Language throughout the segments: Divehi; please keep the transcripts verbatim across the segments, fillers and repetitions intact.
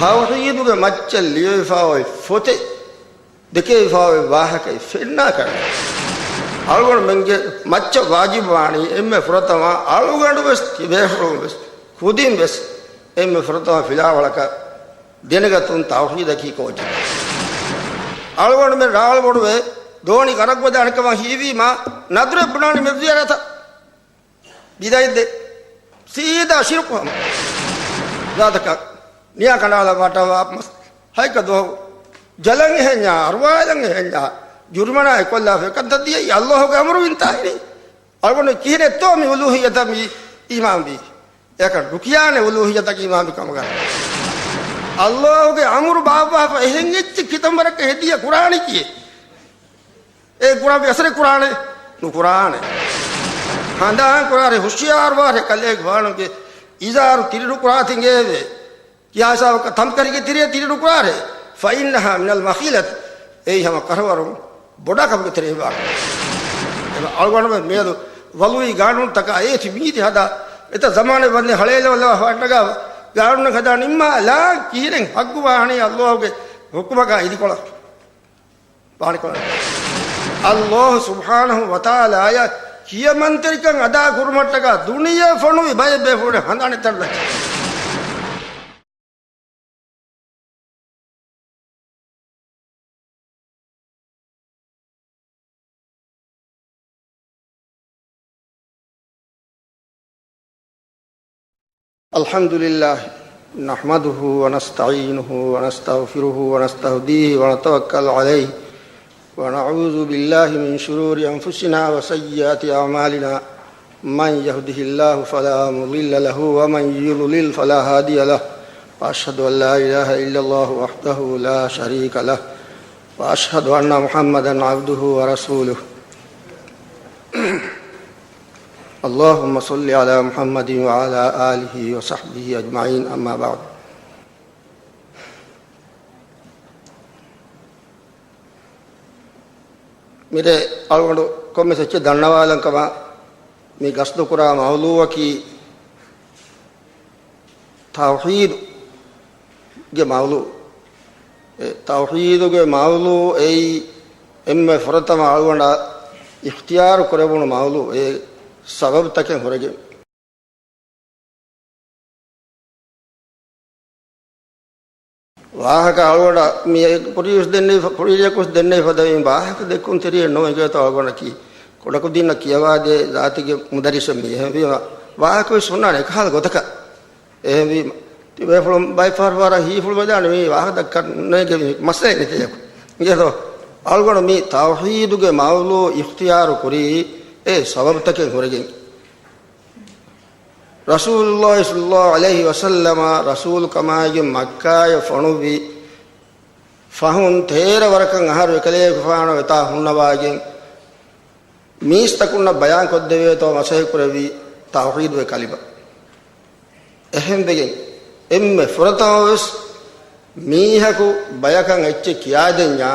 ތައުޙީދުގެ މައްޗަށް ލިޔެވިފައި އޮތް ފޮތެއް، ދެކެވިފައި އޮތް ވާހަކައެއް ފެންނާކަށް، އަޅުގަނޑުމެންގެ މައްޗަށް ވާޖިބުވާނީ އެންމެ ފުރަތަމަ އަޅުގަނޑު ވެސް ތިބޭފުޅުން ވެސް ކުދިން ވެސް އެންމެ ފުރަތަމަ ފިލާވަޅަކަށް ދެނެގަތުން ތައުޙީދަކީ ކޯޗެއް. އަޅުގަނޑުމެން ރާޅުބޮޑުވެ ދޯނި ގަރަކުވެދާނެ ކަމަށް ހީވީމާ، ނަދުރެއް ބުނާނީ މެދުޒިޔާރަތަށް ބިދައެއްދެ. ސީދާ ޝިރުކު ހަމަ. ޒާތަކަށް ނިޔާ ކަނޑާލަ ވާޓަވާ މަސް ހައެއްކަ ދުވަހު ޖަލަށް އެހެންޏާ، އަރުވާލަން އެހެންޏާ، ޖުރުމަނާ އެކޮށްލާފަ ކަންތައް ދިޔައީ އައްލާހުގެ އަމުރު ވިންތާހިނީ. އަޅުގަނޑު ކިހިނެއްތޯ މި އުލޫހިއްޔަތަށް މި އީމާންވީ؟ އެކަން ނުކިޔާނެ އުލޫހިއްޔަތަކީ އީމާންވި ކަމުގަ. އައްލާހުގެ އަމުރު ބާއްވާފަ އެހެން އެއްޗެއް ކިތަންމަރަކަށް ހެދިޔަ ކުރާނީ ކިއެއް؟ އޭ ކުރާން އަސަރެއް ކުރާނެ؟ ނުކުރާނެ. ހަނދާން ކުރާރެ، ހުޝިޔާރުވާރެ، ކަލޭގެފާނުގެ އިޒާރު ތިރިނުކުރާތިނގޭވެ. ކިހާ ހިސާބަކަށް ތަންކަރީގެ ތިރިއަށް ތިރިނުކުރާރެ؟ فإنها من المخيلة. އެއީ ހަމަ ކަރަވަރު ބޮޑާ ކަމުގެ ތެރެއިން ވާ. އެ އަޅުގަނޑުމެން މިއަދު ވަލުވީ ގާނޫނުތަކާ އޭތި މީތި ހަދާ، އެތައް ޒަމާނެއް ވަންދެން ހަޅޭލަވަލަވާ ފަންނަގާ ގާނޫނަށް ހަދާ ނިންމާލާ ކިހިނެއް ހައްގު ވާނީ އައްލާހުގެ ހުކުމަކާ އިދިކޮޅަށް؟ ވާނެކޮޅަށް. އައްލާހު ސުބްޙާނަހު ވަތަޢާލާއަށް ކިޔަމަންތެރިކަން އަދާ ކުރުމަށްޓަކާ ދުނިޔެ ފޮނުވި ބައެއް ބޭފުޅުން ހަނދާނެއް ތަންނަ. الحمد لله، نحمده ونستعينه ونستغفره ونستهديه ونتوكل عليه، ونعوذ بالله من شرور أنفسنا وسيئات أعمالنا، من يهده الله فلا مضل له ومن يضلل فلا هادي له، وأشهد أن لا إله إلا الله وحده لا شريك له، وأشهد أن محمدا عبده ورسوله. اللهم صل على محمد وعلى آله وصحبه أجمعين، أما بعد. މިރޭ އަޅުގަނޑު ކޮންމެސް އެއްޗެއް ދަންނަވާލަން ކަމަށް މި ގަސްދުކުރާ މައުޟޫޢަކީ ތައުޙީދުގެ މައުޟޫޢު. އެ ތައުޙީދުގެ މައުޟޫޢު އެއީ އެންމެ ފުރަތަމަ އަޅުގަނޑަށް އިޚްތިޔާރު ކުރެވުނު މައުޟޫޢު، އެ ސަބަބުތަކެއް ހުރެގެން. ވާހަކަ އަޅުގަނޑަށް މި ކުރިޔަކުސް ދެންނެވި، ކުރިޔަކުސް ދެންނެވި ފަދަ މި ވާހަކަ ދެއްކުން ތެރެއެއް ނޯ އިނގޭތޯ އަޅުގަނޑަކީ. ކުޑަކުދިންނަށް ކިޔަވާދޭ ޒާތީގެ މުދައްރިސަށް މި. އެހެންވީމަ ވާހަކަ ވެސް ހުންނާނެ އެކަހަލަ ގޮތަކަށް. އެހެންވީމަ ތިބޭފުޅުން ބައެއް ފަހަރު ފަހަރަށް ހީފުޅު ވެދާނެ މި ވާހަކަ ދައްކަން ނޭނގެ މި މައްސަލައެއް ނެތޭ. އިނގޭތޯ އަޅުގަނޑު މި ތައުޙީދުގެ މައުޟޫޢު އިޚްތިޔާރު ކުރީ އެ ސަބަބުތަކެއް ހުރެގެން. ރަސޫލުﷲ ޞައްލަﷲ ޢަލައިހި ވަސައްލަމަ ރަސޫލު ކަމާއިގެން މައްކާއަށް ފޮނުއްވި ފަހުން ތޭރަ ވަރަކަށް އަހަރު އެކަލޭގެފާނު އެތާ ހުންނަވާގެން މީސްތަކުންނަށް ބަޔާން ކޮށްދެވޭތޯ މަސައްކަތް ކުރެއްވީ ތައުޙީދު އެ ކަލިމަ. އެހެންވެގެން އެންމެ ފުރަތަމަ ވެސް މީހަކު ބަޔަކަށް އެއްޗެއް ކިޔާދެންޏާ،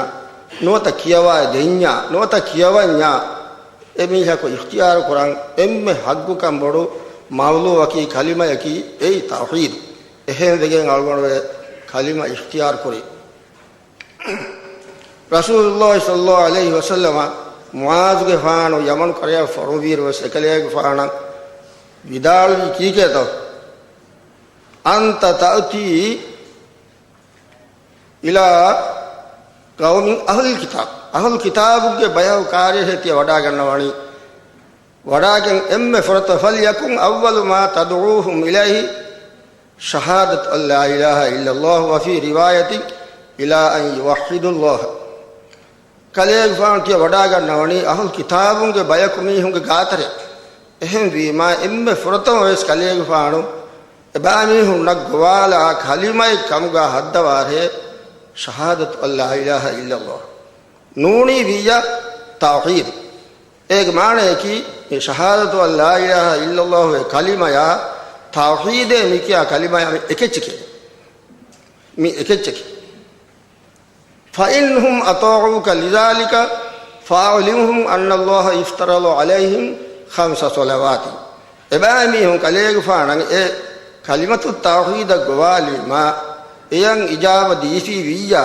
ނުވަތަ ކިޔަވާ ދެންޏާ، ނުވަތަ ކިޔަވަންޏާ، އެ މީހަކު އިޚްތިޔާރު ކުރަން އެންމެ ހައްގުކަން ބޮޑު މައުޟޫޢަކީ ކަލިމަޔަކީ އެއީ ތައުޙީދު. އެހެންވެގެން އަޅުގަނޑު އެ ކަލިމަ އިޚްތިޔާރު ކުރީ. ރަސޫލުﷲ ޞައްލަﷲ ޢަލައިހި ވަސައްލަމަ މުޢާޛުގެފާނު ޔަމަނު ކަރަޔަށް ފޮނުވިއިރު ވެސް އެކަލޭގެފާނަށް ވިދާޅުވީ ކީކޭތޯ؟ أنت تأتي إلى قوم أهل الكتاب، އަހުލު ކިތާބުގެ ބަޔަކު ކާރިހެއް ތިޔަ ވަޑާގަންނަވަނީ. ވަޑާގެން އެންމެ ފުރަތަމަ، فليكن أول ما تدعوهم إليه شهادة أن لا إله إلا الله، وفي رواية إلى أن يوحدوا الله. ކަލޭގެފާނު ތިޔަ ވަޑާގަންނަވަނީ އަހުލު ކިތާބުންގެ ބަޔަކު މީހުންގެ ގާތަރެއް. އެހެންވީމާ، އެންމެ ފުރަތަމަ ވެސް ކަލޭގެފާނު އެބައިމީހުންނަށް ގޮވާލާ ކަލިމައެއް ކަމުގަ ހައްދަވާށޭ، شهادة أن لا إله إلا الله. ނޫނީ ވިއްޔަ ތައުޙީދު. އޭގެ މާނަޔަކީ، މި شهادة أن لا إله إلا الله އެ ކަލިމަޔާ، ތައުޙީދޭ މި ކިޔާ ކަލިމަޔާ މި އެކެއްޗެކޭ. މި އެކެއްޗެކޭ. فإن هم أطاعوك لذلك فأعلمهم أن الله افترض عليهم خمس صلوات. އެބައިމީހުން ކަލޭގެފާނަށް އެ ކަލިމަތު ތައުޙީދަށް ގޮވާލީމާ، އެޔަށް އިޖާބަ ދީފީ ވިއްޔާ،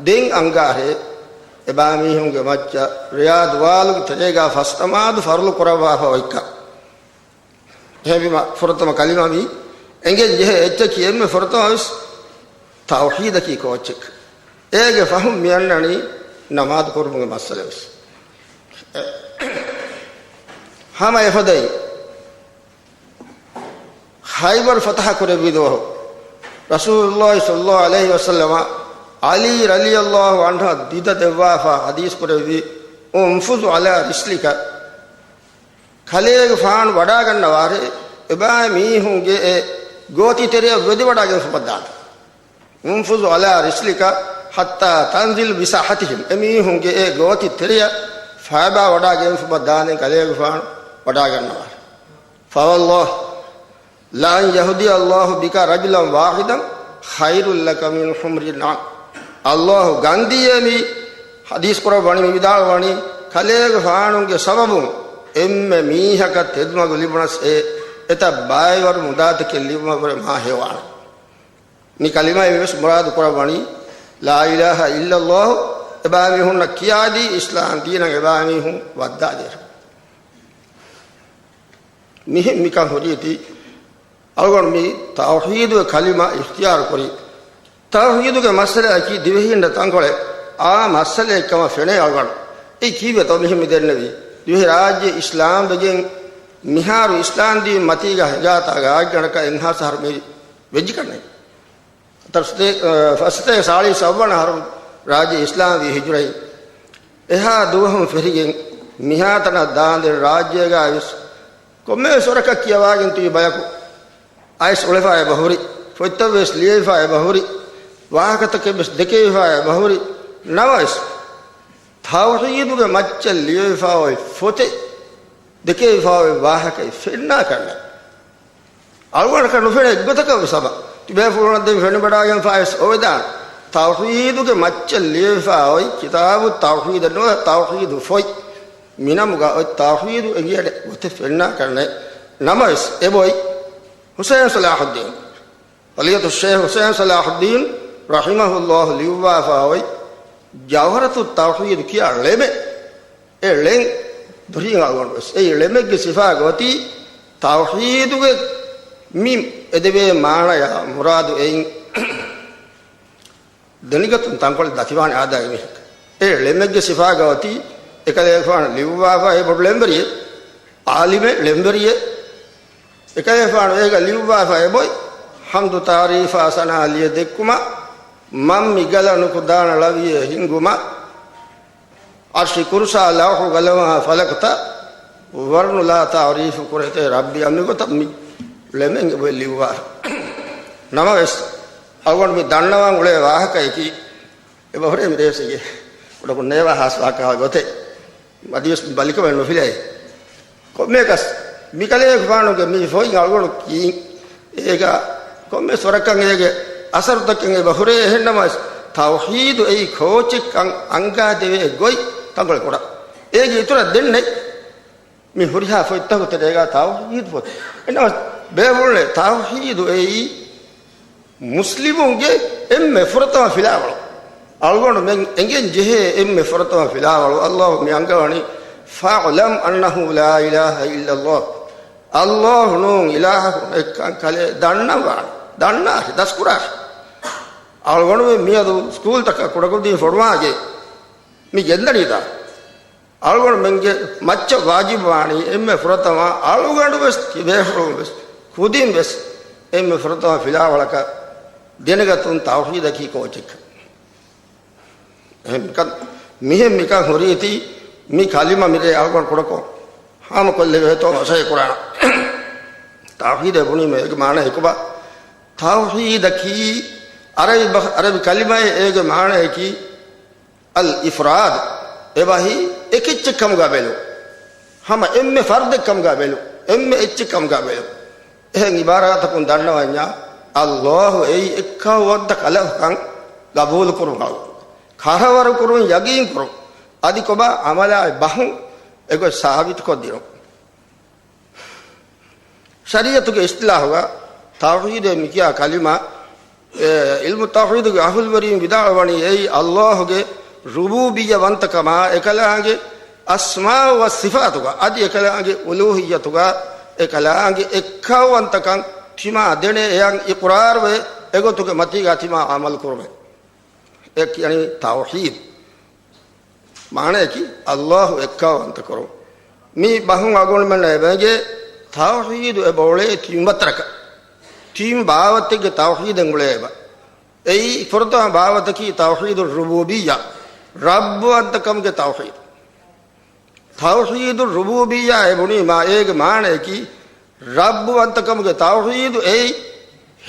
ދެން އަންގާހޭ، އެބާމީހުންގެ މައްޗަށް ރެޔާ ދުވާލުގެ ތެރޭގާ ފަސް ނަމާދު ފަރުޟު ކުރައްވާފަ އޮތްކަން. އެހެންވީމަ، ފުރަތަމަ ކަލިމަ މި އެނގެން ޖެހޭ އެއްޗަކީ އެންމެ ފުރަތަމަ ވެސް ތައުޙީދަކީ ކޯއްޗެއް. އޭގެ ފަހުން މި އަންނަނީ ނަމާދު ކުރުމުގެ މައްސަލަ ވެސް. ހަމަ އެފަދައިން ޚައިބަރު ފަތަޙަ ކުރެއްވި ދުވަހު، ރަސޫލުﷲ ޞައްލަﷲ ޢަލައިހި ވަސައްލަމަ ޢަލީ ރަޟިޔަﷲ ޢަންހަށް ދިދަ ދެއްވާފަ ޙަދީޘް ކުރެއްވި، އުންފުޒް ޢަލާ ރިސްލިކަ، ކަލޭގެފާނު ވަޑާގަންނަވާށޭ، އެބާ މީހުންގެ އެ ގޯތި ތެރެއަށް ވެދިވަޑާގެންފުމަށްދާނެ. އުންފުޒް ޢަލާ ރިސްލިކަ ޙައްތާ ތަންޒިލް ބިސާޙަތިހިމް، އެމީހުންގެ އެ ގޯތި ތެރެއަށް ފައިބާ ވަޑާގެންފުމަށްދާނެ ކަލޭގެފާނު ވަޑާގަންނަވާށޭ. فوالله لأن يهدي الله بك رجلا واحدا خير لك من حمر النعم. ﷲ ގަންދީއޭ މި ޙަދީޘް ކުރައްވަނީ، މި ވިދާޅުވަނީ، ކަލޭގެފާނުގެ ސަބަބުން އެންމެ މީހަކަށް ތެދުމަގު ލިބުނަސް އެ އެތައް ބައިވަރު މުދާތަކެއް ލިބުމަށްވުރެ މާ ހެޔޮވާނެ. މި ކަލިމައިން ވެސް މުރާދު ކުރައްވަނީ، لا إله إلا الله، އެބާމީހުންނަށް ކިޔާދީ، އިސްލާމް ދީނަށް އެބާމީހުން ވައްދާދޭށޭ. މިހެން މިކަން ހުރީތީ، އަޅުގަނޑު މި ތައުޙީދުގެ ކަލިމަ އިޚްތިޔާރު ކުރީ. ތައުޙީދުގެ މައްސަލައަކީ ދިވެހީންނަށް ތަންކޮޅެއް އާ މައްސަލައެއްކަމަށް ފެނޭ އަޅުގަނޑު. އެއީ ކީއްވެތޯ މިހެން މި ދެންނެވީ؟ ދިވެހިރާއްޖެ އިސްލާމްވެގެން މިހާރު އިސްލާމްދީން މަތީގަ ހިނގާތާ ގާތްގަނޑަކަށް އެއްހާސް އަހަރު މި ވެއްޖި ކަންނޭނގެ. އަ، ފަސް ސަތޭކަ ސާޅީސް އަށްވަނަ އަހަރު ރާއްޖެ އިސްލާމްވީ ހިޖުރައިން. އެހާ ދުވަހުން ފެށިގެން މިހާތަނަށް ދާންދެން ރާއްޖޭގަ ވެސް ކޮންމެވެސް ވަރަކަށް ކިޔަވާގެން ތިބި ބަޔަކު އައިސް އުޅެފަ އެބަ ހުރި، ފޮތްތައް ވެސް ލިޔެފަ އެބަ ހުރި، ވާހަކަތަކެއް ވެސް ދެކެވިފަ އެބަ ހުރި. ނަމަވެސް، ތައުޙީދުގެ މައްޗަށް ލިޔެވިފަ އޮތް ފޮތެއް، ދެކެވިފަ އޮތް ވާހަކައެއް ފެންނާކަށް ނެތް. އަޅުގަނޑަކަށް ނުފެނޭ އެއްގޮތަކަށް ވެސް ހަމަ. ތިބޭފުޅުންނަށް ދެން ފެނިވަޑާގެންފަ ވެސް އޮވެދާނެ. ތައުޙީދުގެ މައްޗަށް ލިޔެވިފަ އޮތް ކިތާބު ތައުޙީދެއް ނުވޭ، ތައުޙީދު ފޮތް. މިނަމުގަ އޮތް ތައުޙީދު އެނގޭނެ ގޮތެއް ފެންނާކަށް ނެތް. ނަމަވެސް، އެބައޮތް ޙުސައިން ޞަލާޙުއްދީން، ފަޟީލަތުއްޝައިޚް ޙުސައިން ޞަލާޙުއްދީން ރަޙިމަހުﷲ ލިޔުއްވާފަ އޮތް ޖައުހަރަތުއް ތައުޙީދު ކިޔާ ޅެމެއް. އެ ޅެން ދުރީން އަޅުގަނޑު ވެސް އެ ޅެމެއްގެ ސިފާގަ އޮތީ ތައުޙީދުގެ މި އެދެވޭ މާނަޔާ މުރާދު އެއިން ދެނިގަތުން ތަންކޮޅެއް ދަތިވާނެ އާދައިގެ މީހަކަށް. އެ ޅެމެއްގެ ސިފާގަ އޮތީ އެކަލޭގެފާނު ލިޔުއްވާފަ އެ ބޮޑު ޅެންވެރިއެއް، ޢާލިމެއް، ޅެންވެރިއެއް. އެކަލޭގެފާނު އޭގަ ލިޔުއްވާފަ އެބައޮތް ޙަމްދު ތަޢުރީފާ ސަނާ ލިޔެ ދެއްކުމަށް، މަންމި ގަލަ ނުކު ދާނަ ޅަވިޔެ ހިންގުމަށް، ޢަރްޝި ކުރުސާ ލައުޙު ގަލަވާ ފަލަކުތައް ވަރުނުލާ ތަޢުރީފު ކުރެތޭ ރައްބި އަންމި ގޮތަށް މި ޅެމެން އެބައޮތް ލިޔުއްވާ. ނަމަވެސް، އަޅުގަނޑު މި ދަންނަވަން އުޅޭ ވާހަކަޔަކީ، އެބަ ހުރޭ މި ރޭސިގެ ކުޑަކު ނޭވާ ހާސް ވާހަކަ ގޮތެއް. އަދިވެސް ބަލިކަމެއް ނުފިލައޭ. ކޮންމެއަކަސް، މިކަލޭގެފާނުގެ މި ފޮތް އަޅުގަނޑު ކީން، އޭގަ ކޮންމެސް ވަރަކަށް އޭގެ އަސަރުތަކެއް އެބަ ހުރޭ. އެހެންނަމަވެސް، ތައުޙީދު އެއީ ކޯޗެއްކަން އަންގާދެވޭ ގޮތް ތަންކޮޅެއް ކުޑަ. އޭގެ އިތުރަށް ދެންނެއް. މި ހުރިހާ ފޮތްތަކު ތެރޭގަ ތައުޙީދު ފޮތް. އެނަމަ ބޭފުޅުންނޭ ތައުޙީދު އެއީ މުސްލިމުންގެ އެންމެ ފުރަތަމަ ފިލާވަޅު. އަޅުގަނޑު މެން އެނގެން ޖެހޭ އެންމެ ފުރަތަމަ ފިލާވަޅު. ﷲ މި އަންގަވަނީ، فاعلم أنه لا إله إلا الله. ﷲ ނޫން އިލާހަކު ނެތްކަން ކަލޭ ދަންނަވާނެ. ދަންނާށި، ދަސްކުރާށި. އަޅުގަނޑު މިއަދު ސްކޫލްތަކަށް ކުޑަކުދިން ފޮނުވާގެ މި ގެންދަނީތާ. އަޅުގަނޑުމެންގެ މައްޗަށް ވާޖިބުވާނީ އެންމެ ފުރަތަމަ އަޅުގަނޑުވެސް ތިބޭފުޅުންވެސް ކުދިންވެސް އެންމެ ފުރަތަމަ ފިލާވަޅަކަށް ދެނެގަތުން ތައުޙީދަކީ ކޯޗެއްކަން. އެހެން މިކަން، މިހެން މިކަން ހުރީތީ މި ކަލިމަ މިރޭ އަޅުގަނޑު ކުޑަކޮށް ހާމަކޮށްލެވޭތޯ މަސައްކަތް ކުރާނަ. ތައުޙީދޭ ބުނީމަ އޭގެ މާނަ ހިކުބާ. ތައުޙީދަކީ ޢަރަބި ބަ-، ޢަރަބި ކަލިމައެއް. އޭގެ މާނަޔަކީ އަލްއިފްރާދު، އެބަހީ އެކެއްޗެއް ކަމުގަ ބެލުން. ހަމަ އެންމެ ފަރުދެއް ކަމުގަ ބެލުން. އެންމެ އެއްޗެއް ކަމުގަ ބެލުން. އެހެން އިބާރާތަކުން ދަންނަވަންޏާ، ﷲ އެއީ އެއްކައުވަންތަ ކަލަކުކަން ގަބޫލުކުރުން އަޅު. ކަށަވަރުކުރުން ޔަގީންކުރުން. އަދި ކޮބާ ޢަމަލާއި ބަހުން އެގޮތް ސާބިތުކޮށްދިނުން. ޝަރީޢަތުގެ އިޞްޠިލާޙުގަ ތައުޙީދޭ މިކިޔާ ކަލިމާ އެ، ޢިލްމު ތައުޙީދުގެ އަހުލުވެރީން ވިދާޅުވަނީ އެއީ ﷲ ގެ ރުބޫބިއްޔަ ވަންތަކަމާ، އެކަލާނގެ އަސްމާ ވަ ސިފާތުގަ، އަދި އެކަލާނގެ އުލޫހިއްޔަތުގަ، އެކަލާނގެ އެއްކައުވަންތަކަން ތިމާ ދެނެ އެޔަން އިޤްރާރުވެ، އެގޮތުގެ މަތީގަ ތިމާ ޢަމަލު ކުރުމެ. އެ ކިޔަނީ ތައުޙީދު. މާނަޔަކީ ﷲ އެއްކައުވަންތަކުރުން. މި ބަހުން އަޅުގަނޑުމެންނަށް އެބައިގެ ތައުޙީދު އެބައުޅޭ ތިން ވައްތަރަކަށް. ތިން ބާވަތެއްގެ ތައުޙީދެއް އުޅޭ އެބަ. އެއީ ފުރަތަމަ ބާވަތަކީ ތައުޙީދު ރުބޫބިއްޔާ، ރައްބުވަންތަކަމުގެ ތައުޙީދު. ތައުޙީދު ރުބޫބިއްޔާ އެބުނީމާ އޭގެ މާނަޔަކީ ރައްބުވަންތަކަމުގެ ތައުޙީދު އެއީ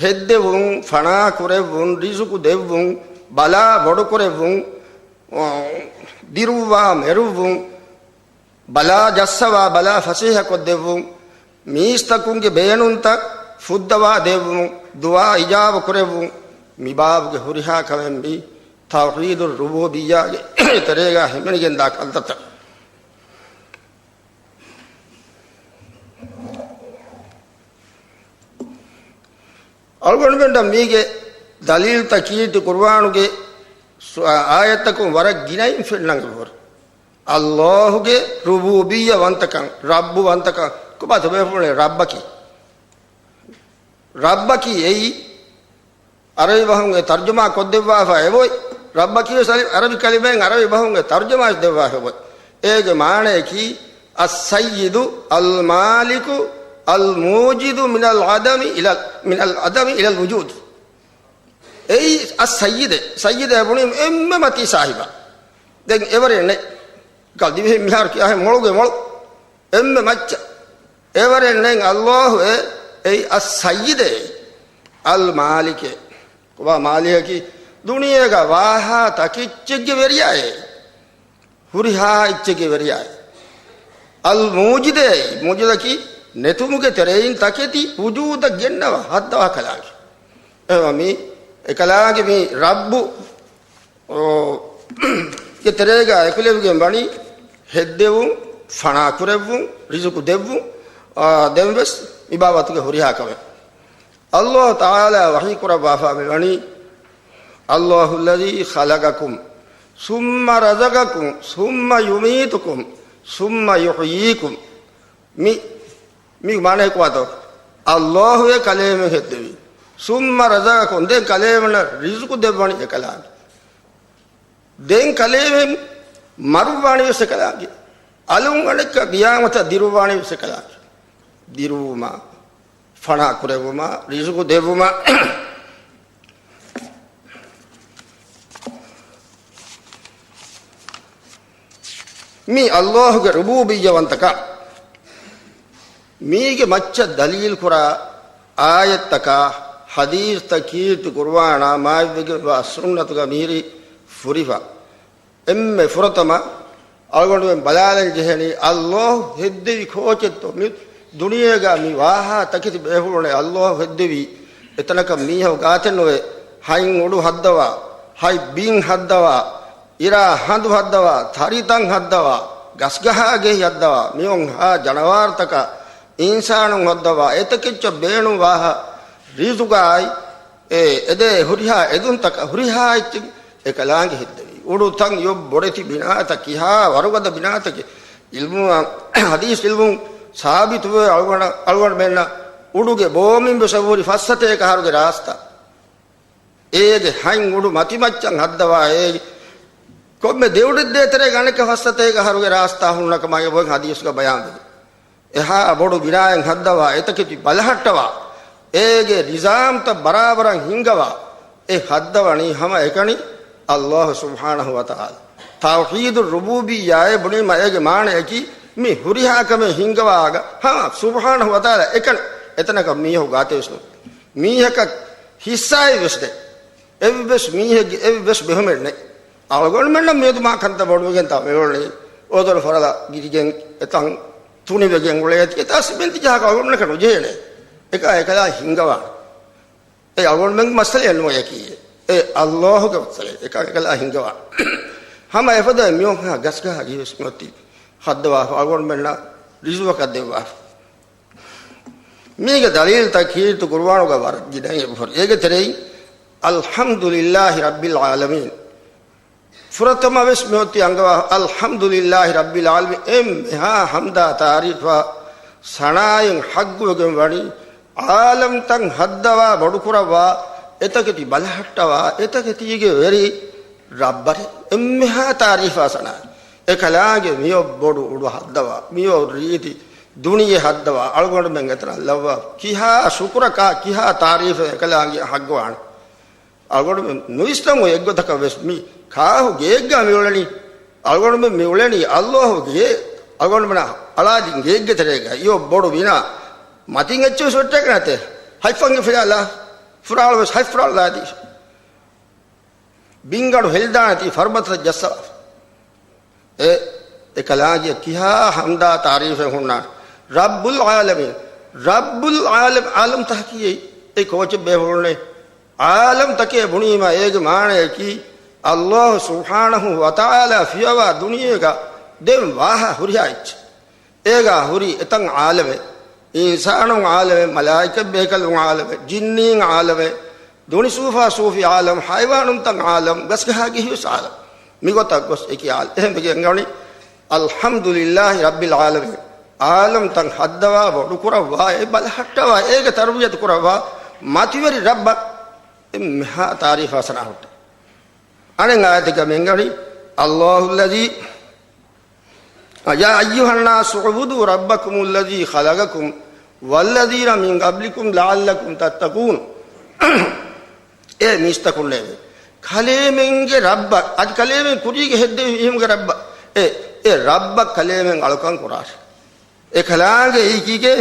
ހެއްދެވުން، ފަނާ ކުރެއްވުން، ރިޒުޤު ދެއްވުން، ބަލާ ބޮޑުކުރެއްވުން، އަ، ދިރުއްވާ މެރުއްވުން، ބަލާ ޖައްސަވާ ބަލާ ފަސޭހަކޮށްދެއްވުން، މީސްތަކުންގެ ބޭނުންތައް ފުއްދަވާ ދެއްވުން، ދުޢާ އިޖާބަ ކުރެއްވުން، މިބާވުގެ ހުރިހާ ކަމެއް މީ ތައުޙީދު ރުބޫބިއްޔާގެ ތެރޭގަ ހިމެނިގެންދާ ކަންތައްތައް. އަޅުގަނޑުމެންނަށް މީގެ ދަލީލްތައް ކީރިތި ޤުރުއާނުގެ ސު-، އާޔަތްތަކުން ވަރަށް ގިނައިން ފެންނަން އެބަހުރި. ﷲ ގެ ރުބޫބިއްޔަ ވަންތަކަން، ރައްބު ވަންތަކަން، ކޮބާތޯ ބޭފުޅުން ރައްބަކީ؟ ރައްބަކީ އެއީ ޢަރަބި ބަހުން އެ ތަރުޖަމާ ކޮށްދެއްވާފަ އެބޮތް. ރައްބަކީ ވެސް ޢަރަބި ކަލިމައިން ޢަރަބި ބަހުން އެ ތަރުޖަމާ ދެއްވާފަ އެބޮތް. އޭގެ މާނަޔަކީ، އައްސައްޔިދު، އަލްމާލިކު، އަލްމޫޖިދު މިނަލް ޢަދަމި އިލަލް، މިނަލް ޢަދަމި އިލަލް ވުޖޫދު. އެއީ އައްސައްޔިދެއް. ސައްޔިދެއް ބުނީ އެންމެ މަތީ ސާހިބާ. ދެން އެވަރެއް ނެތް. ކަލް ދިވެހި މިހާރު ކިޔާހެން މޮޅުގެ މޮޅު. އެންމެ މައްޗަށް. އެވަރެއް ނެތް. ﷲ އެ، އެއީ އައްސައްޔިދެއް. އަލްމާލިކެއް. ކޮބާ މާލިކަކީ؟ ދުނިޔޭގަ ވާހާ ތަކެއްޗެއްގެ ވެރިޔާއޭ. ހުރިހާ އެއްޗެއްގެ ވެރިޔާއޭ. އަލްމޫޖިދޭ، މޫޖިދަކީ ނެތުމުގެ ތެރެއިން ތަކެތި ވުޖޫދަށް ގެންނަވާ ހައްދަވާ ކަލާނގެ. އެހެންވީމަ މި އެކަލާނގެ މި ރައްބު، އޯ، ގެ ތެރޭގަ އެކުލެވިގެން ވަނީ ހެއްދެވުން، ފަނާކުރެއްވުން، ރިޒުޤު ދެއްވުން، އާ، ދެން ވެސް މި ބާވަތުގެ ހުރިހާ ކަމެއް. ﷲ ތަޢާލާ ވަޙީ ކުރައްވާފާ މިވަނީ، اللَّهُ الَّذِي خَلَقَكُمْ ثُمَّ رَزَقَكُمْ ثُمَّ يُمِيتُكُمْ ثُمَّ يُحْيِيكُمْ. މި، މި މާނަ ކޮބާތޯ؟ ﷲ އެ ކަލޭމެން ހެއްދެވީ. ثُمَّ رَزَقَكُمْ، ދެން ކަލޭމެންނަށް ރިޒުޤު ދެއްވަނީ އެކަލާނގެ. ދެން ކަލޭމެން މަރުއްވާނީ ވެސް އެކަލާނގެ. އަލުން އަނެއްކާ ޤިޔާމަތަށް ދިރުއްވާނީ ވެސް އެކަލާނގެ. ދިރުއްވުމާ، ފަނާ ކުރެއްވުމާ، ރިޒުޤު ދެއްވުމާ. މި ﷲ ގެ ރުބޫބިއްޔަވަންތަކަން. މީގެ މައްޗަށް ދަލީލު ކުރާ އާޔަތްތަކާ، ޙަދީޘްތައް ކީރިތި ޤުރުއާނާ މާތްވެގެންވާ ސުންނަތުގަ މިހިރީ ފުރިފަ. އެންމެ ފުރަތަމަ އަޅުގަނޑުމެން ބަލާލަން ޖެހެނީ، ﷲ ހެއްދެވި ކޯޗެއްތޯ؟ މި ދުނިޔޭގަ މި ވާހާ ތަކެތި ބޭފުޅުން ﷲ ހެއްދެވީ. އެތަނަކަށް މީހަކު ގާތެއް ނުވޭ. ހަތް އުޑު ހައްދަވާ، ހަތް ބިން ހައްދަވާ، އިރާ ހަނދު ހައްދަވާ، ތަރިތަން ހައްދަވާ، ގަސްގަހާގެހި ހައްދަވާ، މިއޮންހާ ޖަނަވާރުތަކާ، އިންސާނުން ހައްދަވާ، އެތަކެއްޗަށް ބޭނުން ވާހާ ރިޒުގާއި، އެ އެދޭ ހުރިހާ އެދުންތަކަށް ހުރިހާ އެއްޗެއް އެކަލާނގެ ހެއްދެވީ. އުޑުތައް އޮތް ބޮޑެތި ބިނާތައް، ކިހާ ވަރުގަދަ ބިނާތަކެއް. ޢިލްމު، ޙަދީޘް ޢިލްމުން ސާބިތުވޭ އަޅުގަނޑަށް، އަޅުގަނޑުމެންނަށް އުޑުގެ ބޯމިން ވެސް އެބަހުރި ފައްސަތޭކަ އަހަރުގެ ރާސްތާ. އޭގެ ހަތް އުޑު މަތިމައްޗަށް ހައްދަވާ، އޭގެ ކޮންމެ ދެއުޑެއް ދޭތެރޭގަ އަނެއްކާ ފައްސަތޭކަ އަހަރުގެ ރާސްތާ ހުންނަ ކަމަށް އެބައޮތް ޙަދީޘްގަ ބަޔާންވެ. އެހާ ބޮޑު ބިނާއެއް ހައްދަވާ، އެތަކެތި ބަލަހައްޓަވާ، އޭގެ ނިޒާމްތައް ބަރާބަރަށް ހިންގަވާ، އެ ހައްދަވަނީ ހަމަ އެކަނި ﷲ ސުބްޙާނަހޫ ވަތަޢާލާ. ތައުޙީދު ރުބޫބިއްޔާއޭ ބުނީމަ އޭގެ މާނަޔަކީ، މި ހުރިހާ ކަމެއް ހިންގަވާގަ ހަމަ ސުބްޙާނަހޫ ވަތަޢާލާ އެކަނި. އެތަނަކަށް މީހަކު ގާތެއް ވެސް ނުވޭ. މީހަކަށް ހިއްސާއެއް ވެސް ނެތް. އެއްވެސް މީހެއްގެ އެއްވެސް ބެހުމެއް ނެތް. އަޅުގަނޑުމެންނަށް މިއަދު މާ ކަންތައް ބޮޑުވެގެން ތާ މިއުޅެނީ. އޯދޮރު ފަރަލަ ގިރިގެން އެތަން ތުނިވެގެން އުޅޭތީ، އެތާ ސިމެންތި ޖަހާކަށް އަޅުގަނޑުމެންނަކަށް ނުޖެހޭނެ. އެކާ އެކަލާ ހިންގަވާނެ. އެ އަޅުގަނޑުމެންގެ މައްސަލައެއް ނުވޭ އެކީ. އެ ﷲ ގެ މައްސަލައެއް. އެކާ އެކަލާ ހިންގަވާނެ. ހަމަ އެފަދަ މިއޮންހާ ގަސްގަހާ ގިވެސް މިއޮތީ ހައްދަވާފަ، އަޅުގަނޑުމެންނަށް ރިޒުވަކަށް ދެއްވާފަ. މީގެ ދަލީލްތައް ކީރިތި ޤުރުއާނުގަ ވަރަށް ގިނައިން އެބަހުރި. އޭގެ ތެރެއިން އަލްޙަމްދުލިއްލާހި ރައްބިލް ޢާލަމީން. ފުރަތަމަ ވެސް މިއޮތީ އަންގަވާ އަލްޙަމްދުލިއްލާހި ރައްބިލް ޢާލަމީން. އެންމެހާ ޙަމްދާ ތާރީފާ ސަނާއިން ޙައްޤުވެގެން ވަނީ، ޢާލަމްތައް ހައްދަވާ ބޮޑުކުރައްވާ، އެތަކެތި ބަލަހައްޓަވާ، އެތަކެތީގެ ވެރި ރައްބަށް. އެންމެހާ ތާރީފާ ސަނާއިން. އެކަލާނގެ މިއޮއް ބޮޑު އުޑު ހައްދަވާ، މިއޮއް ރީތި ދުނިޔެ ހައްދަވާ، އަޅުގަނޑުމެން އެތަނަށް ލައްވާ ކިހާ ޝުކުރަކާ، ކިހާ ތާރީފެއް އެކަލާނގެ ޙައްޤުވާނެ. އަޅުގަނޑުމެން ނުވިސްނަމު އެއްގޮތަކަށް ވެސް މި ކާހު ގެއެއްގަ މި އުޅެނީ؟ އަޅުގަނޑުމެން މި އުޅެނީ އައްލާހުގެ ގެ، އަޅުގަނޑުމެންނަށް އަޅާދިން ގެއެއްގެ ތެރޭގަ އިއޮ ބޮޑު ވިނާ މަތިން އެއްޗެއް ވެސް ވެއްޓޭކަން ނެތޭ. ހަތް ފަންގި ފިލާލާ، ފުރާޅު ވެސް ހަތް ފުރާޅު ލާދީ. ބިންގަނޑު ހެލިދާނެތީ ފަރުބަތަށް ޖައްސަވާފަ. އެ، އެކަލާނގެ ކިހާ ޙަމްދާ ތާރީފެއް ހުންނާނެ؟ ރައްބުލް ޢާލަމީން. ރައްބުލް ޢާލަމް، ޢާލަމްތަކަކީ އެއީ، އެ ކޯޗެއް ބޭފުޅުންނޭ؟ ޢާލަމްތަކޭ ބުނީމަ އޭގެ މާނަޔަކީ، އައްލާހު ސުބްޙާނަހު ވަތަޢާލާ ފިޔަވާ ދުނިޔޭގަ ދެން ވާހާ ހުރިހާ އެއްޗެއް. އޭގާ ހުރި އެތައް ޢާލަމެއް، އިންސާނުން ޢާލަމެއް، މަލާއިކަ ބޭކަލުން ޢާލަމެއް، ޖިންނީން ޢާލަމެއް، ދުނި ސޫފާ ސޫފި ޢާލަމް، ޙައިވާނުންތައް ޢާލަމް، ގަސްގަހާގެހި ވެސް ޢާލަމް. މިގޮތަށް ގޮސް އެކި ޢާލަމް. އެހެންވެގެން އަންނަނީ، އަލްޙަމްދުލިއްލާހި ރައްބިލް ޢާލަމީން. ޢާލަމްތައް ހައްދަވާ، ބޮޑުކުރައްވާ، އެ ބަލަހައްޓަވާ، އޭގެ ތަރުބިޔަތު ކުރައްވާ، މަތިވެރި ރައްބަށް އެންމެހާ ތާރީފާ ސަނާ ހުއްޓޭ. އަނެއް އާޔަތެއްގަ މި އަންގަނީ، اللَّهُ الَّذِي، يَا أَيُّهَا النَّاسُ اعْبُدُوا رَبَّكُمُ الَّذِي خَلَقَكُمْ وَالَّذِينَ مِنْ قَبْلِكُمْ لَعَلَّكُمْ تَتَّقُونَ. އޭ މީސްތަކުންނޭވެ! ކަލޭމެންގެ ރައްބަށް، އަދި ކަލޭމެން ކުރީގެ ހެއްދެވި މީހުންގެ ރައްބަށް، އެ، އެ ރައްބަށް ކަލޭމެން އަޅުކަން ކުރާށޭ. އެ ކަލާނގެ އީކީގެ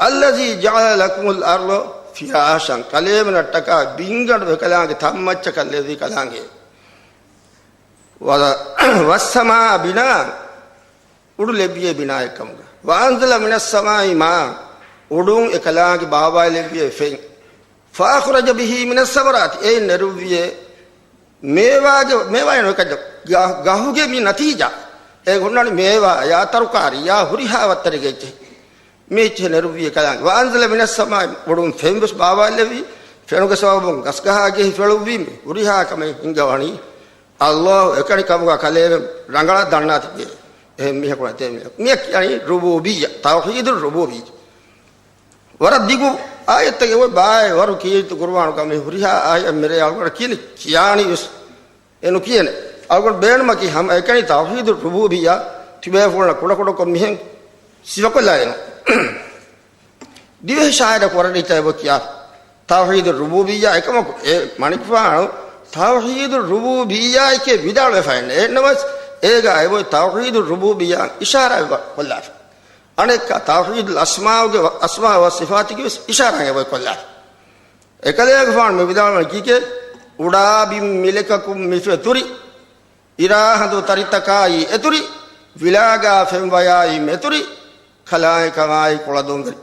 الَّذِي جَعَلَ لَكُمُ الْأَرْضَ فِرَاشًا، ކަލޭމެނަށްޓަކާ ބިންގަނޑު އެކަލާނގެ ތައްމައްޗަކަށް ލެއްވި ކަލާނގެ. وَ، وَالسَّمَاءَ بِنَاءً، އުޑު ލެއްވިއޭ ބިނާއެއްކަމުގަ. وَأَنْزَلَ مِنَ السَّمَاءِ مَاءً، އުޑުން އެކަލާނގެ ބާވާލެއްވިއޭ ފެން. فَأَخْرَجَ بِهِ مِنَ الثَّمَرَاتِ، އެއިން ނެރުއްވިއޭ މޭވާގެ، މޭވާއެއް ނުވެ ކައްޗަށް، ގަ، ގަހުގެ މި ނަތީޖާ. އޭގެ ހުންނާނީ މޭވާ ޔާ ތަރުކާރީ ޔާ ހުރިހާ ވައްތަރެއްގެ އެއްޗެއް. މި އެއްޗެއް ނެރުއްވިއޭ ކަލާނގެ. وَأَنْزَلَ مِنَ السَّمَاءِ، އުޑުން ފެން ވެސް ބާވާލެއްވި، ފެނުގެ ސަބަބުން ގަސްގަހާގެހި ފެޅުއްވީމޭ. ހުރިހާ ކަމެއް ހިންގަވަނީ އައްލާހު އެކަނި ކަމުގަ، ކަލޭމެން ރަނގަޅަށް ދަންނާތީގެ. އެހެން މީހަކު ނެތޭ މީހަކު. މިއަށް ކިޔަނީ ރުބޫބިއްޔާ، ތައުޙީދު ރުބޫބިއްޔާ. ވަރަށް ދިގު އާޔަތްތަކެއް އޮތް ބާއޭ، ވަރު ކީރިތި ޤުރުއާނުގަ މި ހުރިހާ އާޔަތް މިރޭ އަޅުގަނޑަށް ކިޔަނީ، ކިޔާނީ ވެސް އެ ނުކިޔޭނެ. އަޅުގަނޑު ބޭނުމަކީ ހަމައެކަނި ތައުޙީދު ރުބޫބިއްޔާ ތިބޭފުޅުންނަށް ކުޑަކުޑަކޮށް މިހެން ސިފަކޮށްލާ ދޭނަން. ދިވެހި ޝާއިރަކު ވަރަށް ރީތި އެބަ ކިޔާ ތައުޙީދު ރުބޫބިއްޔާ އެކަމަކު އެ މަނިކުފާނު ތައުޙީދު ރުބޫބިއްޔާއެކޭ ވިދާޅުވެފައެއް ނެތް. އެހެންނަމަވެސް އޭގަ އެބައޮތް ތައުޙީދު ރުބޫބިއްޔާ އިޝާރާތް ކޮށްލާފަ. އަނެއްކާ ތައުޙީދުލް އަސްމާއުގެ، އަސްމާ ވަ ޞިފާތުގެ ވެސް އިޝާރާތް އެބައޮތް ކޮށްލާފަ. އެކަލޭގެފާނު މި ވިދާޅުވަނީ ކީކޭ؟ އުޑާ ބިން މިލެކަކުން މި ފެތުރި، އިރާހަނދު ތަރިތަކާއި އެތުރި، ވިލާގާ ފެންވަޔާއި މެތުރި، ކަލާނގެކަމާއި ކުޅަދުންވެރި.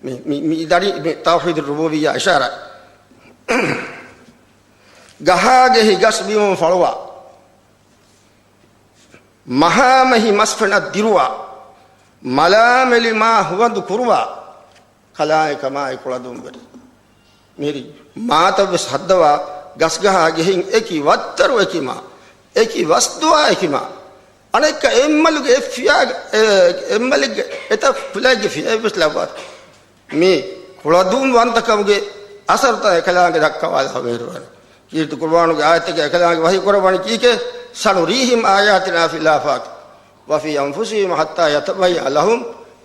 މި، މި، މި ދަނީ މި ތައުޙީދު ރުބޫބިއްޔާ އިޝާރާތް. ގަހާގެހި ގަސް ބިމުން ފަޅުވާ، މަހާމެހި މަސްފެނަށް ދިރުވާ، މަލާމެލި މާ ހުވަނދު ކުރުވާ، ކަލާނގެކަމާއި ކުޅަދުންވެރި. މިހިރީ މާތައް ވެސް ހައްދަވާ، ގަސްގަހާ ގެހިން އެކި ވައްތަރު އެކި މާ، އެކި ވަސްދުވާ އެކި މާ. އަނެއްކާ އެއްމަލުގެ އެއްފިޔާގަ، އެ، އެއްމަލެއްގެ އެތައް ފުލައެއްގެ ފިޔައެއް ވެސް ލައްވާ. މި ކުޅަދުންވަންތަކަމުގެ އަސަރުތައް އެކަލާނގެ ދައްކަވާލާ މޭރުވާނެ. ކީރިތި ޤުރުއާނުގެ އާޔަތެއްގަ އެކަލާނގެ ވަޙީ ކުރައްވަނީ ކީކޭ؟ سَنُرِيهِمْ آيَاتِنَا فِي الْآفَاقِ وَفِي أَنْفُسِهِمْ حَتَّى يَتَبَيَّنَ لَهُمْ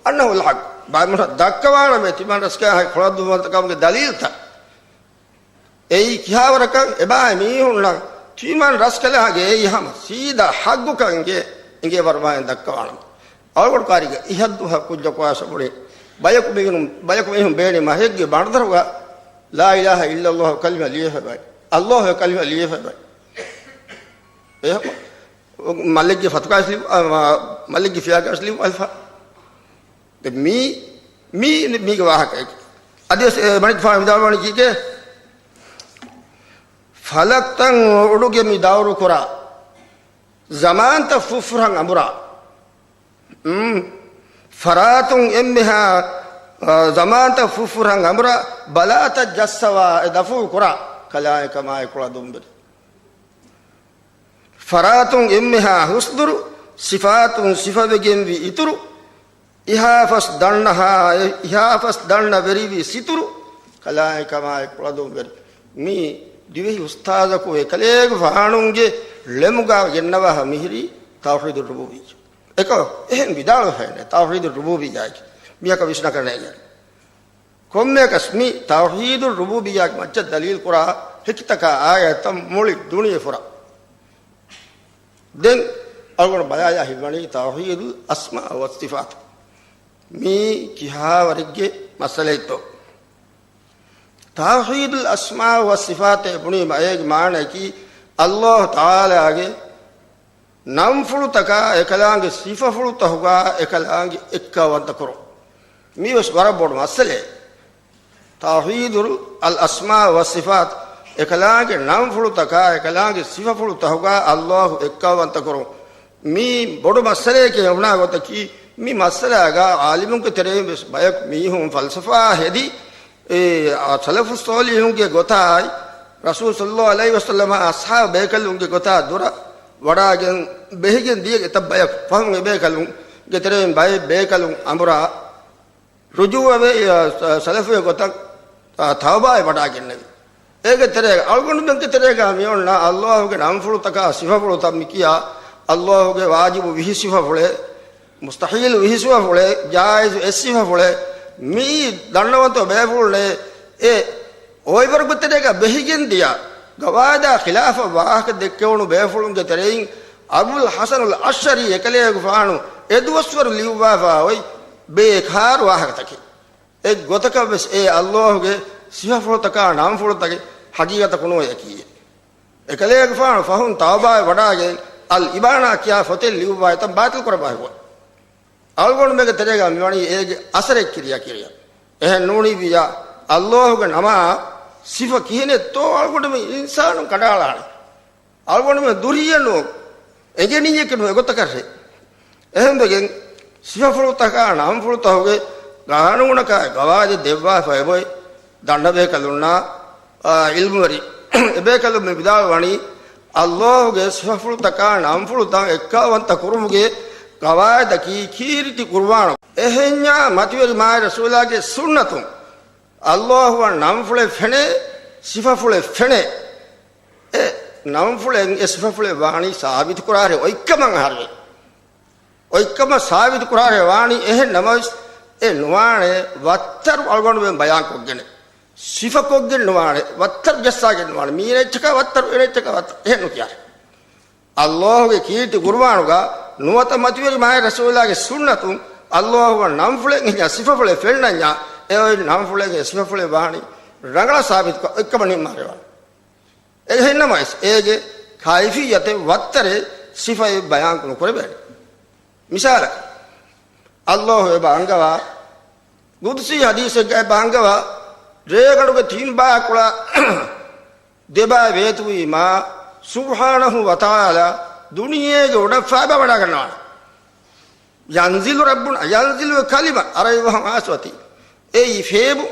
أَنَّهُ الْحَقُّ. ބައެއް މަންހަ ދައްކަވާނަމޭ ތިމަން ރަސްކަލާނގެ ކުޅަދުންވަންތަކަމުގެ ދަލީލްތައް. އެއީ ކިހާވަރަކަށް އެބާއި މީހުންނަށް ތިމަން ރަސްކަލާނގެ އެއީ ހަމަ ސީދާ ޙައްޤުކަން އިނގޭ، އިނގޭ ވަރުމާއެއް ދައްކަވާނަމޭ. އަޅުގަނޑު ކާރިގަ އިހަށް ދުވަހަށް ކުއްޖަކު ވާށަ ބުނި، ބަޔަކު މީހުން، ބަޔަކު މީހުން ބޭނި މަހެއްގެ ބަނޑުދަރުގަ لا إله إلا الله ކަލިމަ ލިޔެފަ ބައި. އައްލާހު ކަލިމަ ލިޔެފަ ބައި. އެ މަލެއްގެ ފަތުކާސް ލިޔު، އަ، މަ، މަލެއްގެ ފިޔާގާސް ލިޔު އަލްފާ. ދެ މީ، މީ، މީގެ ވާހަކައެކެ. އަދިވެސް އެ މަނިކުފާނު ވިދާޅުވަނީ ކީކޭ؟ ފަލަކްތައް އުޑުގެ މި ދައުރު ކުރާ، ޒަމާންތައް ފުށްފުރަން އަނބުރާ. އުން. ފަރާތުން އެންމެހާ، އާ، ޒަމާންތައް ފުށްފުރަން އަނބުރާ، ބަލާތައް ޖައްސަވާ އެ ދަފުން ކުރާ. ކަލާނގެ ކަމާއެކު ޅަދުންވެރި. ފަރާތުން އެންމެހާ ހުސްދުރު، ސިފާތުން ސިފަވެގެންވީ އިތުރު، އިހާފަސް ދަންނަހާ، އިހާފަސް ދަންނަ ވެރިވީ ސިތުރު، ކަލާނގެ ކަމާއެކު ޅަދުންވެރި. މީ ދިވެހި އުސްތާޛަކު އެކަލޭގެފާނުގެ ޅެމުގަ ގެންނަވާ މިހިރީ ތައުޙީދު ރުބޫބިއްޔާ. އެކަ އެހެން ވިދާޅުވެފައެއް ނެތް ތައުޙީދު ރުބޫބިއްޔާއެކޭ. މިއަކަށް ވިސްނާކަށް ނޭނގޭ. ކޮންމެއަކަސް މި ތައުޙީދު ރުބޫބިއްޔާގެ މައްޗަށް ދަލީލުކުރާ ހެކިތަކާ އާޔަތްތައް މުޅި ދުނިޔެ ފުރާ. ދެން އަޅުގަނޑު ބަލާލާ ހިތްވަނީ ތައުޙީދުލް އަސްމާ ވައްސިފާތު. މީ ކިހާވަރެއްގެ މައްސަލައެއްތޯ؟ ތައުޙީދުލް އަސްމާ ވައްސިފާތޭ ބުނީމަ އޭގެ މާނައަކީ، އައްލާހު ތަޢާލާގެ ނަންފުޅުތަކާ އެކަލާނގެ ސިފަފުޅުތަކުގަ އެކަލާނގެ އެއްކައުވަންތަ ކުރުން. މީވެސް ވަރަށް ބޮޑު މައްސަލައެއް. ތައުޙީދުލް އަސްމާ ވައްސިފާތު، އެކަލާނގެ ނަންފުޅުތަކާ އެކަލާނގެ ސިފަފުޅުތަކުގަ އައްލާހު އެއްކައުވަންތަ ކުރުން. މީ ބޮޑު މައްސަލައެކޭ ބުނާ ގޮތަކީ، މި މައްސަލާގަ ޢާލިމުންގެ ތެރެއިން ވެސް ބަޔަކު މީހުން ފަލްސަފާ ހެދި، އެ، އާ، ސަލަފު ޞާލިޙުންގެ ގޮތާއި، ރަސޫލު ޞައްލައްލާހު ޢަލައިހި ވަސައްލަމާ އަޞްޙާބު ބޭކަލުންގެ ގޮތާ ދުރަށް ވަޑާގެން ބެހިގެން ދިޔަ އެތައް ބަޔަކު ފަހުން އެބޭކަލުންގެ ތެރެއިން ބައެއް ބޭކަލުން އަނބުރާ ރުޖޫޢަވެ، އާ، ސަ-، ސަލަފުގެ ގޮތަށް، އާ، ތައުބާއެއް ވަޑާގެންނެވި. އޭގެ ތެރޭ، އަޅުގަނޑުމެންގެ ތެރޭގަ މިއޮންނަ އައްލާހުގެ ނަންފުޅުތަކާ ސިފަފުޅުތައް މިކިޔާ، އައްލާހުގެ ވާޖިބު ވިހި ސިފަފުޅެއް، މުސްތަޙީލު ވިހި ސިފަފުޅެއް، ޖާއިޒު އެއް ސިފަފުޅެއް، މިއީ ދަންނަވަންތޯ ބޭފުޅުންނޭ. އެ އޮއިވަރުގެ ތެރޭގަ ބެހިގެން ދިޔަ ގަވާއިދާ ޚިލާފަށް ވާހަކަ ދެއްކެވުނު ބޭފުޅުންގެ ތެރެއިން އަބުލް ޙަސަނުލް އަޝްޢަރީ އެކަލޭގެފާނު އެދުވަސްވަރު ލިޔުއްވާފާ އޮތް ބޭކާރު ވާހަކަތަކެއް. އެއްގޮތަކަށް ވެސް އެ އައްލާހުގެ ސިފަފުޅުތަކާ ނަންފުޅުތަކެއް ޙަޤީޤަތަކު ނުވެ އެކީ. އެކަލޭގެފާނު ފަހުން ތައުބާއެއް ވަޑާގެން އަލް އިބާނާ ކިޔާ ފޮތެއް ލިޔުއްވާ އެތަން ބާތިލް ކުރައްވާފަ އޮތް. އަޅުގަނޑުމެންގެ ތެރޭގަ މިވަނީ އޭގެ އަސަރެއް ކިރިޔާ ކިރިޔާ. އެހެން ނޫނީ ވިއްޔާ، އައްލާހުގެ ނަމާ ސިފަ ކިހިނެއްތޯ އަޅުގަނޑުމެން އިންސާނުން ކަނޑައަޅާނެ. އަޅުގަނޑުމެން ދުރިއެއް ނޫން، އެނގެނީއެއް ނޫން އެގޮތަކަށް. އެހެންވެގެން ސިފަފުޅުތަކާ ނަންފުޅުތަކުގެ ގާނޫނަކާ ގަވާއިދެއް ދެއްވާފަ އެބޮތް ދަންނަބޭކަލުންނާ، އާ، ޢިލްމުވެރި އެބޭކަލުން މި ވިދާޅުވަނީ، އައްލާހުގެ ސިފަފުޅުތަކާ ނަންފުޅުތައް އެއްކައުވަންތަ ކުރުމުގެ ގަވާއިދަކީ ކީރިތި ޤުރުއާނު. އެހެންޏާ މަތިވެރި މާތް ރަސޫލާގެ ސުންނަތުން އައްލާހުއަށް ނަންފުޅެއް ފެނޭ، ސިފަފުޅެއް ފެނޭ. އެ ނަންފުޅެއް އެ ސިފަފުޅެއް ވާނީ ސާބިތުކުރާރޭ އޮތްކަމަށް އަހަރުވެ. އޮތްކަމަށް ސާބިތުކުރާރޭ ވާނީ. އެހެން ނަމަވެސް އެ ނުވާނެ ވައްތަރު އަޅުގަނޑުމެން ބަޔާންކޮށްގެނެ. ސިފަކޮށްގެން ނުވާނެ، ވައްތަރު ޖައްސާގެން ނުވާނެ. މީނަ އެއްޗަކާ ވައްތަރު، އޭނަ އެއްޗަކާ ވައްތަރު. އެހެން ނުކިޔާ. އައްލާހުގެ ކީރިތި ޤުރުއާނުގަ ނުވަތަ މަތިވެރި މާތް ރަސޫލާގެ ސުންނަތުން އައްލާހުއަށް ނަންފުޅެއް އެނގިޔާ ސިފަފުޅެއް ފެންނަންޏާ، އެ އޮތް ނަންފުޅެއް އެ ސިފަފުޅެއް ވާނީ ރަނގަޅަށް ސާބިތުކޮށް އޮތްކަމަށް ނިންމާރޭ ވާނެ. އެހެންނަމަވެސް، އޭގެ ކައިފިއްޔަތެއް ވައްތަރެއް ސިފައެއް ބަޔާން ނުކުރެވޭނެ. މިސާލަކަށް، އައްލާހު އެބަ އަންގަވާ، ގުދުސީ ޙަދީޘެއްގަ އެބަ އަންގަވާ، ރޭގަނޑުގެ ތިން ބާއަކުޅަ ދެބާ ވޭތުވީމާ، ސުބްޙާނަހު ވަތަޢާލާ ދުނިޔޭގެ އުޑަށް ފައިބާ ވަޑާގަންނަވާނެ. ޔަންޒިލު ރައްބުނާ، ޔަންޒިލު ކަލިމަ ޢަރަބި ބަހުން އައިސް އޮތީ. އެއީ ފޭބު.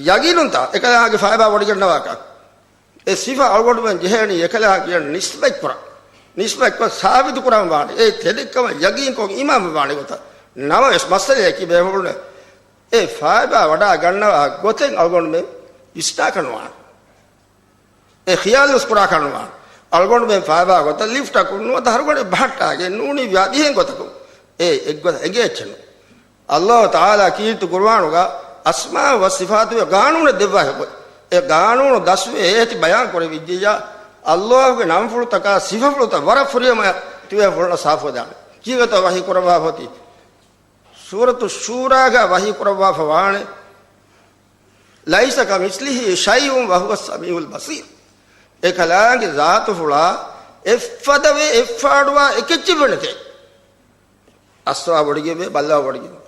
ޔަގީނުންތާ އެކަލާނގެ ފައިބާ ވޮޑިގަންނަވާކަށް؟ އެ ސިފަ އަޅުގަނޑުމެން ޖެހޭނީ އެކަލާނގެއަށް ނިސްބަތްކުރަން. ނިސްބަތްކޮށް ސާބިތުކުރަން ވާނެ. އެ ތެދެއްކަމަށް ޔަގީންކޮށް އީމާންވެވާނެ ގޮތަށް. ނަމަވެސް މައްސަލަޔަކީ ބޭފުޅުން އެ ފައިބާ ވަޑާ ގަންނަވާ ގޮތެއް އަޅުގަނޑުމެން ވިސްނާކަށް ނުވާނެ. އެ ޚިޔާލުވެސް ކުރާކަށް ނުވާނެ. އަޅުގަނޑުމެން ފައިބާ ގޮތަށް ލިފްޓަކުން ނުވަތަ ހަރުގަނޑެއް ބަހައްޓާގެން ނޫނީ ވިޔާ ދިހައިން ގޮތަކުން އެ އެއްގޮތަށް އެނގޭ އެއްޗެއް ނޫން. އައްލާހު ތަޢާލާ ކީރިތި ޤުރުއާނުގަ އަސްމާ ވަ ސިފާތުގެ ގާނޫނެއް ދެއްވާފަ އެބައޮތް. އެ ގާނޫނު ދަސްވެ އޭތި ބަޔާން ކުރެވިއްޖެއްޔާ، އައްލާހުގެ ނަންފުޅުތަކާ ސިފަފުޅުތައް ވަރަށް ފުރިހަމަޔަށް ތިބޭފުޅުންނަށް ސާފުވެދާނެ. ކީއްވެތޯ ވަޙީ ކުރައްވާފަ އޮތީ؟ ސޫރަތު ޝޫރާގަ ވަޙީ ކުރައްވާފަ ވާނެ، لَيْسَ كَمِثْلِهِ شَيْءٌ وَهُوَ السَّمِيعُ الْبَصِيرُ. އެކަލާނގެ ޒާތުފުޅާ އެއްފަދަވެ އެއްފާޑުވާ އެކެއްޗެއް ވެނެތޭ. އައްސަވާ ވޮޑިގެންވޭ، ބައްލަވާ ވޮޑިގެންވޭ.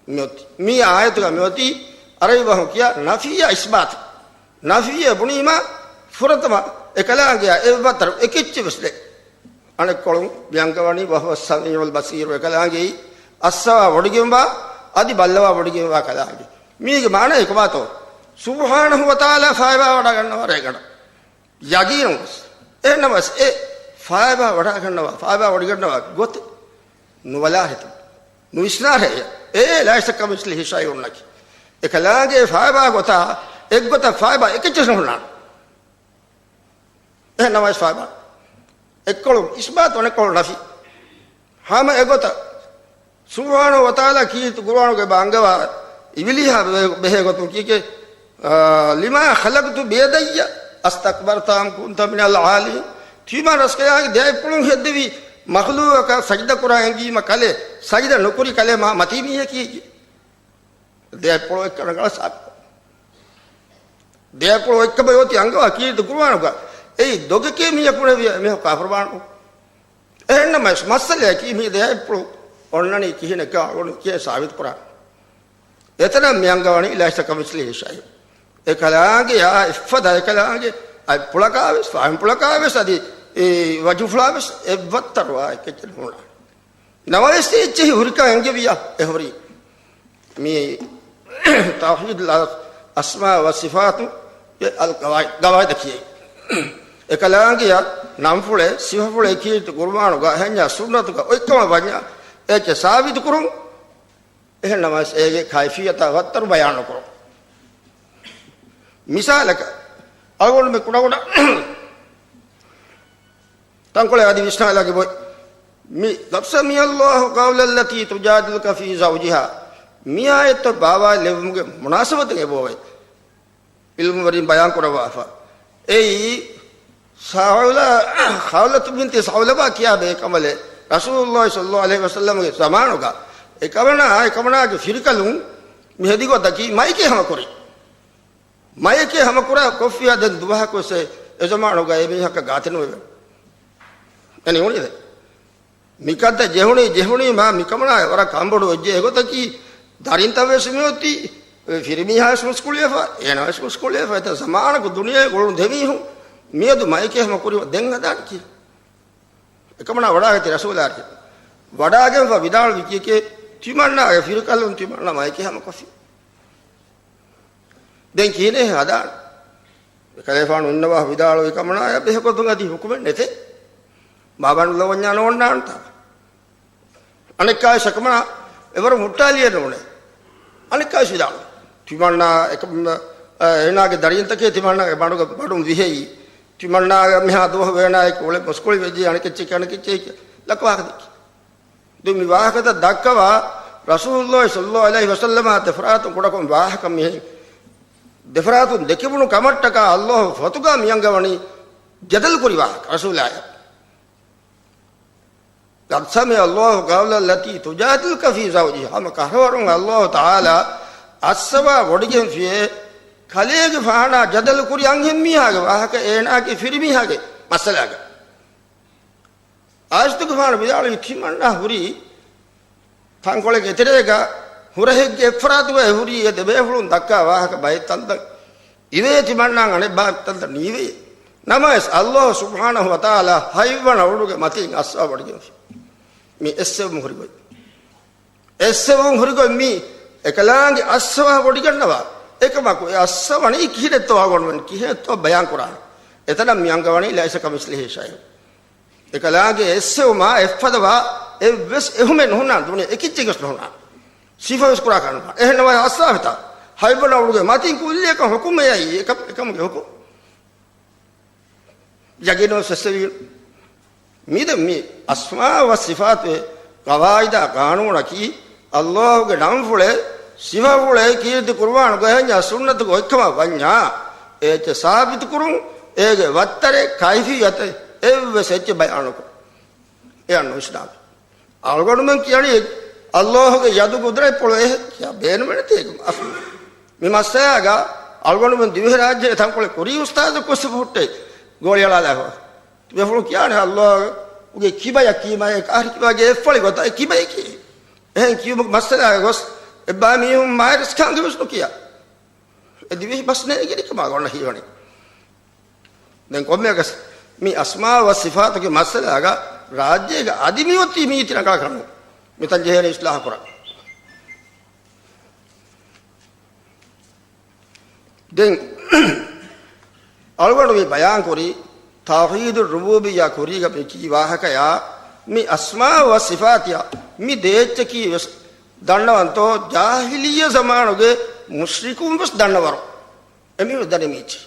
މިއޮތީ. މި އާޔަތުގަ މިއޮތީ ޢަރަބި ބަހުން ކިޔާ ނަފީއާ އިސްބާތު. ނަފީއެއް ބުނީމާ ފުރަތަމަ އެކަލާނގެއާ އެއްވައްތަރު އެކެއްޗެއް ވެސް ނެތް. އަނެއްކޮޅުން މި އަންގަވަނީ وَهُوَ السَّمِيعُ الْبَصِيرُ، އެކަލާނގެއީ އައްސަވާ ވޮޑިގެންވާ، އަދި ބައްލަވާ ވޮޑިގެންވާ ކަލާނގެ. މީގެ މާނަ އެކުބާތޯ؟ ސުބްޙާނަހޫ ވަތަޢާލާ ފާއިބާ ވަޑައިގަންނަވާ ރޭގަނޑަށް. ޔަގީނުން ވެސް. އެހެންނަމަވެސް އެ ފާއިބާ ވަޑައިގަންނަވާ، ފާއިބާ ވޮޑިގަންނަވާ ގޮތެއް ނުބަލާ ހިތުން ނުވިސްނާ ރޭ. އޭ ލައިސަ ކަމިސްލިހި ޝައިއުން ނަކީ. އެކަލާނގެ ފާއިބާ ގޮތާ އެއްގޮތަށް ފާއިބާ އެކެއްޗެއް ނުހުންނާނެ. އެހެންނަމަވެސް ފާއިބާ އެއްކޮޅު އިސްބާތު އަނެއްކޮޅު ނަފީ. ހަމަ އެގޮތަށް ސުބްޙާނަހޫ ވަތަޢާލާ ކީރިތި ޤުރުއާނުގައި ބާ އަންގަވާ އިބިލީހާ ބެ-، ބެހޭ ގޮތުން ކީކޭ، އާ، لِمَا خَلَقْتَ بِيَدَيَّ أَسْتَكْبَرْتَ أَمْ كُنْتَ مِنَ الْعَالِينَ. ތިމާ ރަސްކަލާނގެ ދެއަތްޕުޅުން ހެއްދެވި މަޚްލޫޤަކަށް ސަޖިދަ ކުރާ އެނގީމަ ކަލޭ، ސަޖިދަ ނުކުރި ކަލޭ މާ މަތީ މީހަކީ. ދެއަތްޕުޅު އެއްކަން ރަނގަޅަށް ސާބިތު. ދެއަތްޕުޅު އެއްކަމަށް އޮތީ އަންގަވާ ކީރިތި ޤުރުއާނުގަ. އެއީ ދޮގެކޭ މީހަކު ނެވި މީހަކު ކާފަރުވާނު. އެހެންނަމަވެސް މައްސަލަޔަކީ މީ ދެއަތްޕުޅު އޮންނަނީ ކިހިނެއްކަން އަޅުގަނޑު ކިޔޭ ސާބިތު ކުރާނެ. އެތަނަށް މި އަންގަވަނީ لَيْسَ كَمِثْلِهِ شَيْءٌ. އެކަލާނގެ އާ އެއްފަދަ އެކަލާނގެ އަތްޕުޅަކާވެސް، ފާހިންޕުޅަކާވެސް އަދި އެ ވަޖުފުޅާވެސް އެއްވައްތަރު އާ އެކެއްޗެއް ނޫން. ނަމަވެސް އެއްޗެހި ހުރިކަން އެނގެވިޔާ އެ ހުރީ. މި ތައުޙީދުލް އަސްމާ ވަ ސިފާތު އަލް ގަވާއިދް، ގަވާއިދަށް ކިޔައި. އެކަލާނގެއަ ނަންފުޅެއް، ސިފަފުޅެއް ކީރިތި ޤުރުއާނުގަ އެހެންޏާ ސުންނަތުގަ އޮތްކަމަށް ވަންޏާ އެއްޗެއް ސާބިތު ކުރުން. އެހެން ނަމަވެސް އޭގެ ކައިފިއްޔަތާ ވައްތަރު ބަޔާން ނުކުރުން. މިސާލަކަށް، އަޅުގަނޑުމެން ކުޑަކުޑަ ތަންކޮޅެއް އަދި ވިސްނާލާގެ ބޮއި. މި، قَدْ سَمِعَ اللَّهُ قَوْلَ الَّتِي تُجَادِلُكَ فِي زَوْجِهَا. މި އާޔަތްތައް ބާވާލެއްވުމުގެ މުނާސަބަތުން އެބައޮވޭ. ޢިލްމުވެރިން ބަޔާން ކުރައްވާފަ. އެއީ، ސަޢުލަ-، ޚައުލަތު ބިންތި ސަޢުލަބާ ކިޔާ ބޭކަނބަލެއް، ރަސޫލުﷲ ޞައްލަﷲ ޢަލައިހި ވަސައްލަމްގެ ޒަމާނުގަ އެކަމަނާ، އެކަމަނާގެ ފިރިކަލުން މި ހެދި ގޮތަކީ މައިކޭ ހަމަކުރި. މައެކޭ ހަމަކުރާ ކޮށްފިޔާ ދެން ދުވަހަކު ވެސް އެ ޒަމާނުގަ އެ މީހަކަށް ގާތެއް ނުވެވެ. އެ ނިމުނީ ދެ. މިކަންތައް ޖެހުނީ، ޖެހުނީ މާ މިކަމަނާ ވަރަށް ކަންބޮޑު ވެއްޖެ އެގޮތަކީ ދަރިންތައް ވެސް މިއޮތީ، އެ ފިރިމީހާ ވެސް މުސްކުޅިވެފަ، އޭނަ ވެސް މުސްކުޅިވެފަ، އެތައް ޒަމާނަކު ދުނިޔޭ ގުޅުނު ދެމީހުން މިއަދު މައެކޭ ހަމަ ކުރި ދެން ހަދާނެ ކީ. އެކަމަނާ ވަޑާގަތީ ރަސޫލާ ވަޑާގެންފަ ވިދާޅުވި ކީކޭ ތިމަންނާގެ ފިރިކަލުން ތިމަންނާ މައެކޭ ހަމަ ކޮށްފި. ދެން ކިހިނެއް ހަދާނެ؟ އެކަލޭފާނު އިންނަވާ ވިދާޅުވި ކަމަނާޔަށް ބެހޭގޮތުން އަދި ހުކުމެއް ނެތޭ. މާބަނޑުލަވަންޏާ ނޯންނާންތާ. އަނެއްކާވެސް އެކަމަނާ އެވަރު ހުއްޓާލިއެއް ނޫނޭ. އަނެއްކާވެސް ވިދާޅުވި. ތިމަންނާ އެކަމަ-، އަ، އޭނާގެ ދަރިންތަކެއް ތިމަންނާގެ ބަނޑުގަ ބަޑުން ވިހެއީ. ތިމަންނާގެ މިހާ ދުވަހު އޭނާއެކު އުޅެ މުސްކުޅި ވެއްޖެ އަނެކެއްޗެކޭ އަނެކެއްޗެކޭ ލަކު ވާހަކަ ދެއްކި. ދެން މި ވާހަކަތައް ދައްކަވާ ރަސޫލުﷲ ޞައްލަﷲ ޢަލައިހި ވަސައްލަމާ ދެފަރާތުން ކުޑަކޮށް ވާހަކަ މިހެން. ދެފަރާތުން ދެކެވުނު ކަމަށްޓަކާ ﷲ ފޮތުގަ މިއަންގަވަނީ ޖަދަލު ކުރި ވާހަކަ ރަސޫލާޔަށް. قَدْ سَمِعَ اللَّهُ قَوْلَ الَّتِي تُجَادِلُكَ فِي زَوْجِهَا. ހަމަ ކަހަވަރުން ﷲ ތަޢާލާ އައްސަވާ ވޮޑިގެންފިޔޭ ކަލޭގެފާނާ ޖަދަލު ކުރި އަންހެންމީހާގެ ވާހަކަ އޭނާގެ ފިރިމީހާގެ މައްސަލާގަ. އާއިޝަތުގެފާނު ވިދާޅުވީ ތިމަންނާ ހުރީ ތަންކޮޅެއްގެ އެތެރޭގަ ހުރަހެއްގެ އެއްފަރާތުގައި ހުރީ އެ ދެބޭފުޅުން ދައްކާ ވާހަކަ ބައެއް ތަންތަން އިވޭ ތިމަންނާ އަނެއް ބައެއް ތަންތަން ނީވޭ. ނަމަވެސް ﷲ ސުބްޙާނަހޫ ވަތަޢާލާ ހަތްވަނަ އުޑުގެ މަތިން އައްސަވާ ވޮޑިގެންފި. މި އެއްސެވުމު ހުރި ގޮތް. އެއްސެވުން ހުރިގޮތް މީ އެކަލާނގެ އައްސަވާ ވޮޑިގަންނަވާ. އެކަމަކު އެ އައްސަވަނީ ކިހިނެއްތޯ އަޅުގަނޑުމެން ކިހިނެއްތޯ ބަޔާން ކުރާނެ. އެތަނަށް މި އަންގަވަނީ لَيْسَ كَمِثْلِهِ شَيْءٌ. އެކަލާނގެ އެއްސެވުމާ އެއްފަދަވާ އެއްވެސް އެހުމެއް ނުހުންނާނެ ދުނިޔެ އެކިއްޗެއްވެސް ނުހުންނާނެ. ސިފަވެސް ކުރާކަށް ނުހުންނާނެ. އެހެންނަމަ އައްސަވާފިތާ ހަތްވަނަ އުޑުގެ މަތިން ކުއްލިއަކަށް ހުކުމް އެއީ އެކަ-، އެކަމުގެ ހުކުމް. ޔަގީނުވެސް އެއްސެވި. މިދެން މި އަސްމާ ވަ ސިފާތުގެ ގަވާއިދާ ގާނޫނަކީ، ﷲގެ ނަންފުޅެއް، ސިފަފުޅެއް ކީރިތި ޤުރުއާނުގައި ސުންނަތުގައި އޮތްކަމަށް ވަންޏާ، އެއްޗެއް ސާބިތުކުރުން، އޭގެ ވައްތަރެއް، ކައިފިއްޔަތެއް އެއްވެސް އެއްޗެއް ބަޔާނުކުރުން. އެއަށް ނުވިސްނާނެ. އަޅުގަނޑުމެން ކިޔަނީ ﷲގެ ޔަދު ޤުދްރަތްޕުޅު އެހެން ކިޔާ ބޭނުމެއް ނެތޭ އަސްލު. މި މައްސަލާގަ އަޅުގަނޑުމެން ދިވެހިރާއްޖޭގެ ތަންކޮޅެއް ކުރީ އުސްތާޛު ކުރްސި ފުހުއްޓޭ ގޯޅިއަޅާލާފަ. ދިވެފުޅުން ކިޔާނެ ﷲގެ ކިބަޔަކީ މައެއް އަހަރު ކިބައިގެ އެއްފަޅި ގޮތަށް އެ ކިބައި ކިޔޭ. އެހެން ކިޔުމުގެ މައްސަލާގަ ގޮސް އެއްބާ މީހުން މާތް ރަސްކަހަނގެ ވެސް ނުކިޔާ. އެ ދިވެހި ބަސް ނޭނގެނީ ކަމާ ގޮންނަ ހީވަނީ. ދެން ކޮންމެއަކަސް މި އަސްމާ ވަ ސިފާތުގެ މައްސަލާގަ ރާއްޖޭގަ އަދި މިއޮތީ މީތި ރަނގަޅަކަށް ނޫން. މިތަން ޖެހޭނީ އިސްލާހު ކުރަން. ދެން އަޅުގަނޑު މި ބަޔާން ކުރީ ތައުޙީދު ރުބޫބިއްޔާ ކުރީގަ މި ކީ ވާހަކަޔާ، މި އަސްމާ ވަ ސިފާތިޔާ މި ދޭއްޗަކީ ވެސް ދަންނަވަންތޯ، ޖާހިލިއްޔަ ޒަމާނުގެ މުޝްރިކުން ވެސް ދަންނަވަރު އެމީހުން ދަނީ މީޗި.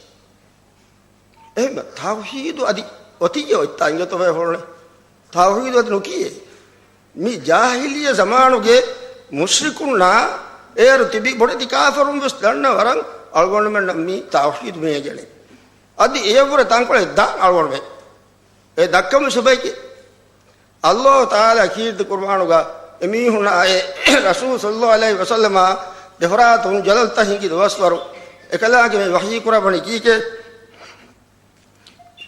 އެހެން ތައުޙީދު އަދި އޮތިއްޔެ އޮތްތާ އިނގޭތޯ ބައެއް ހުޅުނެ. ތައުޙީދު އަދި ނުކިޔޭ. މި ޖާހިލިއްޔަ ޒަމާނުގެ މުޝްރިކުންނާ އޭރު ތިބި ބޮޑެތި ކާފަރުން ވެސް ދަންނަ ވަރަށް އަޅުގަނޑުމެންނަށް މި ތައުޙީދު މި އެނގޭނެ. އަދި އެޔަށްވުރެ ތަންކޮޅެއް ދާން އަޅުގަނޑުމެން. އެ ދައްކަމު ސުބައިކެ. ﷲ ތަޢާލާ ކީރިތި ޤުރުއާނުގަ އެމީހުންނާއި ރަސޫލު ޞައްލައްލާހު ޢަލައިހި ވަސައްލަމާ ދެފަރާތުން ޖަލަލްތައް ހިނގި ދުވަސްވަރު އެކަލާނގެ މި ވަޙީ ކުރައްވަނީ ކީކޭ؟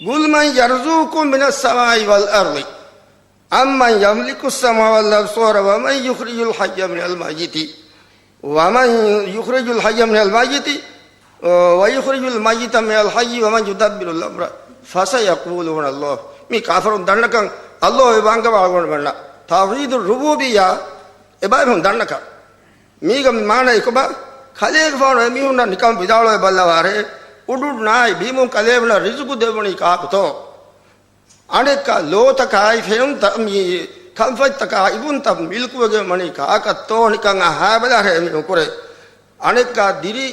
قل من يرزقكم من السماء والأرض أمن يملك السمع والأبصار ومن يخرج الحي من الميت ومن يخرج الحي من الميت ويخرج الميت من الحي ومن يدبر الأمر فسيقولون الله. މި ކާފަރުން ދަންނަކަން ﷲ އެބަ އަންގަވާ އަޅުގަނޑުމެންނަށް ތައުޙީދު ރުބޫބިއްޔާ އެބަ އެމީހުން ދަންނަކަން. މީގަ މި މާނަ އެކޮބާ؟ ކަލޭގެފާނު އެމީހުންނަށް ނިކަން ވިދާޅުވެ ބައްލަވާރޭ، އުޑުންނާއި ބިމުން ކަލޭމެނަށް ރިޒުގު ދެއްވަނީ ކާކުތޯ؟ އަނެއްކާ ލޯތަކާއި ފެނުންތައް މި ކަންފަތްތަކާ އިވުންތައް މިލްކުވެގެން ވަނީ ކާކަށްތޯ ނިކަން އަހާބަލާރޭ އެމީހުން ކުރޭ. އަނެއްކާ ދިރި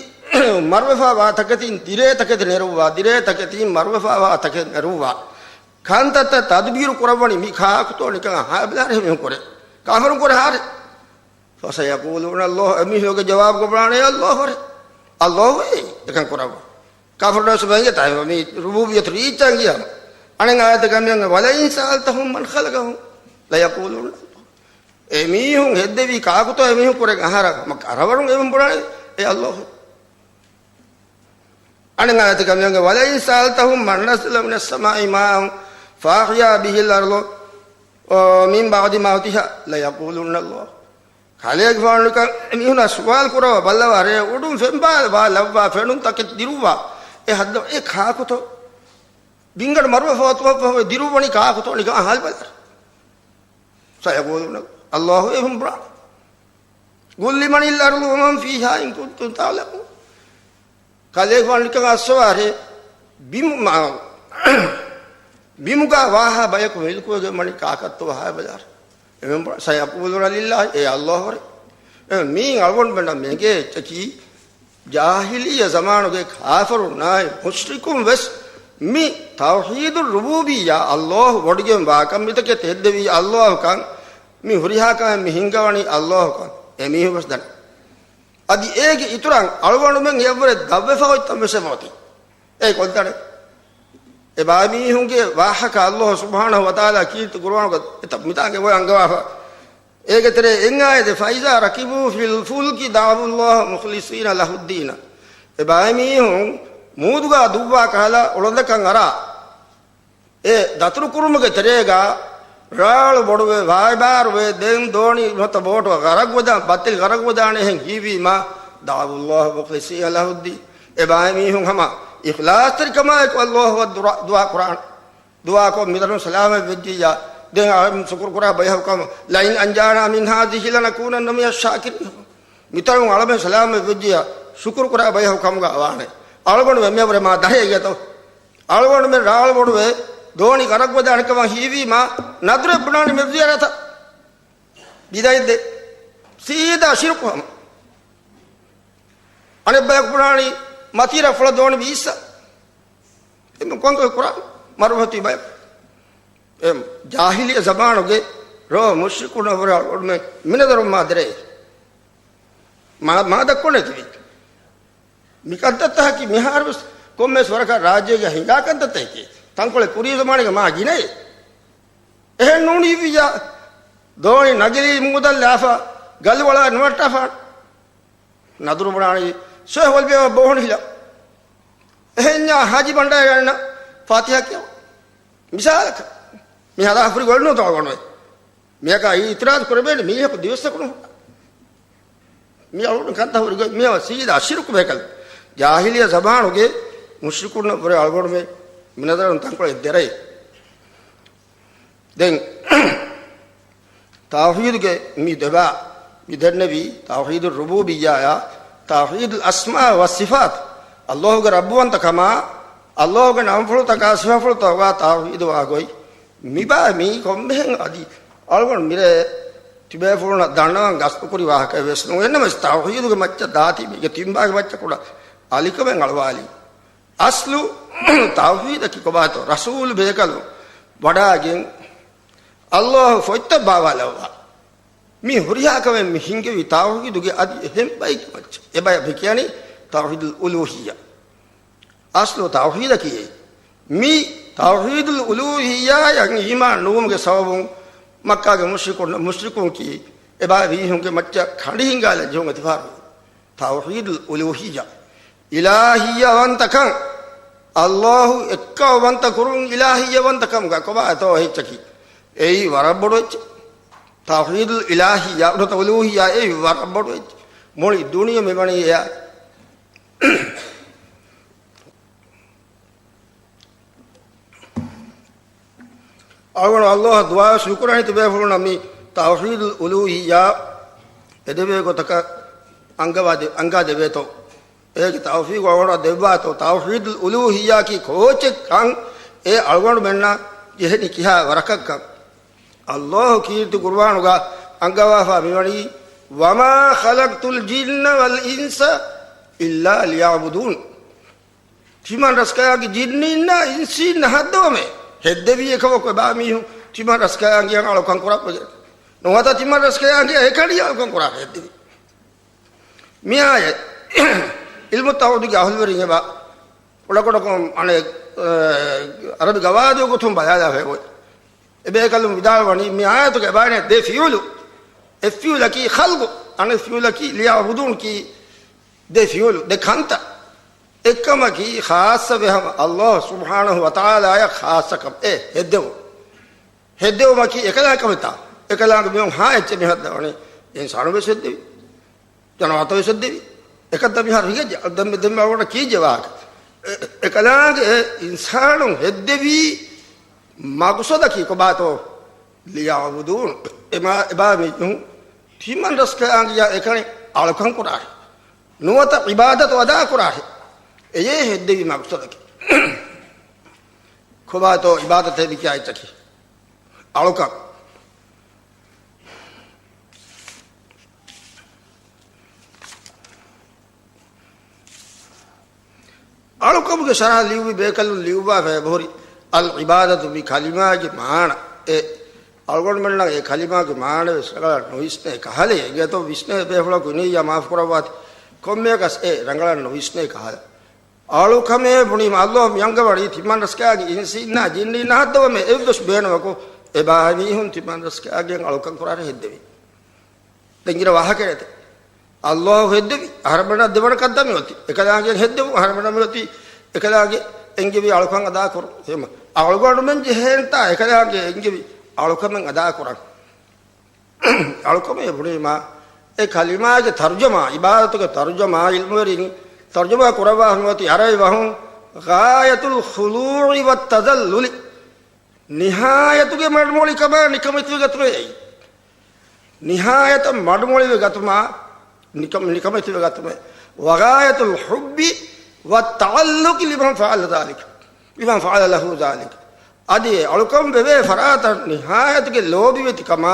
މަރުވެފާވާ ތަކެތިން ދިރޭ ތަކެތި ނެރުއްވާ، ދިރޭ ތަކެތިން މަރުވެފާވާ ތަކެތި ނެރުއްވާ. ކަންތައްތައް ތަދުބީރު ކުރައްވަނީ މި ކާކުތޯ ނިކަން އަހާބަލާރޭ އެމީހުން ކުރޭ. ކާފަރުން ކުރޭ ހާރެ. فسيقولون الله، އެމީހުންގެ ޖަވާބުގަ ބުނާނެ ﷲ ވަރެ. ﷲ އޭ އެކަން ކުރައްވާ. ކާފަރުން ވެސް ބައިނގެ ތާއިމަ މި ރުބޫބިއްޔަތު ރީއްޗަށް އަންގިޔާމަ. އަނެއް އާޔަތަކަށް މިއަންގަ، ولئن سألتهم من خلقهم ليقولن الله. އެމީހުން ހެއްދެވީ ކާކުތޯ އެމީހުން ކުރެން އަހަރަ މަ ކަރަވަރުން އެމީހުން ބުނާނެ އޭ ﷲ. އަނެއް އާޔަތަކަށް މިއަންގަ، ولئن سألتهم من نزل من السماء ماء فأحيا به الأرض من بعد موتها ليقولن الله. ކަލޭގެފާނު ނިކަން މީހުންނަށް ސުވާލު ކުރައްވާ ބައްލަވާ ރޭ އުޑުން ފެންބާ ބާ ލައްވާ ފެނުން ތަކެތި ދިރުއްވާ އެ ހައްދަ އެ ކާކުތޯ؟ ބިންގަނޑު މަރުވެފަ ދިރުއްވަނީ ކާކުތޯ ނިކަން އަހާލި ބަލަ. سيقولون الله އެހުން ބުރާ. قل لمن الأرض ومن فيها إن كنتم تعلمون. ކަލޭގެފާނު ނިކަން އައްސަވާރޭ ބިމު-، މާ-، ބިމުގަ ވާހާ ބަޔަކު މިލްކުވެގެން ވަނީ ކާކަށްތޯ އަހާބަލާރޭ. އެމެން ބުނާ، سيقولون لله، އޭ ﷲ ވަރެ. އެ މީ އަޅުގަނޑުމެންނަށް މެނގޭ އެއްޗަކީ، ޖާހިލިއްޔަ ޒަމާނުގެ ކާފަރުންނާއި މުޝްރިކުން ވެސް މި ތައުޙީދު ރުބޫބިއްޔާ، ﷲ ވޮޑިގެން ވާކަން، މިތަކެތި ހެއްދެވީ ﷲ ކަން، މި ހުރިހާ ކަމެއް މި ހިންގަވަނީ ﷲ ކަން އެމީހުން ވެސް ދަނީ. އަދި އޭގެ އިތުރަށް އަޅުގަނޑުމެން އެއަށްވުރެ ދަށްވެފަ އޮތް ތަން ވެސް އެބައޮތީ. އޭ ކޮންތަނެއް؟ އެބައިމީހުންގެ ވާހަކަ ﷲ ސުބްޙާނަހޫ ވަތަޢާލާ ކީރިތި ޤުރުއާނުގަ އެތައް މިތާނގެ އޮތް އަންގަވާފަ. އޭގެ ތެރޭ އެއް އާޔަތެއް، فإذا ركبوا في الفلك دعوا الله مخلصين له الدين. އެބައިމީހުން މޫދުގަ ދުއްވާ ކަހަލަ އުޅަނދަކަށް އަރާ، އެ ދަތުރުކުރުމުގެ ތެރޭގަ ރާޅު ބޮޑުވެ، ވާއިބާރުވެ، ދެން ދޯނި ނުވަތަ ބޯޓު ޣަރަޤުވެދާނެ، ބަތިލް ޣަރަޤުވެދާނެ އެހެން ހީވީމަ، دعوا الله مخلصين له الدين. އެބައިމީހުން ހަމަ އިޚްލާޞްތެރިކަމާއެކު ﷲ އަށް ދުޢާ، ދުޢާ ކުރާނެ. ދުޢާކޮށް މިތަނުން ސަލާމަތް ވެއްޖިއްޔާ، ދެން އަޅަމެން ޝުކުރު ކުރާ ބަޔަކު ކަމަށް، لئن أنجانا من هذه لنكونن من الشاكرين. މިތަނުން އަޅަމެން ސަލާމަތް ވެއްޖިއްޔާ، ޝުކުރު ކުރާ ބަޔަކު ކަމުގަ ވާނެ. އަޅުގަނޑުމެން މިއަށްވުރެ މާ ދަހޭ އިނގޭތޯ؟ އަޅުގަނޑުމެން ރާޅު ބޮޑުވެ، ދޯނި ޣަރަޤުވެދާނެ ކަމަށް ހީވީމާ، ނަދުރެއް ބުނާނީ މެދު ޒިޔާރަތަށް ބިދައެއްދޭ. ސީދާ ޝިރުކު ހަމަ. އަނެއް ބަޔަކު ބުނާނީ މަތީރަށް ފުޅަ ދޯނި ބީއްސަ. އެމެ ކޮންކަމެއް ކުރާ މަރުވަތި ބަޔަކު. އެ ޖާހިލިއްޔަ ޒަމާނުގެ ރޯ މުޝްރިކުންނަށް ވުރެ އަޅުގަނޑުމެން މިނަދަރުން މާ ދެރޭ. މާ، މާ ދައްކޮނެތިވި. މި ކަންތައްތަކަކީ މިހާރުވެސް ކޮންމެސް ވަރަކަށް ރާއްޖޭގަ ހިނގާ ކަންތައްތަކެކޭ. ތަންކޮޅެއް ކުރީ ޒަމާނެއްގަ މާ ގިނައޭ. އެހެން ނޫނީވިއްޔާ ދޯނި ނަގިލީ މޫދަށް ލާފަ ގަލުވަޅާ ނުވައްޓާފާނެ. ނަދުރު ބުނާނީ ޝޭޚް ވަލްބިޔާ ބޯހުން ހިލަ. އެހެންޏާ ހާޖި ބަންޑާރަ އަންނަ ފާތިހާ ކިޔަވަ. މިސާލަކަށް މި ހަދާ ހުރި ގޮތް ނޫން ތަޅުގަނޑުވެ. މިއަކާ އިތުރާޒު ކުރެވޭނެ މީހަކު ދިވެއްސަކު ނޫން. މި އަޅުގަނޑު ކަންތައް ހުރި ގޮތް މިއަވަ ސީދާ ޝިރުކު ބޭކަލް. ޖާހިލިއްޔަ ޒަމާނުގެ މުޝްރިކުންނަށް ވުރެ އަޅުގަނޑުމެ މިނަދަރުން ތަންކޮޅެއް ދެރައެ. ދެން ތައުޙީދުގެ މި ދެބާ މި ދެންނެވީ ތައުޙީދު ރުބޫބިއްޔާޔާ، ތައުޙީދުލް އަސްމާ ވަ ސިފާތު. ﷲ ގެ ރައްބުވަންތަކަމާ، ﷲ ގެ ނަންފުޅުތަކާ ސިފަފުޅުތަކާ ތައުޙީދުވާ ގޮތް. މިބާ މީ ކޮންމެހެން އަދި އަޅުގަނޑު މިރޭ ތިބޭފުޅުންނަށް ދަންނަވަން ގަސްތުކުރި ވާހަކައެއް ވެސް ނޫން. އެހެންނަމަވެސް ތައުޙީދުގެ މައްޗަށް ދާތީ މީގެ ތިންބާގެ މައްޗަށް ކުޑަ އަލިކަމެއް އަޅުވާލީ. އަސްލު ތައުޙީދަކީ ކޮބާތޯ؟ ރަސޫލު ބޭކަލުން ވަޑާގެން ﷲ ފޮތްތައް ބާވާލައްވާ. މި ހުރިހާ ކަމެއް މި ހިންގެވި ތައުޙީދުގެ އަދި އެހެން ބައެއްގެ މައްޗަށް. އެ ބަޔަށް މި ކިޔަނީ ތައުޙީދުލް އުލޫހިއްޔާ. އަސްލު ތައުޙީދަކީ އެއީ. މި ތައުޙީދުލް އުލޫހިއްޔާއަށް އީމާން ނުވުމުގެ ސަބަބުން މައްކާގެ މުޝްރިކުންނަށް މުޝްރިކުން ކީ އެބާ މީހުންގެ މައްޗަށް ކަނޑިހިނގާލަން ޖެހުން އެތިފާރު. ތައުޙީދުލް އުލޫހިއްޔާ، އިލާހިއްޔަވަންތަކަން، ﷲ އެއްކައުވަންތަ ކުރުން އިލާހިއްޔަވަންތަކަމުގަ ކޮބާތޯ އެއްޗަކީ؟ އެއީ ވަރަށް ބޮޑު އެއްޗެއް. ތައުޙީދުލް އިލާހިއްޔާ ނުވަތަ އުލޫހިއްޔާ އެއީ ވަރަށް ބޮޑު އެއްޗެއް. މުޅި ދުނިޔެ މިވަނީ އެއާ. އަޅުގަނޑު ﷲ އަށް ދުޢާވެސް ނުކުރަނީ ތިބޭފުޅުންނަށް މި ތައުޙީދުލް އުލޫހިއްޔާ އެދެވޭ ގޮތަކަށް އަންގަވާ ދެ-، އަންގާ ދެވޭތޯ. އޭގެ ތައުފީޤު އަޅުގަނޑަށް ދެއްވާތޯ. ތައުޙީދުލް އުލޫހިއްޔާއަކީ ކޯޗެއްކަން އެ އަޅުގަނޑުމެންނަށް ޖެހެނީ ކިހާ ވަރަކަށްކަން. ﷲ ކީރިތި ޤުރުއާނުގަ އަންގަވާފާ މިވަނީ، وما خلقت الجن والإنس إلا ليعبدون. ތިމަން ރަސްކަލާނގެ ޖިންނީންނާ އިންސީންނަށް ހައްދަވަމޭ. ހެއްދެވީ އެކަމަކު އެބާ މީހުން ތިމަން ރަސްކަލާނގެއަށް އަޅުކަން ކުރައްވަގެން. ނުވަތަ ތިމަން ރަސްކަލާނގެއަށް އެކަނި އަޅުކަން ކުރާ ހެއްދެވީ. މިއާޔަތް ޢިލްމު ތައުޙީދުގެ އަހުލުވެރިން އެބަ ކުޑަކުޑަކޮށް އަނެއް، އަ، އަރަބި ގަވާދިއު ގޮތުން ބަލާލާފައި އޮތް. އެބޭކަލުން ވިދާޅުވަނީ މި އާޔަތުގެ އެބައިނެ ދެ ފިޢުލު. އެއް ފިޢުލަކީ ޚަލްޤު، އަނެއް ފިޢުލަކީ ލިޔަޢުބުދޫން ކީ ދެ ފިޢުލު، ދެ ކަންތައް. އެއްކަމަކީ ޚާއްޞަވެ ހަމަ ﷲ ސުބްޙާނަހޫ ވަތަޢާލާއަށް ޚާއްޞަކަމެއް. އެ ހެއްދެވުން. ހެއްދެވުމަކީ އެކަލާ ކަމެއްތާ؟ އެކަލާނގެ މިއޮން ހާ އެއްޗެއް މި ހައްދަވަނީ އިންސާނު ވެސް ހެއްދެވި. ޖަނަވާރުތައް ވެސް ހެއްދެވި. އެކަންތައް މިހާރު ހިނގައްޖެ. ދެންމެ، ދެންމެ އަޅުގަނޑަށް ކީއްޖެ ވާހަކަ؟ އެ، އެކަލާނގެ އެ އިންސާނުން ހެއްދެވީ މަގުސަދަކީ ކޮބާތޯ؟ ލިޔަޢުބުދޫން. އެމާ، އެބާ މީހުން ތިމަން ރަސްކަލާނގެއަށް އެކަނި އަޅުކަން ކުރާށޭ. ނުވަތަ ޢިބާދަތު އަދާ ކުރާށޭ. އެޔޭ ހެއްދެވި މަގުސަދަކީ. ކޮބާތޯ ޢިބާދަތޭ މި ކިޔާ އެއްޗަކީ؟ އަޅުކަން. އަޅުކަމުގެ ޝަރަޙަ ލިޔުއްވި ބޭކަލުން ލިޔުއްވާފަ އެބަހުރި، އަލް ޢިބާދަތު މި ކަލިމާގެ މާނަ އެ އަޅުގަނޑުމެންނަށް އެ ކަލިމާގެ މާނަވެސް ރަނގަޅަށް ނުވިސްނޭ ކަހަލަ، އެނގޭތޯ ވިސްނޭ ބޭފުޅަކު އިނިއްޔާ މާފު ކުރައްވާތި، ކޮންމެއަކަސް އެ ރަނގަޅަށް ނުވިސްނޭ ކަހަލަ. އަޅުކަމޭ ބުނީމަ ﷲ މި އަންގަވަނީ ތިމަން ރަސްކަލާނގެ އިންސީންނާ ޖިންނީންނާ ހައްދަވަމޭ އެއްވެސް ބޭނުމަކު އެބާ މީހުން ތިމަން ރަސްކަލާނގެއަށް އަޅުކަން ކުރާށޭ ހެއްދެވީ. ދެން އިރަށް ވާހަކަ ނެތެ. ﷲ ހެއްދެވި، އަހަރެމެންނަށް ދެވަނަ ކަންތައް މިއޮތީ. އެކަލާނގެ ހެއްދެވުން، އަހަރެމެންނަށް މިއޮތީ. އެކަލާނގެ އެންގެވި އަޅުކަން އަދާކުރުން. އެހެން އަޅުގަނޑުމެން ޖެހޭންތާ އެކަލާނގެ އެންގެވި އަޅުކަމެއް އަދާކުރަން. އަޅުކަމޭ ބުނީމާ، އެ ކަލިމާގެ ތަރުޖަމާ، ޢިބާދަތުގެ ތަރުޖަމާ، ޢިލްމުވެރިން ތަރުޖަމާ ކުރައްވާ މިއޮތީ ޢަރަބި ބަހުން، ޣާޔަތުލް ޚުޟޫޢި ވައްތަޛައްލުލި. ނިހާޔަތުގެ މަޑުމޮޅިކަމާ ނިކަމެތިވެ ގަތުމޭ އެއީ. ނިހާޔަތަށް މަޑުމޮޅިވެ ގަތުމާ، ނިކަމ-، ނިކަމެތިވެ ގަތުމޭ. ވަޣާޔަތުލް ޙުއްބި ވައްތަޢައްލުޤި ލިމަން ފަޢަލަ ޛާލިކަ. ލިމަން ފަޢަލަ ލަހޫ ޛާލިކަ. އަދި އެ އަޅުކަން ވެވޭ ފަރާތަށް ނިހާޔަތުގެ ލޯބިވެތިކަމާ،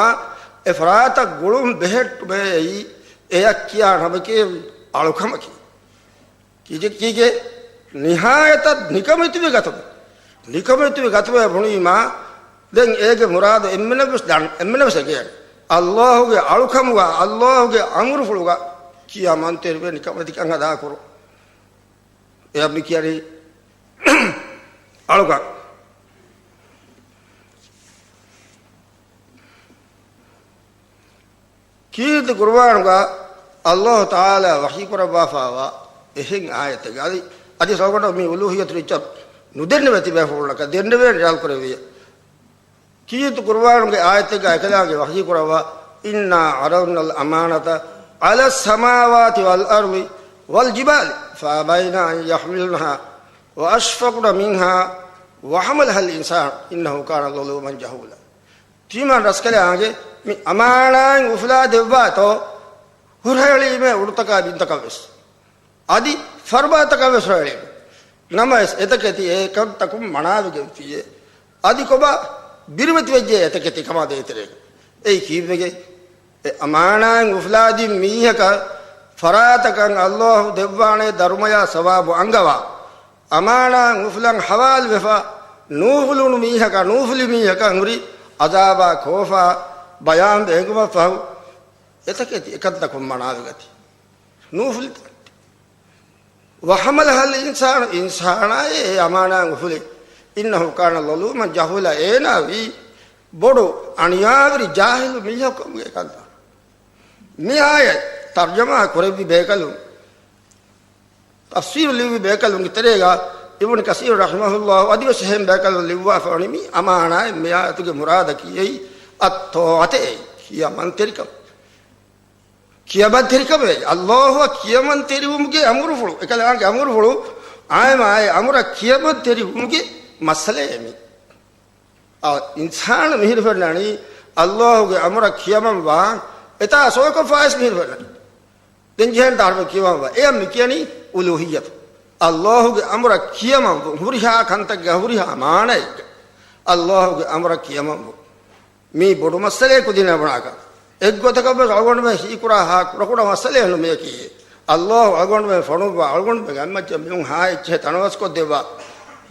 އެ ފަރާތަށް ގުޅުން ބެހެއްޓުމޭ އެއީ، އެއަށް ކިޔާ ނަމެކޭ އަޅުކަމަކީ. ކީކޭ، ކީކޭ؟ ނިހާޔަތަށް ނިކަމެތިވެ ގަތުމެ. ނިކަމެތިވެ ގަތުމެ ބުނީމާ، ދެން އޭގެ މުރާދު އެންމެނަށްވެސް ދަން-، އެންމެނަށްވެސް އެނގޭނެ. ﷲގެ އަޅުކަމުގަ، ﷲގެ އަމުރުފުޅުގަ ކިޔާ މަންތިރިވެ ނިކަމެތިކަން އަދާކުރު. އެއަށް މި ކިޔަނީ އަޅުކަން. ކީރިތި ޤުރުއާނުގަ ﷲ ތަޢާލާ ވަޙީ ކުރައްވާފާވާ އެހެން އާޔަތެއް. އަދި، އަދި ސަބަބަކަށް މި އުލޫހިއްޔަތު ރިއްޗަށް ނުދެންނެވޭ ތިބޭފުޅުންނަކަށް ދެންނެވޭނެ ރިޔާލް ކުރެވިޔަ. ކީރިތި ޤުރުއާނުގެ އާޔަތެއްގަ އެކަލާނގެ ވަޙީ ކުރައްވާ، إنا عرضنا الأمانة على السماوات والأرض والجبال فأبين أن يحملنها وأشفقن منها وحملها الإنسان إنه كان ظلوما جهولا. ތިމަން ރަސްކަލާނގެ މި އަމާނާތް އުފުލާ ދެއްވާތޯ، ހުރަހެޅީމޭ އުޑުތަކާ ބިންތަކަށް ވެސް. އަދި ފަރުބާތަކަށް ވެސް ރޮއެޅޭ. ނަމަވެސް އެތަކެތި އެކަންތަކުން މަނާވެގެންފިއޭ. އަދި ކޮބާ ބިރުވެތިވެއްޖެ އެތަކެތި ކަމާ ދޭތެރޭގަ. އެއީ ކީއްވެގެ؟ އެ އަމާނާއިން އުފުލާދިން މީހަކަށް ފަރާތަކަށް އައްލާހު ދެއްވާނެ ދަރުމަޔާ ސަވާބު އަންގަވާ. އަމާނާއިން އުފުލަން ހަވާލުވެފަ، ނޫފުލުނު މީހަކަށް، ނޫފުލި މީހަކަށް ހުރި އަޒާބާ ކޯފާ ބަޔާން އެނގުމަށްފަހު، އެތަކެތި އެކަންތަކުން މަނާވެގަތީ. ނޫފުލި وحملها الإنسان، އިންސާނާއޭ އެ އަމާނާއިން އުފުލި. إنه كان ظلوما جهولا، އޭނާ ވީ ބޮޑު އަނިޔާވެރި ޖާހިލު މީހަކު ކަމުގެ ކަންތައް. މި އާޔަތް ތަރްޖަމާ ކުރެއްވި ބޭކަލުން، ތަފްސީރު ލިޔުއްވި ބޭކަލުންގެ ތެރޭގަ އިބްނު ކަސީރު ރަޙިމަހުﷲ އަދިވެސް އެހެން ބޭކަލުން ލިޔުއްވާފަ ވަނީ މި އަމާނާއެއް މި އާޔަތުގެ މުރާދަކީ އެއީ އައްޠާޢަތޭ، ކިޔަމަންތެރިކަމެއް. ކިޔަމަންތެރިކަމެއް، އައްލާހުއަށް ކިޔަމަންތެރިވުމުގެ އަމުރުފުޅު. އެކަލާނގެ އަމުރުފުޅު އާއެމާއެ އަމުރަށް ކިޔަމަންތެރިވުމުގެ މައްސަލައެއް މީ. އާ، އިންސާނު މިހިރި ފެންނަނީ އައްލާހުގެ އަމުރަށް ކިޔަމަންވާން އެތާ ސޮއިކޮށްފާވެސް މިހިރި ފެންނަނީ. ދެން ޖެހޭނެ ތާރަފަށް ކިޔަމަންވާ. އެޔަށް މި ކިޔަނީ އުލޫހިއްޔަތު. އައްލާހުގެ އަމުރަށް ކިޔަމަންވުން ހުރިހާ ކަންތައްގެ ހުރިހާ މާނައެއްގަ އައްލާހުގެ އަމުރަށް ކިޔަމަންވުން. މީ ބޮޑު މައްސަލައެއް ކުދިން ބުނާކަށް. އެއްގޮތަކަށް ވެސް އަޅުގަނޑުމެން ހީކުރާ ހާ ކުޑަކުޑަ މައްސަލައެއް ނުމެއަކީ. އައްލާހު އަޅުގަނޑުމެން ފޮނުއްވާ، އަޅުގަނޑުމެން އަތްމައްޗަށް މިއުން ހާ އެއްޗެހި ތަނަވަސްކޮށްދެއްވާ.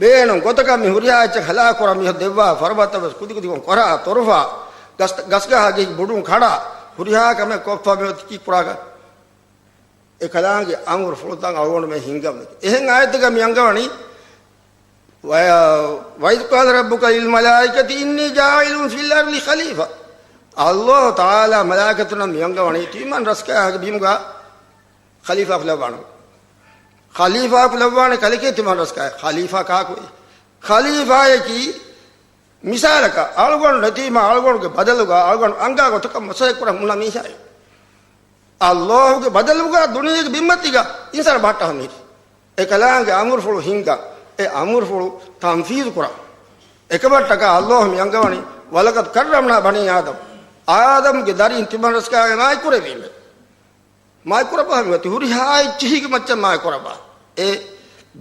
ބޭނުން ގޮތަކަށް މި ހުރިހާ އެއްޗެއް ހަލާކުކުރާ މިހޮ ދެއްވާ، ފަރުބަތަށް ވެސް ކުދިކުދިކޮށް ކޮރާ، ތޮރުފާ، ގަސް، ގަސްގަހާ ގެ ބުޑުން ކަޑާ، ހުރިހާ ކަމެއް ކޮށްފަ މިއޮތީ ކީކުރާކަށް. އެކަލާނގެ އަމުރުފުޅުތައް އަޅުގަނޑުމެން ހިންގަމުން. އެހެން އާޔަތެއްގަ މި އަންގަވަނީ، وَ، وَإِذْ قَالَ رَبُّكَ لِلْمَلَائِكَةِ إِنِّي جَاعِلٌ فِي الْأَرْضِ خَلِيفَةً. އައްލާހު ތަޢާލާ މަލާއިކަތުންނަށް މި އަންގަވަނީ ތިމަން ރަސްކަލާނގެ ބިމުގަ ޚަލީފާއަކު ލައްވާނަމޭ. ޚަލީފާއަކު ލައްވާނެ ކަލެކޭ ތިމަން ރަސްކަލާ. ޚަލީފާ ކާކު؟ ޚަލީފާޔަކީ މިސާލަކަށް، އަޅުގަނޑު ނެތީމަ އަޅުގަނޑުގެ ބަދަލުގަ އަޅުގަނޑު އަންގާ ގޮތަކަށް މަސައްކަތް ކުރަން ހުންނަ މީހާއެއް. އައްލާހުގެ ބަދަލުގަ ދުނިޔޭގެ ބިންމަތީގަ އިންސާނާ ބަހައްޓާ މީހެއް. އެކަލާނގެ އަމުރުފުޅު ހިންގާ، އެ އަމުރުފުޅު ތަންފީޒު ކުރާ. އެކަމަށްޓަކާ އައްލާހު މި އަންގަވަނީ، وَلَقَدْ كَرَّمْنَا بَنِي آدَمَ. އާދަމްގެ ދަރީން ތިމަން ރަސްކަލާނގެ މާތް ކުރެއްވީމޭ. މާތް ކުރައްވާ މިއޮތީ ހުރިހާ އެއްޗެހީގެ މައްޗަށް މާތް ކުރައްވާ. އެ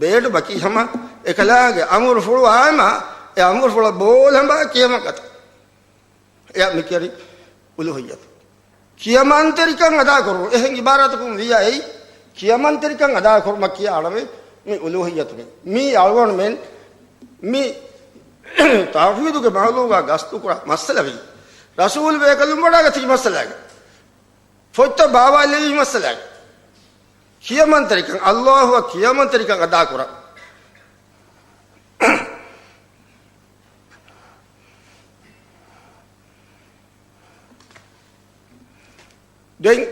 ބޭޑު ބަކީ ހަމަ އެކަލާނގެ އަމުރުފުޅު އާއެމާ، އެ އަމުރުފުޅަށް ބޯލަނބާ ކިޔަމަން ކަތަ. އެޔަށް މި ކިޔަނީ އުލޫހިއްޔަތު. ކިޔަމަންތެރިކަން އަދާކުރުން. އެހެން އިބާރާތަކުން ވިއްޔާ އެއީ ކިޔަމަންތެރިކަން އަދާކުރުމަށް ކިޔާ އަޅަމެން މި އުލޫހިއްޔަތު މި. މީ އަޅުގަނޑުމެން މި ތައުޙީދުގެ މައުޟޫޢާ ގަސްތުކުރާ މައްސަލަ ވީ. ރަސޫލު ބޭކަލުން ވަޑާގަތީ މައްސަލައެއް. ފޮތްތައް ބާވާލެވި މައްސަލައެއް. ކިޔަމަންތެރިކަން، އައްލާހުއަށް ކިޔަމަންތެރިކަން އަދާކުރަން. ދެން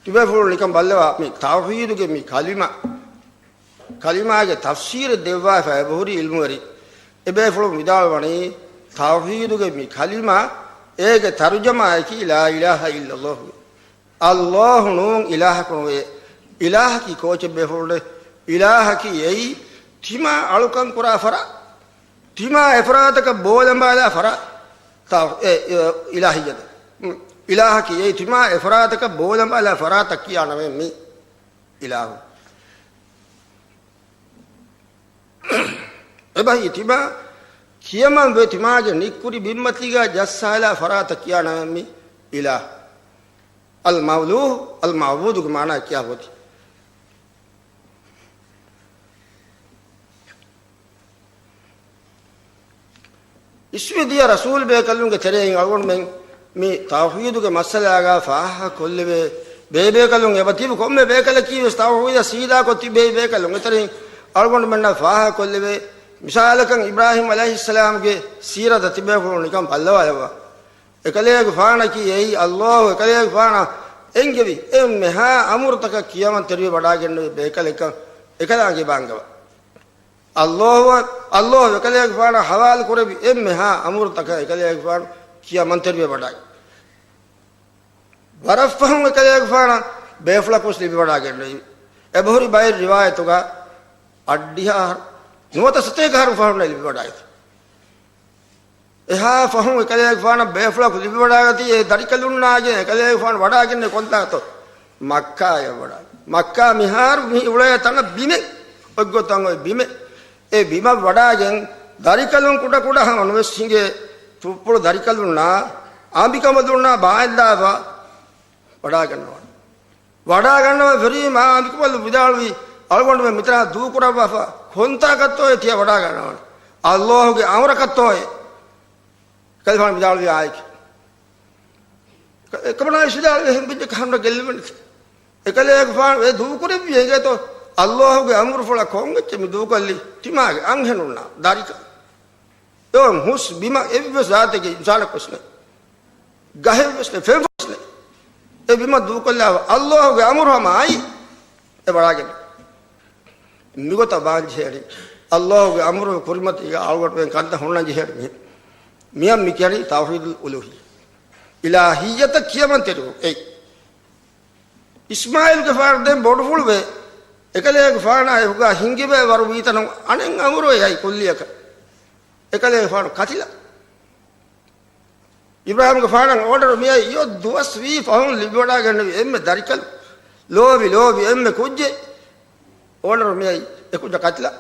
ތިބޭފުޅުން ނިކަން ބައްލަވާ، މި ތައުޙީދުގެ މި ކަލިމަ، ކަލިމާގެ ތަފްސީރެއް ދެއްވާފަ އެބަހުރި ޢިލްމުވެރި. އެބޭފުޅުން ވިދާޅުވަނީ، ތައުޙީދުގެ މި ކަލިމާ، އޭގެ ތަރުޖަމާއަކީ لا إله إلا الله. އައްލާހު ނޫން އިލާހަކު ނުވޭ. އިލާހަކީ ކޯޗެއް ބޭފުޅުން؟ އިލާހަކީ އެއީ ތިމާ އަޅުކަން ކުރާ ފަރާތް. ތިމާ އެފަރާތަކަށް ބޯލަނބާލާ ފަރާތް. ތާ، އެ، އެ، އިލާހިއްޔަތު. އިލާހަކީ އެއީ ތިމާ އެފަރާތަކަށް ބޯލަނބާލާ ފަރާތަށް ކިޔާ ނަމެއް މީ އިލާހު. އެބަހީ ތިމާ ކިޔަމަން ވެ ތިމާގެ ނިއްކުރި ބިންމަތީގަ ޖައްސާލާ ފަރާތަށް ކިޔާ ނަމެއް މީ އިލާހު. އަލް މައުލޫހު، އަލް މަޢުބޫދުގެ މާނަ ކިޔާ ހޯދި. އިސްވެ ދިޔަ ރަސޫލް ބޭކަލުންގެ ތެރެއިން އަޅުގަނޑުމެން މި ތައުޙީދުގެ މައްސަލާގަ ފާހަގަ ކޮށްލެވޭ ބޭބޭކަލުން އެބަ ތިބި ކޮންމެ ބޭކަލަކީ ވެސް ތައުޙީދަށް ސީދާކޮށް ތިބޭ ބޭކަލުން. އެތެރެއިން އަޅުގަނޑުމެންނަށް ފާހަގަ ކޮށްލެވޭ، މިސާލަކަށް އިބްރާހީމް ޢަލައިހިއްސަލާމްގެ ސީރަތަށް ތިބޭފުޅުން ނިކަން ބައްލަވާލައްވާ. އެކަލޭގެފާނަކީ އެއީ އައްލާހު އެކަލޭގެފާނަށް އެންގެވި އެންމެހާ އަމުރުތަކަށް ކިޔަމަންތެރިވެ ވަޑާގެންނެވި ބޭކަލެއްކަން އެކަލާނގެ އެބަ އަންގަވާ. އައްލާހު، އައްލާހު އެކަލޭގެފާނަށް ހަވާލު ކުރެއްވި އެންމެހާ އަމުރުތަކަށް އެކަލޭގެފާނު ކިޔަމަންތެރިވެ ވަޑާއި. ވަރަށްފަހުން އެކަލޭގެފާނަށް ބޭފުޅަކުވެސް ލިބިވަޑާގެންނެވި. އެބަހުރި ބައެއް ރިވާޔަތުގަ އަށްޑިހަ އަހަރު، ނުވަތަ ސަތޭކަ އަހަރު ފަހުންނަށް ލިބިވަޑާއިތި. އެހާ ފަހުން އެކަލޭގެފާނަށް ބޭފުޅަކު ލިބިވަޑާގަތީ އެ ދަރިކަލުންނާގެން. އެކަލޭގެފާނު ވަޑާގެންނެވި ކޮންތާތޯ؟ މައްކާޔަށް ވަޑާ. މައްކާ މިހާރު މި އުޅޭ ތަނަށް ބިމެއް އޮތްގޮތަށް އޮތް ބިމެއް. އެ ބިމަށް ވަޑާގެން ދަރިކަލުން ކުޑަކުޑަ ހަމަ ނުވެސް ހިނގޭ ތުއްޕުޅު ދަރިކަލުންނާ އަނބިކަނބަލުންނާ ބާއެއްލާފަ ވަޑާގަންނަވާނެ. ވަޑާގަންނަވަން ފެށީމާ އަނބިކަނބަލު ވިދާޅުވީ، އަޅުގަނޑުމެން މިތަނާ ދޫކުރައްވާފަ ކޮންތާކަށްތޯއޭ ތިޔަ ވަޑާގަންނަވާނެ؟ ﷲ ގެ އަމުރަކަށްތޯއޭ؟ އެކަލޭގެފާނު ވިދާޅުވީ އާއެކޭ. އެކަމަނާ ވިދާޅުވީ އެހެން ބިންޏަކަށް ހަމަ ގެއްލުމެއް ނެތި. އެކަލޭގެފާނު އެ ދޫކުރެއްވި އެނގޭތޯ ﷲ ގެ އަމުރުފުޅަށް ކޮން އެއްޗެއް މި ދޫކޮށްލީ؟ ތިމާގެ އަންހެނުންނާ ދަރިކަ. އެ ހުސް ބިމަށް އެއްވެސް ޒާތެއްގެ އިންސާނަކުވެސް ނެތް. ގަހެއްވެސް ނެތް، ފެންފުޅެއްވެސް ނެތް. އެ ބިމަށް ދޫކޮށްލާފަ ﷲ ގެ އަމުރު ހަމަ އައީ އެ ވަޑާގެން. މިގޮތަށް ވާން ޖެހޭނީ ﷲ ގެ އަމުރުގެ ކުރިމަތީގަ އަޅުގަނޑުމެން ކަންތައް ހުންނަން ޖެހޭނީ މި. މިއަށް މި ކިޔަނީ ތައުޙީދުލް އުލޫހިއްޔަ. އިލާހިއްޔަތަށް ކިޔަމަންތެރިވުން. އެއީ އިސްމާޢީލްގެފާނު ދެން ބޮޑުފުޅުވެ، އެކަލޭގެފާނާ އެކުގަ ހިނގިވެ ވަރު ވީތަނު އަނެއް އަމުރު އެއީ ކުއްލިއަކަށް. އެކަލޭގެފާނު ކަތިލަ. އިބްރާހީމްގެފާނަށް އޯޑަރު މިއައީ އޮތް ދުވަސް ވީ ފަހުން ލިބިވަޑާގެންނެވި އެންމެ ދަރިކަލު، ލޯބި ލޯބި އެންމެ ކުއްޖެއް. އޯޑަރު މިއައީ އެ ކުއްޖާ ކަތިލަ.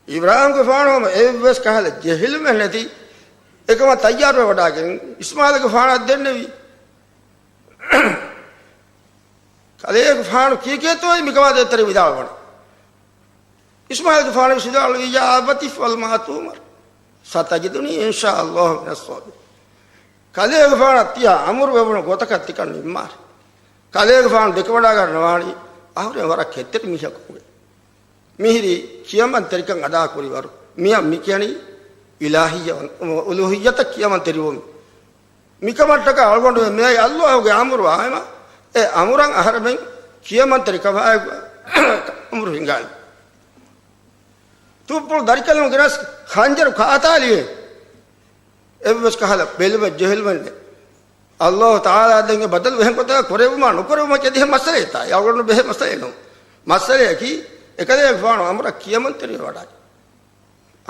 އިބްރާހީމްގެފާނު ހަމަ އެއްވެސް ކަހަލަ ޖެހިލުމެއް ނެތި އެކަމަށް ތައްޔާރުވެވަޑާގެން އިސްމާޢީލްގެފާނަށް ދެންނެވި. ކަލޭގެފާނު ކީކޭތޯއޭ މިކަމާ ދޭތެރޭ ވިދާޅުވަނީ؟ އިސްމާޢީލްގެފާނު ވިދާޅުވީ، يَا أَبَتِ افْعَلْ مَا تُؤْمَرُ سَتَجِدُنِي إِنْ شَاءَ اللَّهُ مِنَ الصَّابِرِينَ. ކަލޭގެފާނަށް ތިޔަ އަމުރުވެވުނު ގޮތަކަށް ތިކަން ނިންމާށޭ. ކަލޭގެފާނު ދެކެވަޑާގަންނަވާނީ އަހުރެން ވަރަށް ކެތްތެރި މީހަކު ވެ. މިހިރީ ކިޔަމަންތެރިކަން އަދާކުރިވަރު. މިއަށް މި ކިޔަނީ އިލާހިއްޔަ އުލޫހިއްޔަތަށް ކިޔަމަންތެރިވުން. މިކަމަށްޓަކާ އަޅުގަނޑުމެން މިއައީ ﷲ ގެ އަމުރު އާއެމަ، އެ އަމުރަށް އަހަރެމެން ކިޔަމަންތެރިކަމާއެކު އަމުރު ހިނގާލި. ތުއްޕުޅު ދަރިކަލުން ގެނަސް ޚަންޖަރު ކާތާލިއޭ. އެއްވެސް ކަހަލަ ބެލުމެއް ޖެހިލުމެއް ނެތް. ﷲ ތަޢާލާ ދެން އެ ބަދަލު އެހެން ގޮތަކަށް ކުރެވުމާ ނުކުރެވުމަކީ އެދިހަ މައްސަލައެއްތާ؟ އަޅުގަނޑު ބެހޭ މައްސަލައެއް ނޫން. މައްސަލަޔަކީ އެކަލޭގެފާނު އަމުރަށް ކިޔަމަންތެރިވެވަޑާ.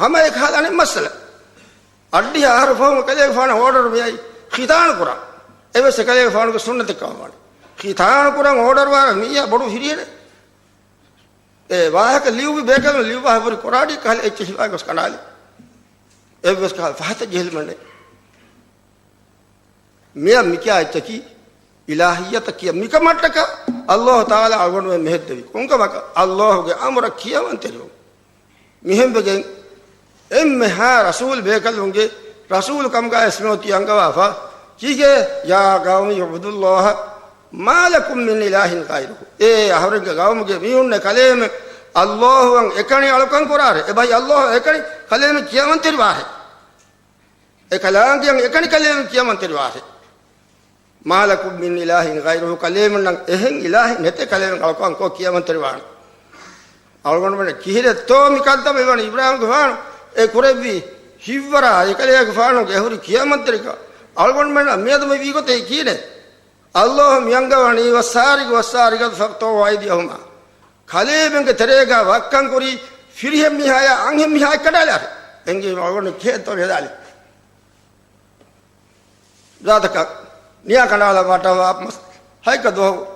ހަމަ އެކަހަލަ އަނެއް މައްސަލަ. އަށްޑިހަ އަހަރު ފަހުން އެކަލޭގެފާނަށް އޯޑަރު މިއައީ ޚިތާނު ކުރަން. އެވެސް އެކަލޭގެފާނުގެ ސުންނަތެއް ކަމަށް ވާނެ. ޚިތާނު ކުރަން އޯޑަރު ވާން މީއާ ބޮޑު ފިރިހެނެއް. އެ ވާހަކަ ލިޔުއްވި ބޭކަލުން ލިޔުއްވާ ހެއްވެރި ކުރާޑީ ކަހަލަ އެއްޗެއް ހިފާގޮސް ކަނޑާލި. އެއްވެސް ކަހަލަ ފަހަތަށް ޖެހިލުމެއް ނެތް. މިއަށް މިކިޔާ އެއްޗަކީ އިލާހިއްޔަތަށް ކިޔަ މިކަމަށްޓަކާ ﷲ ތަޢާލާ އަޅުގަނޑުމެން މެހެއްދެވި. ކޮންކަމަކަށް؟ ﷲ ގެ އަމުރަށް ކިޔަމަންތެރިވުން. މިހެންވެގެން އެންމެހާ ރަސޫލް ބޭކަލުންގެ ރަސޫލު ކަމުގައި ވެސް މިއޮތީ އަންގަވާފަ. ކީކޭ؟ يَا قَوْمِ اعْبُدُوا اللَّهَ مَا لَكُمْ مِنْ إِلَٰهٍ غَيْرُهُ. އޭ އަހަރެންގެ ގައުމުގެ މީހުންނޭ، ކަލޭމެން ﷲ އަށް އެކަނި އަޅުކަން ކުރާށޭ. އެބައި ﷲ އަށް އެކަނި ކަލޭމެން ކިޔަމަންތެރިވާށޭ. އެކަލާނގެއަށް އެކަނި ކަލޭމެން ކިޔަމަންތެރިވާށޭ. مَا لَكُمْ مِنْ إِلَٰهٍ غَيْرُهُ، ކަލޭމެންނަށް އެހެން އިލާހެއް ނެތޭ ކަލޭމެން އަޅުކަން ކޮށް ކިޔަމަންތެރިވާން. އަޅުގަނޑުމެން ކިހިނެއްތޯ މި ކަންތައް މިވަނީ؟ އިބްރާހީމްގެފާނު އެ ކުރެއްވި ހިއްވަރާ އެކަލޭގެފާނުގެ އެހުރި ކިޔަމަންތެރިކަން އަޅުގަނޑުމެންނަށް މިއަދު މި ވީގޮތެއް ކީނެ؟ ﷲ މި އަންގަވަނީ، وَالسَّارِقُ وَالسَّارِقَةُ فَاقْطَعُوا أَيْدِيَهُمَا. ކަލޭމެންގެ ތެރޭގަ ވައްކަން ކުރި ފިރިހެން މީހާޔާ އަންހެން މީހާ އެއްކަނޑާލާށޭ. އެނގޭ އަޅުގަނޑު ކޭތޯ ހެދާލި. ޒާތަކަށް ނިޔާ ކަނޑާލަ ވާޓަވާ މަސް ހައިކަ ދުވަހު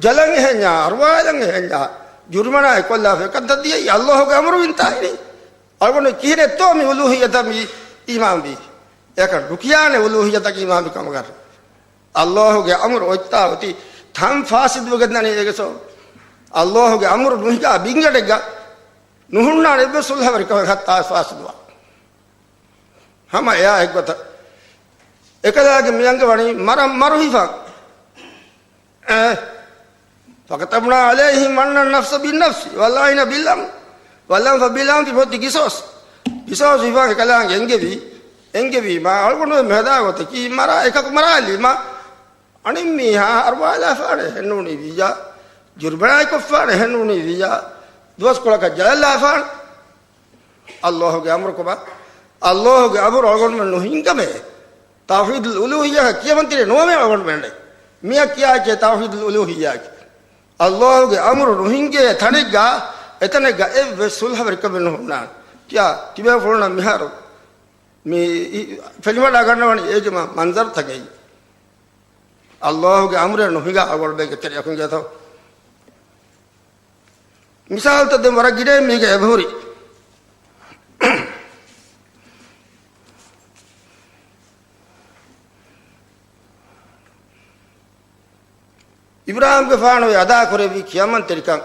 ޖަލަށް އެހެންޏާ، އަރުވާލަށް އެހެންޏާ، ޖުރުމަނާ އެކޮށްލާފަ އެކަންތައް ދިޔައީ ﷲ ގެ އަމުރު ވިންތާ އިނީ. އަޅުގަނޑު ކިހިނެއްތޯ މި އުލޫހިއްޔަތަށް މި އީމާންވީ؟ އެކަން ނުކިޔާނެ އުލޫހިއްޔަތަކީ އީމާންވި ކަމަކަށް. ﷲ ގެ އަމުރު އޮތްތާ އޮތީ ތަން ފާސިދުވެގެން ދަނީ އޭގެ ސަބަބު. ﷲ ގެ އަމުރު ނުހިނގާ ބިންގަޑެއްގަ ނުހުންނާނެ އެއްވެސް ސުލްހަވެރިކަމެއް ހައްތާ ފާސިދުވާ. ހަމަ އެއާ އެއްގޮތަށް އެކަލާނގެ މިއަންގަވަނީ މަރަށް މަރު ހިފަން. އެ، فَكَتَبْنَا عَلَيْهِمْ أَنَّ النَّفْسَ بِالنَّفْسِ وَالْعَيْنَ بِالْعَيْنِ وَالْأَنْفَ بِالْأَنْفِ ފޮތި ގިސޯސް. ގިސޯސް ހިފަން އެކަލާނގެ އެންގެވީ، އެންގެވީމާ އަޅުގަނޑު މިހަދާ ގޮތަކީ މަރާ އެކަކު މަރާލީމާ އަނެއް މީހާ އަރުވާލާފާނެ އެހެންނޫނީ ވިއްޔާ، ޖުރުމަނާއެއް ކޮށްފާނެ އެހެންނޫނީ ވިއްޔާ، ދުވަސްކޮޅަކަށް ޖަލަށްލާފާނެ. ﷲ ގެ އަމުރު ކޮބާ؟ ﷲ ގެ އަމުރު އަޅުގަނޑުމެން ނުހިންގަމޭ. ތައުޙީދުލް އުލޫހިއްޔާ ކިޔަމަންތެރި ނުވަމޭ އަޅުގަނޑުމެން. މިއަށް ކިޔާ އެއްޗެއް ތައުޙީދުލް އުލޫހިއްޔާ. ﷲ ގެ އަމުރު ނުހިންގޭ ތަނެއްގަ، އެތަނެއްގަ އެއްވެސް ސުލްހަވެރިކަމެއް ނުހުންނާނެ. ތިޔާ، ތިބޭފުޅުންނަށް މިހާރު މި ފެނިވަޑައިގަންނަވަނީ އޭގެ މަ-، މަންޒަރުތަކެއް. ﷲ ގެ އަމުރެއް ނުހިނގާ އަޅުގަނޑުމެންގެ ތެރެއަކުން ގެތޯ. މިސާލުތައް ދެން ވަރަށް ގިނައިން މީގެ އެބަހުރި. އިބްރާހީމްގެފާނު އެ އަދާކުރެއްވި ކިޔަމަންތެރިކަން،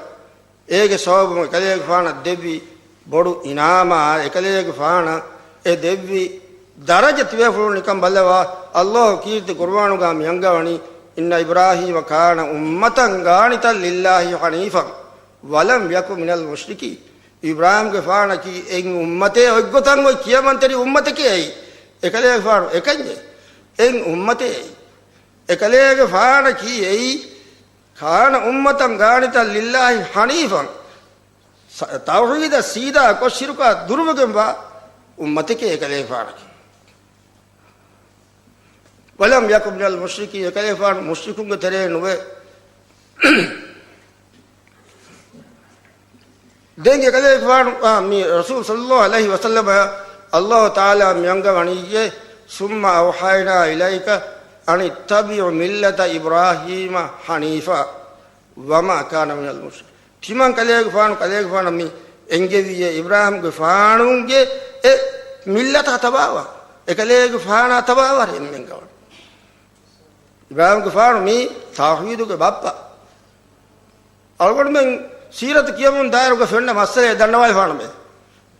އޭގެ ސަބަބުން އެކަލޭގެފާނަށް ދެއްވި ބޮޑު އިނާމާ، އެކަލޭގެފާނަށް އެ ދެއްވި ދަރަޖަ ތިބޭފުޅުން ނިކަން ބައްލަވާ. ﷲ ކީރިތި ޤުރުއާނުގަ މި އަންގަވަނީ، "إِنَّ إِبْرَاهِيمَ كَانَ أُمَّةً قَانِتًا لِلَّهِ حَنِيفًا وَلَمْ يَكُ مِنَ الْمُشْرِكِينَ." އިބްރާހީމްގެފާނަކީ އެއް އުއްމަތެއް، އޮތްގޮތަށް އޮތް ކިޔަމަންތެރި އުއްމަތެކޭ އެއީ. އެކަލޭގެފާނު އެކަންޏޭ. އެއް އުއްމަތެއް އެއީ. އެކަލޭގެފާނަކީ އެއީ، "كَانَ أُمَّةً قَانِتًا لِلَّهِ حَنِيفًا." ސަ-، ތައުޙީދަށް ސީދާ ކޮށް ޝިރުކާ ދުރުވެގެންވާ އުއްމަތެކޭ އެކަލޭގެފާނަކީ. "وَلَمْ يَكُ مِنَ الْمُشْرِكِينَ." އެކަލޭގެފާނު މުޝްރިކުންގެ ތެރޭ ނުވޭ. ދެން އެކަލޭގެފާނު، އާ، މި ރަސޫލު ޞައްލައްލާހު ޢަލައިހި ވަސައްލަމަ ﷲ ތަޢާލާ މި އަންގަވަނީއޭ، "ثُمَّ أَوْحَيْنَا إِلَيْكَ أَنِ اتَّبِعْ مِلَّةَ إِبْرَاهِيمَ حَنِيفًا وَمَا كَانَ مِنَ الْمُشْرِكِينَ." ތިމަން ކަލޭގެފާނު، ކަލޭގެފާނަށް މި އެންގެވިއޭ އިބްރާހީމްގެފާނުގެ އެ މިއްލަތާ ތަބާވާ، އެކަލޭގެފާނާ ތަބާވާ އެންމެން ގަވަނީ. އިބްރާހީމްގެފާނު މީ ތައުޙީދުގެ ބައްޕަ. އަޅުގަނޑުމެން ސީރަތު ކިޔަމުން ދާއިރުގަ ފެންނަ މައްސަލައެއް ދަންނަވާފާނަމޭ.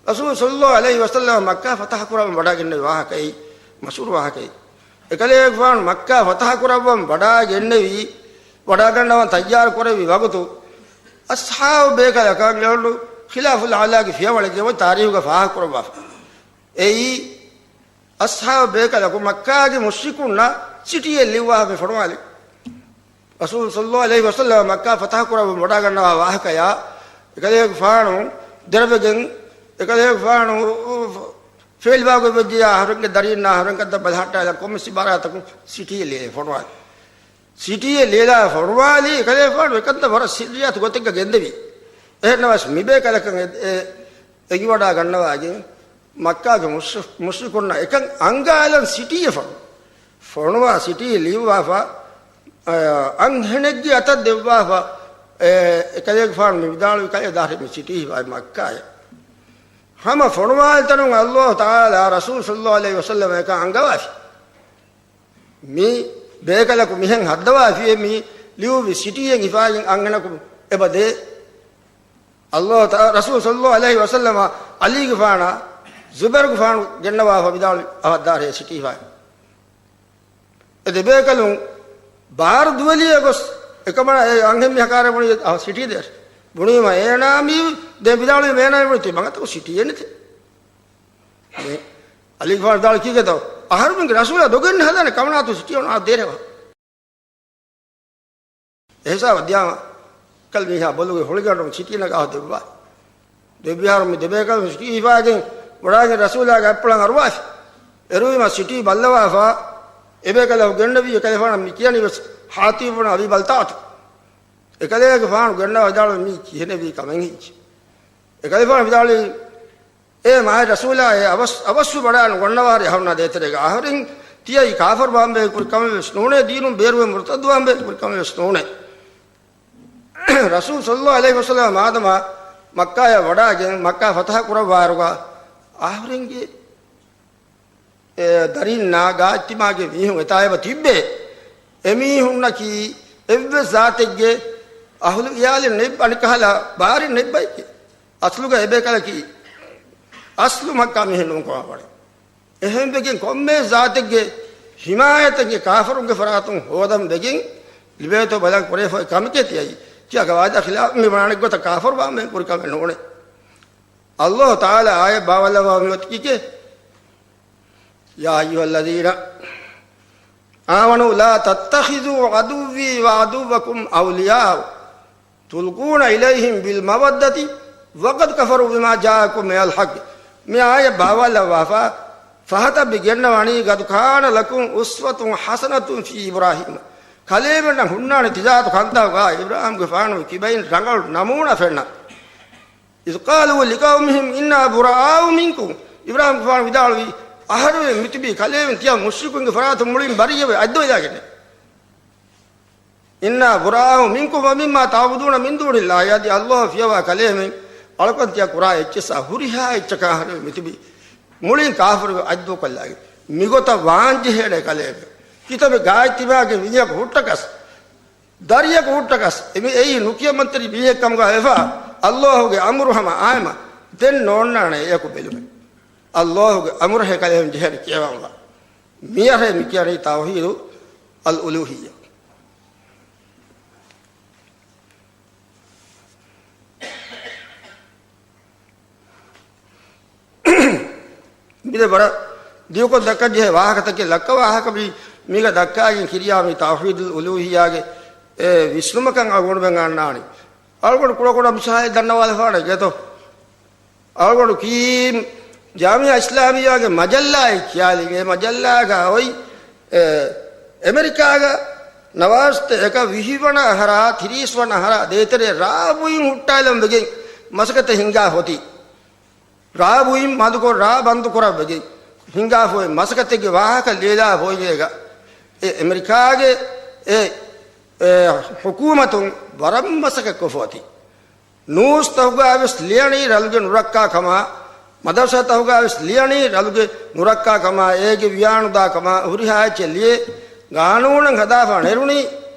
ރަސޫލު ޞައްލައްލާހު ޢަލައިހި ވަސައްލަމަ މައްކާ ފަތަޙަ ކުރައްވަން ވަޑައިގެންނެވި ވާހަކައީ، މަޝްހޫރު ވާހަކައީ. އެކަލޭގެފާނު މައްކާ ފަތަޙަ ކުރައްވަން ވަޑައިގެންނެވި، ވަޑައިގަންނަވަން ތައްޔާރު ކުރެއްވި ވަގުތު، އަޞްޙާބު ބޭކަލަކަށް އެޅުނު ޚިލާފުލް އަޢުލާގެ ފިޔަވަޅެއްގެ ތާރީޚުގަ ފާހަގަ ކުރައްވާފަ. އެއީ، އަޞްޙާބު ބޭކަލަކު މައްކާގެ މުޝްރިކުންނަށް ޗިޓީއެއް ލިޔުއްވާފަ ފޮނުވާލި. ރަސޫލު ޞައްލައްލާހު ޢަލައިހި ވަސައްލަމަ މައްކާ ފަތަޙަ ކުރައްވަން ވަޑައިގަންނަވާ ވާހަކަޔާ، އެކަލޭގެފާނު ދެރަވެގެން، އެކަލޭގެފާނު ފޭލިވާގޮތް ވެއްޖެޔާ އަހަރެންގެ ދަރީންނާ އަހަރެން ކަންތައް ބަލަހައްޓާލަން ކޮންމެސް އިބާރާތަކުން ސިޓީއެއް ލިޔެ ފޮނުވާލި. ސިޓީއެއް ލިޔެލާ ފޮނުވާލީ، އެކަލޭގެފާނު އެކަންތައް ވަރަށް ސިއްރިއްޔާތު ގޮތެއްގަ ގެންދެވީ. އެހެންނަމަވެސް މިބޭކަލަކަށް އެ-، އެ-، އެނގިވަޑައިގަންނަވާގެން، މައްކާގެ މުޝްރި-، މުޝްރިކުންނަށް އެކަން އަންގާލަން ސިޓީއެއް ފޮނު-، ފޮނުވާ ސިޓީ ލިޔުއްވާފަ، އަ-، އަންހެނެއްގެ އަތަށް ދެއްވާފަ، އެ-، އެކަލޭގެފާނު މި ވިދާޅުވި ކަލޭ ދާހި މި ސިޓީ ހިފާ މައްކާއެއް. ހަމަ ފޮނުވާލި ތަނުން ﷲ ތަޢާލާ ރަސޫލު ޞައްލައްލާހު ޢަލައިހި ވަސައްލަމަ އެކަން އަންގަވާފި. މި ބޭކަލަކު މިހެން ހައްދަވާފިއޭ މި ލިޔުއްވި ސިޓީއެއް ހިފާގެން އަންހެނަކު އެބަ ދޭ. ﷲ ތަ-، ރަސޫލު ޞައްލައްލާހު ޢަލައިހި ވަސައްލަމަ ޢަލީގެފާނާ ޒުބައިރުގެފާނު ގެންނަވާފަ ވިދާޅުވި އަހައްދާރޭ ސިޓީ ހިފާ. އެ ދެބޭކަލުން ބާރު ދުވެލިއޭ ގޮސް އެކަމަނާ އެ އަންހެން މީހަކާރޭ ބުނީ އަ ސިޓީ ދޭ. ބުނީމަ އޭނާ މީ ދެން ވިދާޅުވީ އޭނާ ބުނީ ތި މަގަތަކު ސިޓީއެއް ނެތޭ. މި ޢަލީގެފާނު ވިދާޅުވީ ކީކޭތޯ؟ އަހަރުމެންގެ ރަސޫލާ ދޮގެއް ނުހަދާނެ ކަމަނާތު ސިޓީ އޮނާ ދޭނެވާ. އެހިސާބަށް ދިޔާމަ ކަލް މީހާ ބޮލުގެ ހޮޅިގަނޑުން ސިޓީ ނަގާ ދެއްވާ. ދެއްވިހާރު މި ދެބޭކަލުން ސިޓީ ހިފާގެން ވަޑައިގެން ރަސޫލާގެ އަތްޕުޅަށް އަރުވާފި. އެރުވީމަ ސިޓީ ބައްލަވާފަ އެބޭކަލަކު ގެންނެވީ އެކަލޭފާނަށް މި ކިޔަނީ ވެސް ޙާޠިބު ބުނު އަބީ ބަލްތަޢަތު. އެކަލޭގެފާނު ގެންނަވާ ވިދާޅުވީ މީ ކިހިނެއްވީ ކަމެއް ހިއްޗި. އެކަލޭފާނު ވިދާޅުވީ އޭ މާތް ރަސޫލާއޭ، އަވަސް، އަވަސްވެ ވަޑައިނު ގޮންނަވާރޭ އަހަރުންނާ ދޭތެރޭގަ. އަހަރެން ތިޔައީ ކާފަރު ވާން ބޭން ކުރި ކަމެއް ވެސް ނޫނޭ، ދީނުން ބޭރުވެ މުރުތައްދު ވާން ބޭން ކުރި ކަމެއް ވެސް ނޫނޭ. ރަސޫލު ޞައްލައްލާހު ޢަލައިހި ވަސައްލަމަ މާދަމާ މައްކާޔަށް ވަޑައިގެން މައްކާ ފަތަޙަ ކުރައްވާއިރުގަ އަހަރެންގެ އެ ދަރީންނާ ގާތްތިމާގެ މީހުން އެތާ އެބަ ތިއްބޭ. އެމީހުންނަކީ އެއްވެސް ޒާތެއްގެ އަހުލު އިޔާލެއް ނެތް، އަނެއްކަހަލަ ބާރެއް ނެތް ބައެކޭ. އަސްލުގަ އެބޭކަލަކީ އަސްލު މައްކާ މީހެއް ނޫން ކަމާ ވަނީ. އެހެންވެގެން ކޮންމެ ޒާތެއްގެ ހިމާޔަތެއްގެ ކާފަރުންގެ ފަރާތުން ހޯދަން ވެގެން ލިބޭތޯ ބަލަން ކުރެވިފައި ކަމެކޭ ތިޔައީ. ތިޔަ ގަވާއިދާ ޚިލާފު މި ވާނެ ގޮތަށް ކާފަރު ވާން ބޭން ކުރި ކަމެއް ނޫނޭ. ﷲ ތަޢާލާ އާޔަތް ބާވައްލަވާ މި އޮތީކޭ. يا أيها الذين آمنوا لا تتخذوا عدوي وعدوكم أولياء تلقون إليهم بالمودة وقد كفروا بما جاءكم من الحق. މި އާޔަތް ބާވާލައްވާފަ ފަހަތަށް މި ގެންނަވަނީ قد كان لكم أسوة حسنة في إبراهيم. ކަލޭމެންނަށް ހުންނާނެ ތިޒާތު ކަންތައް ވާ އިބްރާހީމްގެފާނު ކިބައިން ރަނގަޅު ނަމޫނާ ފެންނަ. إذ قالوا لقومهم إنا براء منكم. އިބްރާހީމްގެފާނު ވިދާޅުވީ، އަހަރުމެން މިތިބީ ކަލޭމެން ތިޔަ މުޝްރިކުންގެ ފަރާތުން މުޅިން ބަރީއަވެ އައްދަވައިދާގެން. إنا براء منكم ومما تعبدون من دون الله. އަދި އައްލާހު ފިޔަވާ ކަލޭމެން އަޅުކަން ތިޔަ ކުރާ އެއްޗެއްސާ ހުރިހާ އެއްޗަކާ އަހަރުމެން މިތިބީ މުޅިން ކާފަރުވެ އައްދު ކޮށްލާގެން. މިގޮތަށް ވާން ޖެހޭނެ ކަލޭމެން. ކިތަބެއް ގާތްތިބާގެ މީހަކު ހުއްޓަކަސް، ދަރިޔަކު ހުއްޓަކަސް، އެމީ އެއީ ނުކިޔަމަންތެރި މީހެއް ކަމުގަ ވެފަ، އައްލާހުގެ އަމުރު ހަމަ އާއިމަ ދެން ނޯންނާނެ އެޔަކު ބެލުމެއް. އައްލާހުގެ އަމުރަހެ ކަލޭމެން ޖެހޭނެ ކިޔަވާންވާ. މިއަހަރެ މި ކިޔަނީ ތައުހީދު އަލް އުލޫހިއްޔާ. މިދެ ވަރަށް ދިޔުކޮށް ދައްކަން ޖެހޭ ވާހަކަތަކެއް ލައްކަ ވާހަކަ މި، މީގަ ދައްކާގެން ކިރިޔާ މި ތައުހީދުލް އުލޫހިއްޔާގެ އެ ވިސްނުމަކަށް އަޅުގަނޑުމެން އަންނާނީ. އަޅުގަނޑު ކުޑަކުޑަ މިސާލެއް ދަންނަވާލަފާނެ ގެތޯ. އަޅުގަނޑު ކީ ޖާމިއާ އިސްލާމިއްޔާގެ މަޖައްލާއެއް ކިޔާލި، އެ މަޖައްލާގަ އޮތް، އެ، އެމެރިކާގަ ނަވާރަސްތެ އެކަ ވިހި ވަނަ އަހަރާ، ތިރީސް ވަނަ އަހަރާ ދޭތެރޭ ރާ ބުއިން ހުއްޓާލަން ވެގެން މަސަކަތެއް ހިންގާ ހޮތީ. ރާ ބުއިން ބަންދުކޮށް، ރާ ބަންދު ކުރައްވެގެން ހިންގާފަ އޮތް މަސަކަތެއްގެ ވާހަކަ ލިޔެލާ ހޮތް އޭގަ. އެ އެމެރިކާގެ އެ، އެ ހުކޫމަތުން ވަރަށް މަސަކަތް ކޮށްފަ އޮތީ. ނޫސްތަކުގައިވެސް ލިޔަނީ ރަލުގެ ނުރައްކާ ކަމާ، މަދަރުސާތަކުގައިވެސް ލިޔަނީ ރަލުގެ ނުރައްކާ ކަމާ، އޭގެ ވިޔާނުދާ ކަމާ، ހުރިހާ އެއްޗެއް ލިޔެ ގާނޫނަށް ހަދާފާ ނެރުނީ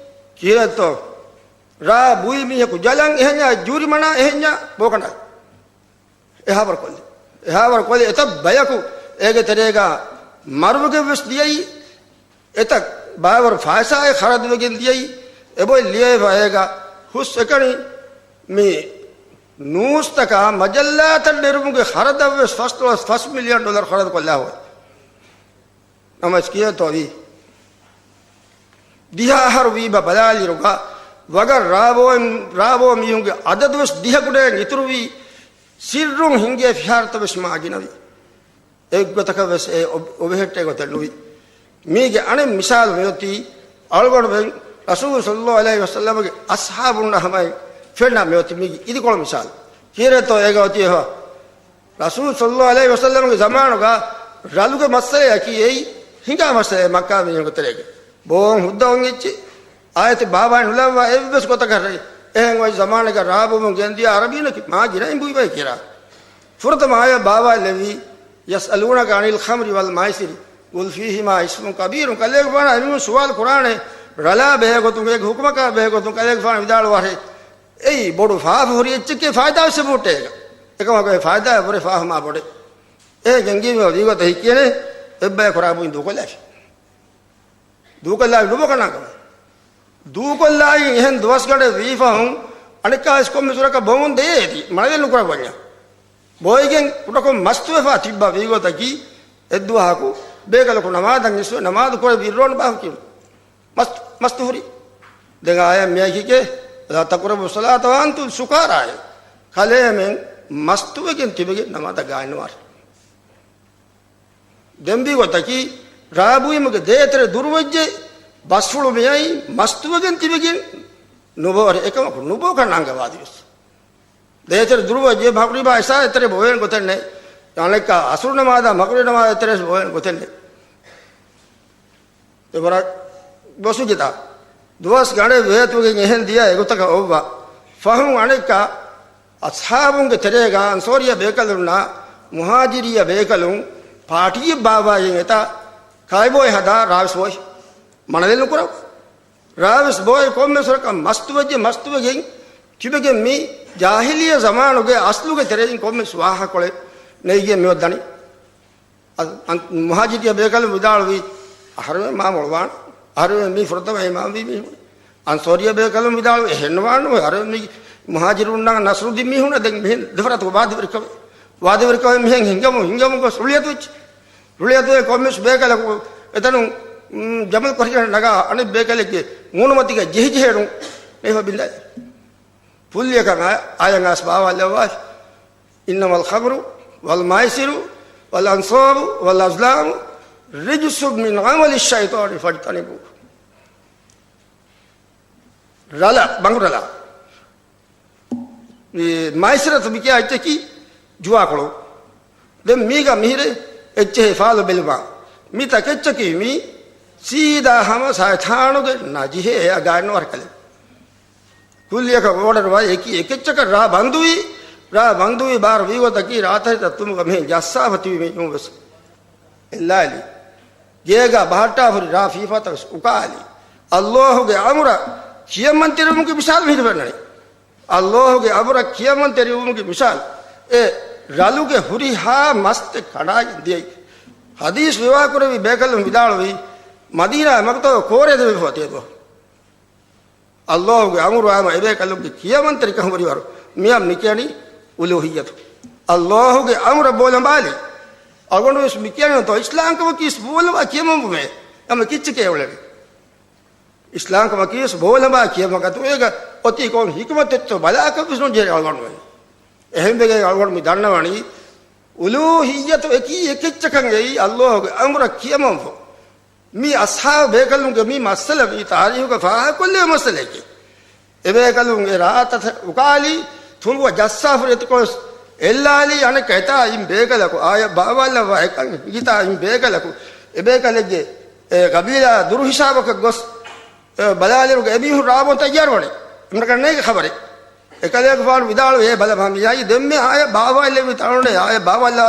ކީއްތޯ؟ ރާ ބުއި މީހަކު ޖަލަން އެހެންޏާ، ޖޫރިމަނާ އެހެންޏާ ބޯކަނޑާ. އެހާވަރު ކޮށްލި. އެހާވަރު ކޮށްލި އެތައް ބަޔަކު އޭގެ ތެރޭގަ މަރުވެގެން ވެސް ދިޔައީ، އެތައް ބާވަރު ފައިސާއެއް ޚަރަދުވެގެން ދިޔައީ، އެބޮތް ލިޔެފަ އޭގަ ހުސް އެކަނި މި ނޫސްތަކާ މަޖައްލާތައް ނެރުމުގެ ޚަރަދަށްވެސް ފަސްދޮޅަސް ފަސް މިލިއަން ޑޮލަރު ޚަރަދު ކޮށްލާ ހޮތް. ނަމަވެސް ކިޔަތޯ ވީ؟ ދިހަ އަހަރު ވީބަ ބަލާލިއިރުގަ ވަގަށް ރާވޯ، ރާވޯ މީހުންގެ އަދަދުވެސް ދިހަ ގުނައެއް އިތުރުވީ، ސިއްރުން ހިންގޭ ފިހާރަތައް ވެސް މާ ގިނަވި. އެއްގޮތަކަށް ވެސް އެ އޮ-، އޮވެހެއްޓޭ ގޮތެއް ނުވި. މީގެ އަނެއް މިސާލު މިއޮތީ، އަޅުގަނޑުމެން ރަސޫލު ޞައްލައްލާހު ޢަލައިހި ވަސައްލަމަގެ އަޞްޙާބުންނާ ހަމައިން ފެންނަ މިއޮތީ މީގެ އިދިކޮޅު މިސާލު. ކީރޭތޯ އޭގަ އޮތީ އެހާ؟ ރަސޫލު ޞައްލައްލާހު ޢަލައިހި ވަސައްލަމަގެ ޒަމާނުގަ ރަލުގެ މައްސަލަޔަކީ އެއީ ހިނގާ މައްސަލައެއް މައްކާ މީހުންގެ ތެރޭގަ. ބޯން ހުއްދަވަން އެއްޗެއް އާޔަތެއް ބާވާއި ނުލައްވާ އެއްވެސް ގޮތަކަށް ރެ-، އެހެން އޮތް ޒަމާނެއްގަ ރާ ބުމުން ގެންދިޔަ އަރަބީންނަކީ މާ ގިނައިން ބުއިބައި ކިރާ. ފުރަތަމަ އާޔަތް ބާވާލެއްވީ، يسألونك عن الخمر والميسر قل فيهما إثم كبير. ކަލޭގެފާނާ އެމީހުން ސުވާލު ކުރާނެ، ރަލާ ބެހޭ ގޮތުން، އޭގެ ހުކުމަކާ ބެހޭ ގޮތުން. ކަލޭގެފާނު ވިދާޅުވާށޭ، އެއީ ބޮޑު ފާފަ ހުރި އެއްޗެކޭ، ފާއިދާވެސް އެބަހުއްޓޭ އޭގަ. އެކަމަކު އެ ފާއިދާއަށްވުރެ ފާފަ މާ ބޮޑޭ. އޭ ގެންގިއްޔާ ވީގޮތަށް ހިތްކިޔޭނެ، އެއްބަޔަކު ރާ ބުއިން ދޫކޮށްލާފި. ދޫކޮށްލާފި ނުބޯ ކަންނާނގަވާ. ދޫކޮށްލާއި އެހެން ދުވަސްގަނޑެއް ވީފަހުން އަނެއްކާވެސް ކޮންމެ ސުރަކަށް ބޮމުން ދޭ އޭތި، މަނަދެއް ނުކުރައްވަންޏާ. ބޯއިގެން ކުޑަކޮށް މަސްތުވެފާ ތިއްބާ ވީގޮތަކީ، އެއްދުވަހަކު ބޭކަލަކު ނަމާދަށް އިސްވެ ނަމާދު ކުރެ ވިއްރޯން ބާހުކިން. މަސް-، މަސްތު ހުރި. ދެން އާޔަތް މިއަކީ، لا تقربوا الصلاة وأنتم سكارى. ކަލޭމެން މަސްތުވެގެން ތިބެގެން ނަމާދަށް ގާތްނުވާށޭ. ދެން ވީ ގޮތަކީ، ރާ ބުއިމުގެ ދޭތެރެ ދުރުވެއްޖެ، ބަސްފުޅު މިއައީ، މަސްތުވެގެން ތިބެގެން ނުބޯރެ، އެކަމަކު ނުބޯ ކަންނާނގަވާ ދިވެސް. ދޭތެރެ ދުރުވެއްޖެ، މަޣްރިބާ އިޝާ އެތެރެ ބޮވޭނެ ގޮތެއް ނެތް. އަނެއްކާ އަސުރު ނަމާދާ މަޣްރިބް ނަމާދާ އެތެރެ ބޮވޭނެ ގޮތެއް ނެތް. އެވަރަށް ބޮސުގިތާ. ދުވަސް ގަނޑެއް ވޭތުގެން އެހެން ދިޔަ އެގޮތަކަށް އޮއްވާ. ފަހުން އަނެއްކާ އަޞްޙާބުންގެ ތެރޭގަ އަންޞާރިއްޔާ ބޭކަލުންނާ މުހާޖިރިއްޔާ ބޭކަލުން ޕާޓީއެއް ބާއްވާގެން އެތާ ކައިބޯއެ ހަދާ ރާވެސް ބޯއި. މަނަލެއް ނުކުރައްވާ. ރާވެސް ބޯއި ކޮންމެ ސުރަކަށް މަސްތުވެއްޖެ މަސްތުވެގެން ތިބެގެން މި ޖާހިލިއްޔާ ޒަމާނުގެ އަސްލުގެ ތެރެއިން ކޮންމެ ވާހަކަކޮޅެއް ނެތްގެން މިއޮއްދަނީ. އަ-، އަން-، މުހާޖިރިއްޔާ ބޭކަލުން ވިދާޅުވީ، އަހަރުމެން މާ މޮޅުވާން. އަހަރުމެން މީ ފުރަތަމަ އިމާމްވީ މީހުން. އަންޞާރިއްޔާ ބޭކަލުން ވިދާޅުވީ، އެހެން ނުވާން ނޫން. އަހަރުމެން މީ މުހާޖިރުންނާ ނަޞްރު ދިން މީހުން. ދެން މިހެން ދެފަރާތު ވާދަވެރިކަމެއް. ވާދަވެރިކަމެއް މިހެން ހިނގަމުން، ހިނގަމުން ގޮސް ރުޅިއަތުވެއްޖެ. ރުޅިއަތުވެ ކޮންމެސް ބޭކަލަކު އެތަނުން، މް، ޖަމަލް ކޮށިގެން ނަގާ އަނެއް ބޭކަލެއްގެ މޫނުމަތީގަ ޖެހިޖެހޭނު ނޭފަ ބިންދާ. ފުއްލިއަކަށް އާ-، އާޔަތް ބާވާލައްވާ. إنما الخمر والميسر والأنصاب والأزلام رجس من عمل الشيطان فاجتنبوه. ރަލަ، ބަނގުރަލަ. މި މައިސިރަތު މިކިޔާ އެއްޗަކީ ޖުވާކޮޅު. ދެން މީގަ މިހިރޭ އެއްޗެހި ފާލު ބެލުމާ، މި ތަކެއްޗަކީ މީ ސީދާ ހަމަ ޝައިޠާނުގެ ނަޖިހޭ އެ އަގާއެއްނު ވަރަކަލެ. ކުއްލިއަކަށް އޯޑަރު ވާ އެކި އެކެއްޗަކަށް ރާ ބަންދުވީ، ރާ ބަންދުވީ ބާރު ވީގޮތަކީ ރާތަރިތައް ތުމުގަ މިހެން ޖައްސާފަ ތިބި މީހުން ވެސް އެއްލާލި. ގޭގާ ބަހައްޓާފުރި ރާ ފީފާތައް ވެސް އުކާލި. އައްލާހުގެ އަމުރަށް ކިޔަމަންތެރިވުމުގެ މިސާލު މިހިރި ފެންނަނީ. އައްލާހުގެ އަމުރަށް ކިޔަމަންތެރިވުމުގެ މިސާލު، އެ ރަލުގެ ހުރިހާ މަސްތެއް ކަނޑާގެން ދިޔައީ. ޙަދީޘް ރިވާކުރެއްވި ބޭކަލުން ވިދާޅުވީ، މަދީނާ މަގުތައް ކޯރޭ ދެމިފަ ތިޔަދޯ. އައްލާހުގެ އަމުރު އާމަ އެބޭކަލުންގެ ކިޔަމަންތެރިކަން ހުރިވަރު މިއަށް މިކިޔަނީ އުލޫހިއްޔަތު. އައްލާހުގެ އަމުރަށް ބޯލަނބާލި. އަޅުގަނޑު ވެސް މިކިޔަނީ ތޯ އިސްލާމްކަމަކީ ވެސް ބޯލަނބާ ކިޔަމަންވުމޭ. އަމަ ކިއްޗެކޭ އުޅެނީ. އިސްލާމްކަމަކީ ވެސް ބޯލަނބާ ކިޔަމަން ގަތު އޭގަ އޮތީ ކޮން ހިކުމަތެއްތޯ ބަލާކަށް ވެސް ނުޖެހޭ އަޅުގަނޑުމެން. އެހެންވެގެން އަޅުގަނޑު މި ދަންނަވަނީ އުލޫހިއްޔަތު އެކީ އެކެއްޗަކަށް އެއީ އައްލާހުގެ އަމުރަށް ކިޔަމަންފު. މި އަޞްޙާބު ބޭކަލުންގެ މި މައްސަލަ މި ތާރީހުގަ ފާހަގަކޮށްލެވޭ މައްސަލައެކޭ. އެބޭކަލުން އެ ރާތައް އުކާލީ ތުނބުވަ ޖައްސާފުރި އެތިކޮޅު އެއްލާލީ އަނެއްކާ އެތާ އިން ބޭކަލަކު އާޔަށް ބާވާލައްވާ އެކަން ހިނގިތާ އިން ބޭކަލަކު އެބޭކަލެއްގެ އެ ގަބީލާ ދުރު ހިސާބަކަށް ގޮސް އެ ބަލާލިއިރުގަ އެމީހުން ރާވަން ތައްޔާރުވަނީ. އެމަނަކަށް ނޭގެ ޚަބަރެއް. އެކަލޭގެފާނު ވިދާޅުވި އޭ ބަލަ މާ މިއާއީ ދެންމެ އާޔަށް ބާވާލެއްވި ތަނުނެ އާޔަށް ބާވާލާ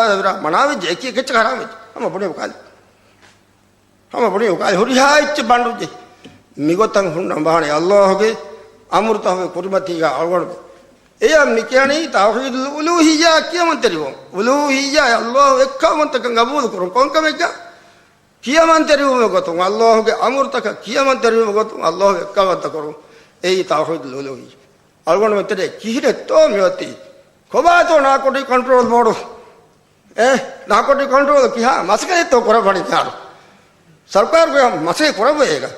މަނާވެއްޖެ އެކި އެކެއްޗަކަށް ހަރާމްވެއްޖެ. ހަމަ ބުނެ އުކާލި. ހަމަ ބުނި އުކާލި ހުރިހާ އެއްޗެއް ބަންޑުއްޖެ. މިގޮތަށް ހުންނަން ވާނެ އައްލާހުގެ އަމުރުތަހުގެ ކުރިމަތީގަ އަޅުގަނޑު. އެޔަށް މި ކިޔަނީ ތައުޙީދުލް އުލޫހިއްޔާ ކިޔަމަންތެރިވުން. އުލޫހިއްޔާ އައްލާހު އެއްކައުވަންތަކަން ގަބޫލު ކުރުން ކޮންކަމެއްގަ؟ ކިޔަމަންތެރިވުމުގެ ގޮތުން، އައްލާހުގެ އަމުރުތަކަށް ކިޔަމަންތެރިވުމުގެ ގޮތުން އައްލާހު އެއްކައުވަންތަ ކުރުން. އެއީ ތައުޙީދުލް އުލޫހިއްޔާ. އަޅުގަނޑު މިތެރޭ ކިހިނެއްތޯ މިއޮތީ؟ ކޮބާތޯ ނާކޯޓިކް ކޮންޓްރޯލް ބޯޑު؟ އޭ، ނާކޯޓިކް ކޮންޓްރޯލް ކިހާ މަސައްކަތެއްތޯ ކުރައްވަނީ ކިހާރު؟ ސަރުކާރުގެ މަސައްކަތް ކުރައްވައޭގަ.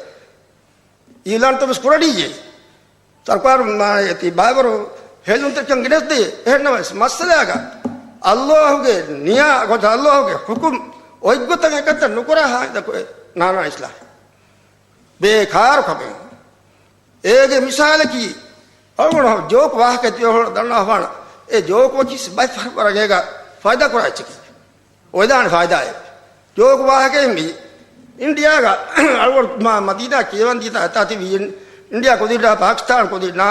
އިއުލާންތައް ވެސް ކުރަނީއޭ. ސަރުކާރު މާ އެތި ބައިވަރު ހެލުންތެރިކަން ގެނެސްދޭ. އެހެންނަމަވެސް މައްސަލާގަ އައްލާހުގެ ނިޔާ ގޮތަށް އައްލާހުގެ ޙުކުމް އޮތްގޮތަށް އެކަންތައް ނުކުރާ ހާއިދަކު ނާނާ އިސްލާހެއް. ބޭކާރު ކަމެއް. އޭގެ މިސާލަކީ، އަޅުގަނޑު ޖޯކް ވާހަކަ ތިޔަ ހޮޅަ ދަންނާފާނަ، އެ ޖޯކް ވަކި ބައި ފަރު ވަރަށް އޭގަ ފައިދާ ކުރާ އެއްޗެކޭ. އޮވެދާނެ ފައިދާއެއް. ޖޯކް ވާހަކައެއް މީ. އިންޑިއާގަ އަޅުގަނޑު މާ މަދީނާ ކިޔަވަން ދީތާ އެތާ ތިބި އިން-، އިންޑިއާ ކުދިންނާ، ޕާކިސްތާން ކުދިންނާ،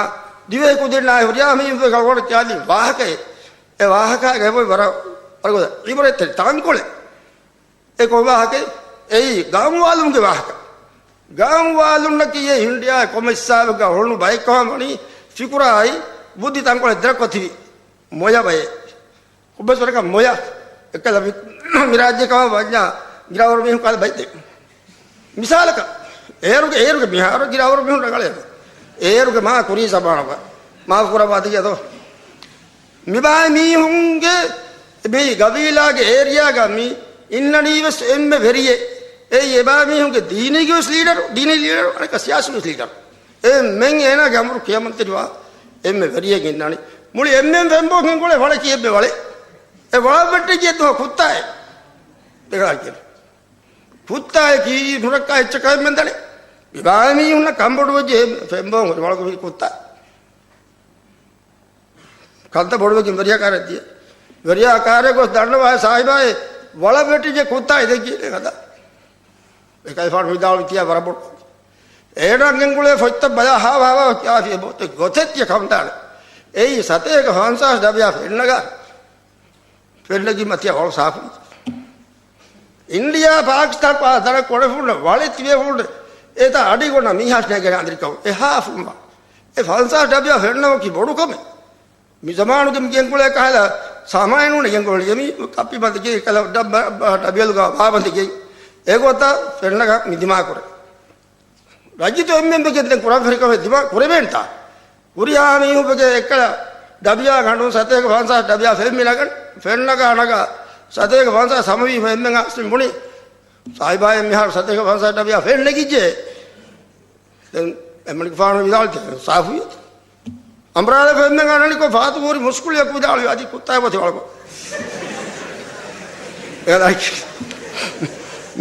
ދިވެހި ކުދިންނާ ހުރިހާ މީހުން އަޅުގަނޑު ކިޔާލި ވާހަކައެއް. އެ ވާހަކާގެ އެބޮތް ވަރަށް، ވަރަށް އިބުރަތްތެރި ތަންކޮޅެއް. އެ ކޮން ވާހަކައެއް؟ އެއީ ގައުމުވާލުމުގެ ވާހަކަ. ގައުމުވާލުންނަކީ އެ އިންޑިއާ ކޮމެއްސާވެގަ ހުޅުނު ބައެއްކަމަށް ވަނީ ފިކުރާއި ބުއްދި ތަންކޮޅެއް ދެރަކޮށް ތިބި މޮޔަ ބައެއް. ކޮބަސްވަރަކަށް މޮޔަ. އެކަލަ މި-، މި ރާއްޖެ ކަމަށް ވަންޏާ ގިރާވަރު މީހުން ކަލަ ބައްދެ. މިސާލަކަށް، އޭރުގެ، އޭރުގެ މިހާރު ގިރާވަރު މީހުން ރަނގަޅޭ. އޭރުގެ މާ ކުރީ ޒަމާނުގަ މާފު ކުރައްވާ ދިޔަ ދޯ. މިބާ މީހުންގެ މި ގަބީލާގެ އޭރިއާގަ މި އިންނަނީ ވެސް އެންމެ ވެރިއެއް. އެއީ އެބާ މީހުންގެ ދީނީގެ ވެސް ލީޑަރު، ދީނީ ލީޑަރު، އަނެކަ ސިޔާސީ ވެސް ލީޑަރު. އެންމެން އޭނާގެ އަމުރު ކިޔަމަންތެރިވާ އެންމެ ވެރިއެއް އިންނާނީ. މުޅި އެންމެން ފެންބޯ ގެންގުޅޭ ވަޅެއް ކިއެއްބެ ވަޅެއް. އެ ވަޅަށް ވެއްޓިއްޖެ ދުވަހު ކުއްތާއެއް. ދެކަލާ ކިޔަން. ކުއްތާއެކީ ނުރައްކާ އެއްޗަކާ އެންމެން ދަނީ. މިބާ މީހުންނަށް ކަންބޮޑުވެއްޖެ ފެންބޯ ހުރި ވަޅަކު މި ކުއްތާ. ކަންތައް ބޮޑުވެގެން ވެރިޔާ ކާރަށް ދިޔަ. ވެރިޔާ ކާރެއް ގޮސް ދަންނަވާ ސާހިބާއޭ ވަޅަށް ވެއްޓިއްޖެ ކުއްތާ އިދެއްގީ ހަދާ. އެކަލޭގެފާނު ވިދާޅުވި ތިޔަ ވަރަށް ބޮޑު. އޭނާ ގެންގުޅޭ ފޮތްތައް ބަލާ ހާވާ ހާވާ ކިޔާފި އެބަ ގޮތެއް ތިޔަ ކަމުދާނެ. އެއީ ސަތޭކަ ފަންސާސް ޑަބިޔާ ފެންނަގާ. ފެންނަގީމަ ތިޔަ ވަޅު ސާފު. އިންޑިއާ ޕާކިސްތާން ޕާ ދަރަ ކޮޅެފުންނަ ވަޅެ ތިބޭފުން އެތާ އަޑި ގޮނަ މީހާސް ނޭގެން އަނދިރިކަމު އެހާ ފުންމަ. އެ ފަންސާސް ޑަބިޔާ ފެންނަވަކި ބޮޑު ކަމެއް. މި ޒަމާނުގެ މި ގެންގުޅޭ ކަހަލަ ސާމާނުން ގެންގުޅެނީ މި ކައްޕި ބަނދެގެ ކަލަ ޑަބް-، ޑަބިޔަލުގަ ވާ ބަނދެގެ އެގޮތަށް ފެންނަގަ މި ދިމާކުރޭ. ރައްޔިތު އެންމެން ވެގެން ދެން ކުރަން ފެރިކަމެއް ދިމާ ކުރެވޭންތާ؟ ހުރިހާ މީހުން ވެގެން އެއްކަލަ ޑަބިޔާ ގަނޑުން ސަތޭކަ ފަންސާސް ޑަބިޔާ ފެންމި ނަގަން، ފެންނަގާ ނަގާ ސަތޭކަ ފަންސާސް ހަމަވީ ފެންމެން އަސްމި ބުނި. ސާހިބާއެއް މިހާރު ސަތޭކަ ފަންސާސް ޑަބިޔާ ފެން ނެގިއްޖެ. ދެން އެމަނިކުފާނު ވިދާޅުތެ ސާފުވި. އަނބުރާލަ ފެންމެން އަނަނިކޮ ފާތު ހުރި މުސްކުޅިއަކު ވިދާޅުވި އަދި ކުއްތާ އެބަތި ވަޅަކޮ. އެ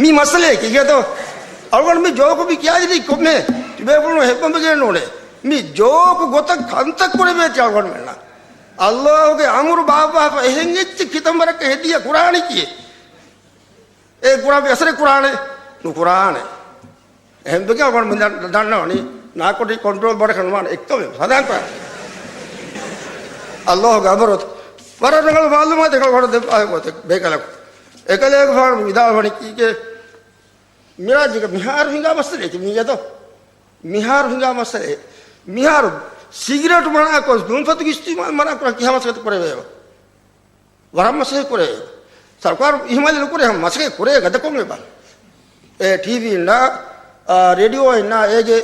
މީ މައްސަލައެކޭ އިގޭތޯ؟ އަޅުގަނޑު މި ޖޯކު މި ކިޔާދިނީ ކޮންމެ ތިބޭފުޅުން ހެއްބަނބެގެން ނޫނޭ. މި ޖޯކު ގޮތަށް ކަންތައް ކުރެވޭތީ އަޅުގަނޑުމެންނަށް. އައްލާހުގެ އަމުރު ބާއްވާފަ އެހެން އެއްޗެއް ކިތަންމަރަކަށް ހެދިޔަ ކުރާނީ ކިއެއް؟ އެ ކުރާ މި އަސަރެއް ކުރާނެ؟ ނުކުރާނެ. އެހެންވެގެން އަޅުގަނޑު މި ދަން-، ދަންނަވަނީ ނާކޮޓި ކޮންޓްރޯލް ބޯޑަކަށް ނުވާނެ އެއްކަމެއް ހަނދާން ކުރާނެ. އައްލާހުގެ އަމުރު ވަރަށް ރަނގަޅު މައުލޫމާތެއް އަޅުގަނޑު ދެއްވާ ގޮތެއް ބޭކަލަކު. އެކަލޭގެފާނު ވިދާޅުވަނީ ކީކޭ؟ މިރާޖުގެ މިހާރު ހިނގާ މައްސަލައެކޭ މިއަދު. މިހާރު ހިނގާ މައްސަލައެއް. މިހާރު ސިގިރޭޓު މަނާކޮށް، ދުންފަތުގެ އިސްތިޢުމާލު މަނާކުރާ ކިހާ މަސައްކަތެއް ކުރެވޭ؟ ވަރަށް މަސައްކަތް ކުރޭ. ސަރުކާރު އިހުމާލެއް ނުކުރޭ، ހަމަ މަސައްކަތް ކުރޭ ގަދަކޮށް އެބަ. އެ ޓީވީ އިންނާ، އާ، ރޭޑިއޯ އިންނާ، އޭގެ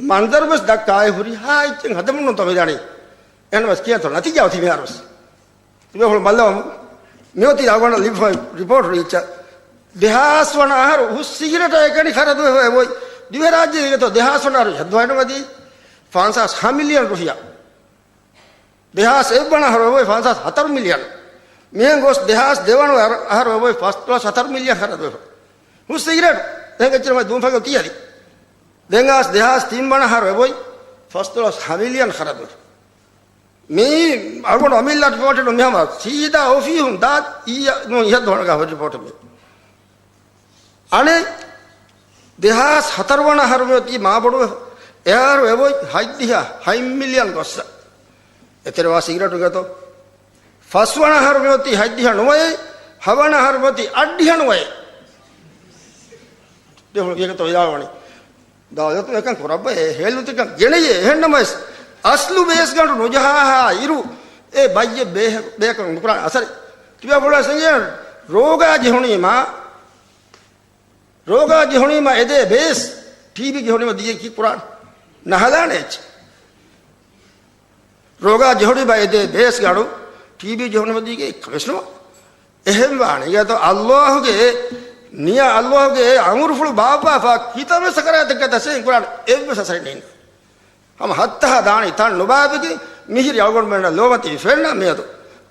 މަންޒަރު ވެސް ދައްކާ އެ ހުރިހާ އެއްޗެއް ހަދަމުން ނުތަ މިދާނީ. އެހެން ވެސް ކިޔަތޮ ނަތީޖާ އޮތީ މިހާރު ވެސް. ތިބޭފުޅުން ބައްލަވަމު. މިއޮތީ އަޅުގަނޑަށް ލިބިފައި ރިޕޯޓް ރީއްޗަށް. ދެހާސް ވަނަ އަހަރު ހުސް ސިގިރޭޓާ އެކަނި ޚަރަދުވެފައި އޮތް. ދިވެހިރާއްޖޭގެ ދެހާސް ވަނަ އަހަރު ހަދުވައިނުމަދީ ފަންސާސް ހަ މިލިއަން ރުފިޔާ. ދެހާސް އެއްވަނަ އަހަރު އެބައޮތް ފަންސާސް ހަތަރު މިލިއަން. މިހެން ގޮސް ދެހާސް ދެވަނަ އަހަރު އެބައޮތް ފަސްދޮޅަސް ހަތަރު މިލިއަން ޚަރަދުވެފަ. ހުސް ސިގިރޭޓު އެހެން އެއްޗެއް ނަމަ ދުންފަތުގަ ތިޔަދި. ދެން އާސް ދެހާސް ތިންވަނަ އަހަރު އެބައޮތް ފަސްދޮޅަސް ހަ މިލިއަން ޚަރަދުވެފަ. މި އަޅުގަނޑު އަމިއްލަ ރިޕޯޓެއް ނު މިހަމަ ސީދާ އޮފީހުން ދާ އިއްޔަ ނޫން އިހަށް ދޮނަގާ ހުރި ރިޕޯޓެއް މި. އަނެއް ދެހާސް ހަތަރު ވަނަ އަހަރު މިއޮތީ މާބޮޑުވެފަ. އެއާރު އެބައޮތް ހަތްދިހަ ހަތް މިލިއަން ގޮއްސަ. އެތެރެވާ ސިގިރޭޓުގެ ގޮތު. ފަސްވަނަ އަހަރު މިއޮތީ ހަތްދިހަ ނުވައެއް، ހަވަނަ އަހަރު މިއޮތީ އަށްޑިހަ ނުވައެއް. ދެފުޅު އޭގެތޯ ވިދާޅުވަނީ. ދައުލަތު އެކަން ކުރައްވައޭ، ހޭލުތިކަން ގެނެޔޭ. އެހެންނަމަވެސް، އަސްލު ބޭސްގަނޑު ނުޖަހާހާ އިރު، އެ ބައްޔެއް ބޭހ-، ބޭކަން ނުކުރާނެ އަސަރެއް. ތިބޭފުޅާ ސަނގޭ، ރޯގާ ޖެހުނީމާ، ރޯގާ ޖެހުނީމާ އެދޭ ބޭސް، ޓީބީ ޖެހުނީމަ ދިޔަ ކީ ކުރާނެ؟ ނަހަލާނެ އެއްޗެއް. ރޯގާ ޖެހުނީމަ އެދޭ ބޭސް ގަނޑު، ޓީބީ ޖެހުނީމަ ދީގެ އެއްކަމެއް ނުވާ. އެހެން ވާނެ. އިގޭތޯ އައްލާހުގެ ނިޔާ، އައްލާހުގެ އެ އަމުރުފުޅު ބާއްވާފާ ކިތަންމެ ސަކަރާތެއްގަ ދަސޭން ކުރާނެ އެއްވެސް އަސަރެއް ނެތް. ހަމަ ހައްތަހާ ދާނީ ތަން ނުބާއްވިގެން މިހިރި އަޅުގަނޑުމެންނަށް ލޯމަތީ ފެންނަ މިއަދު.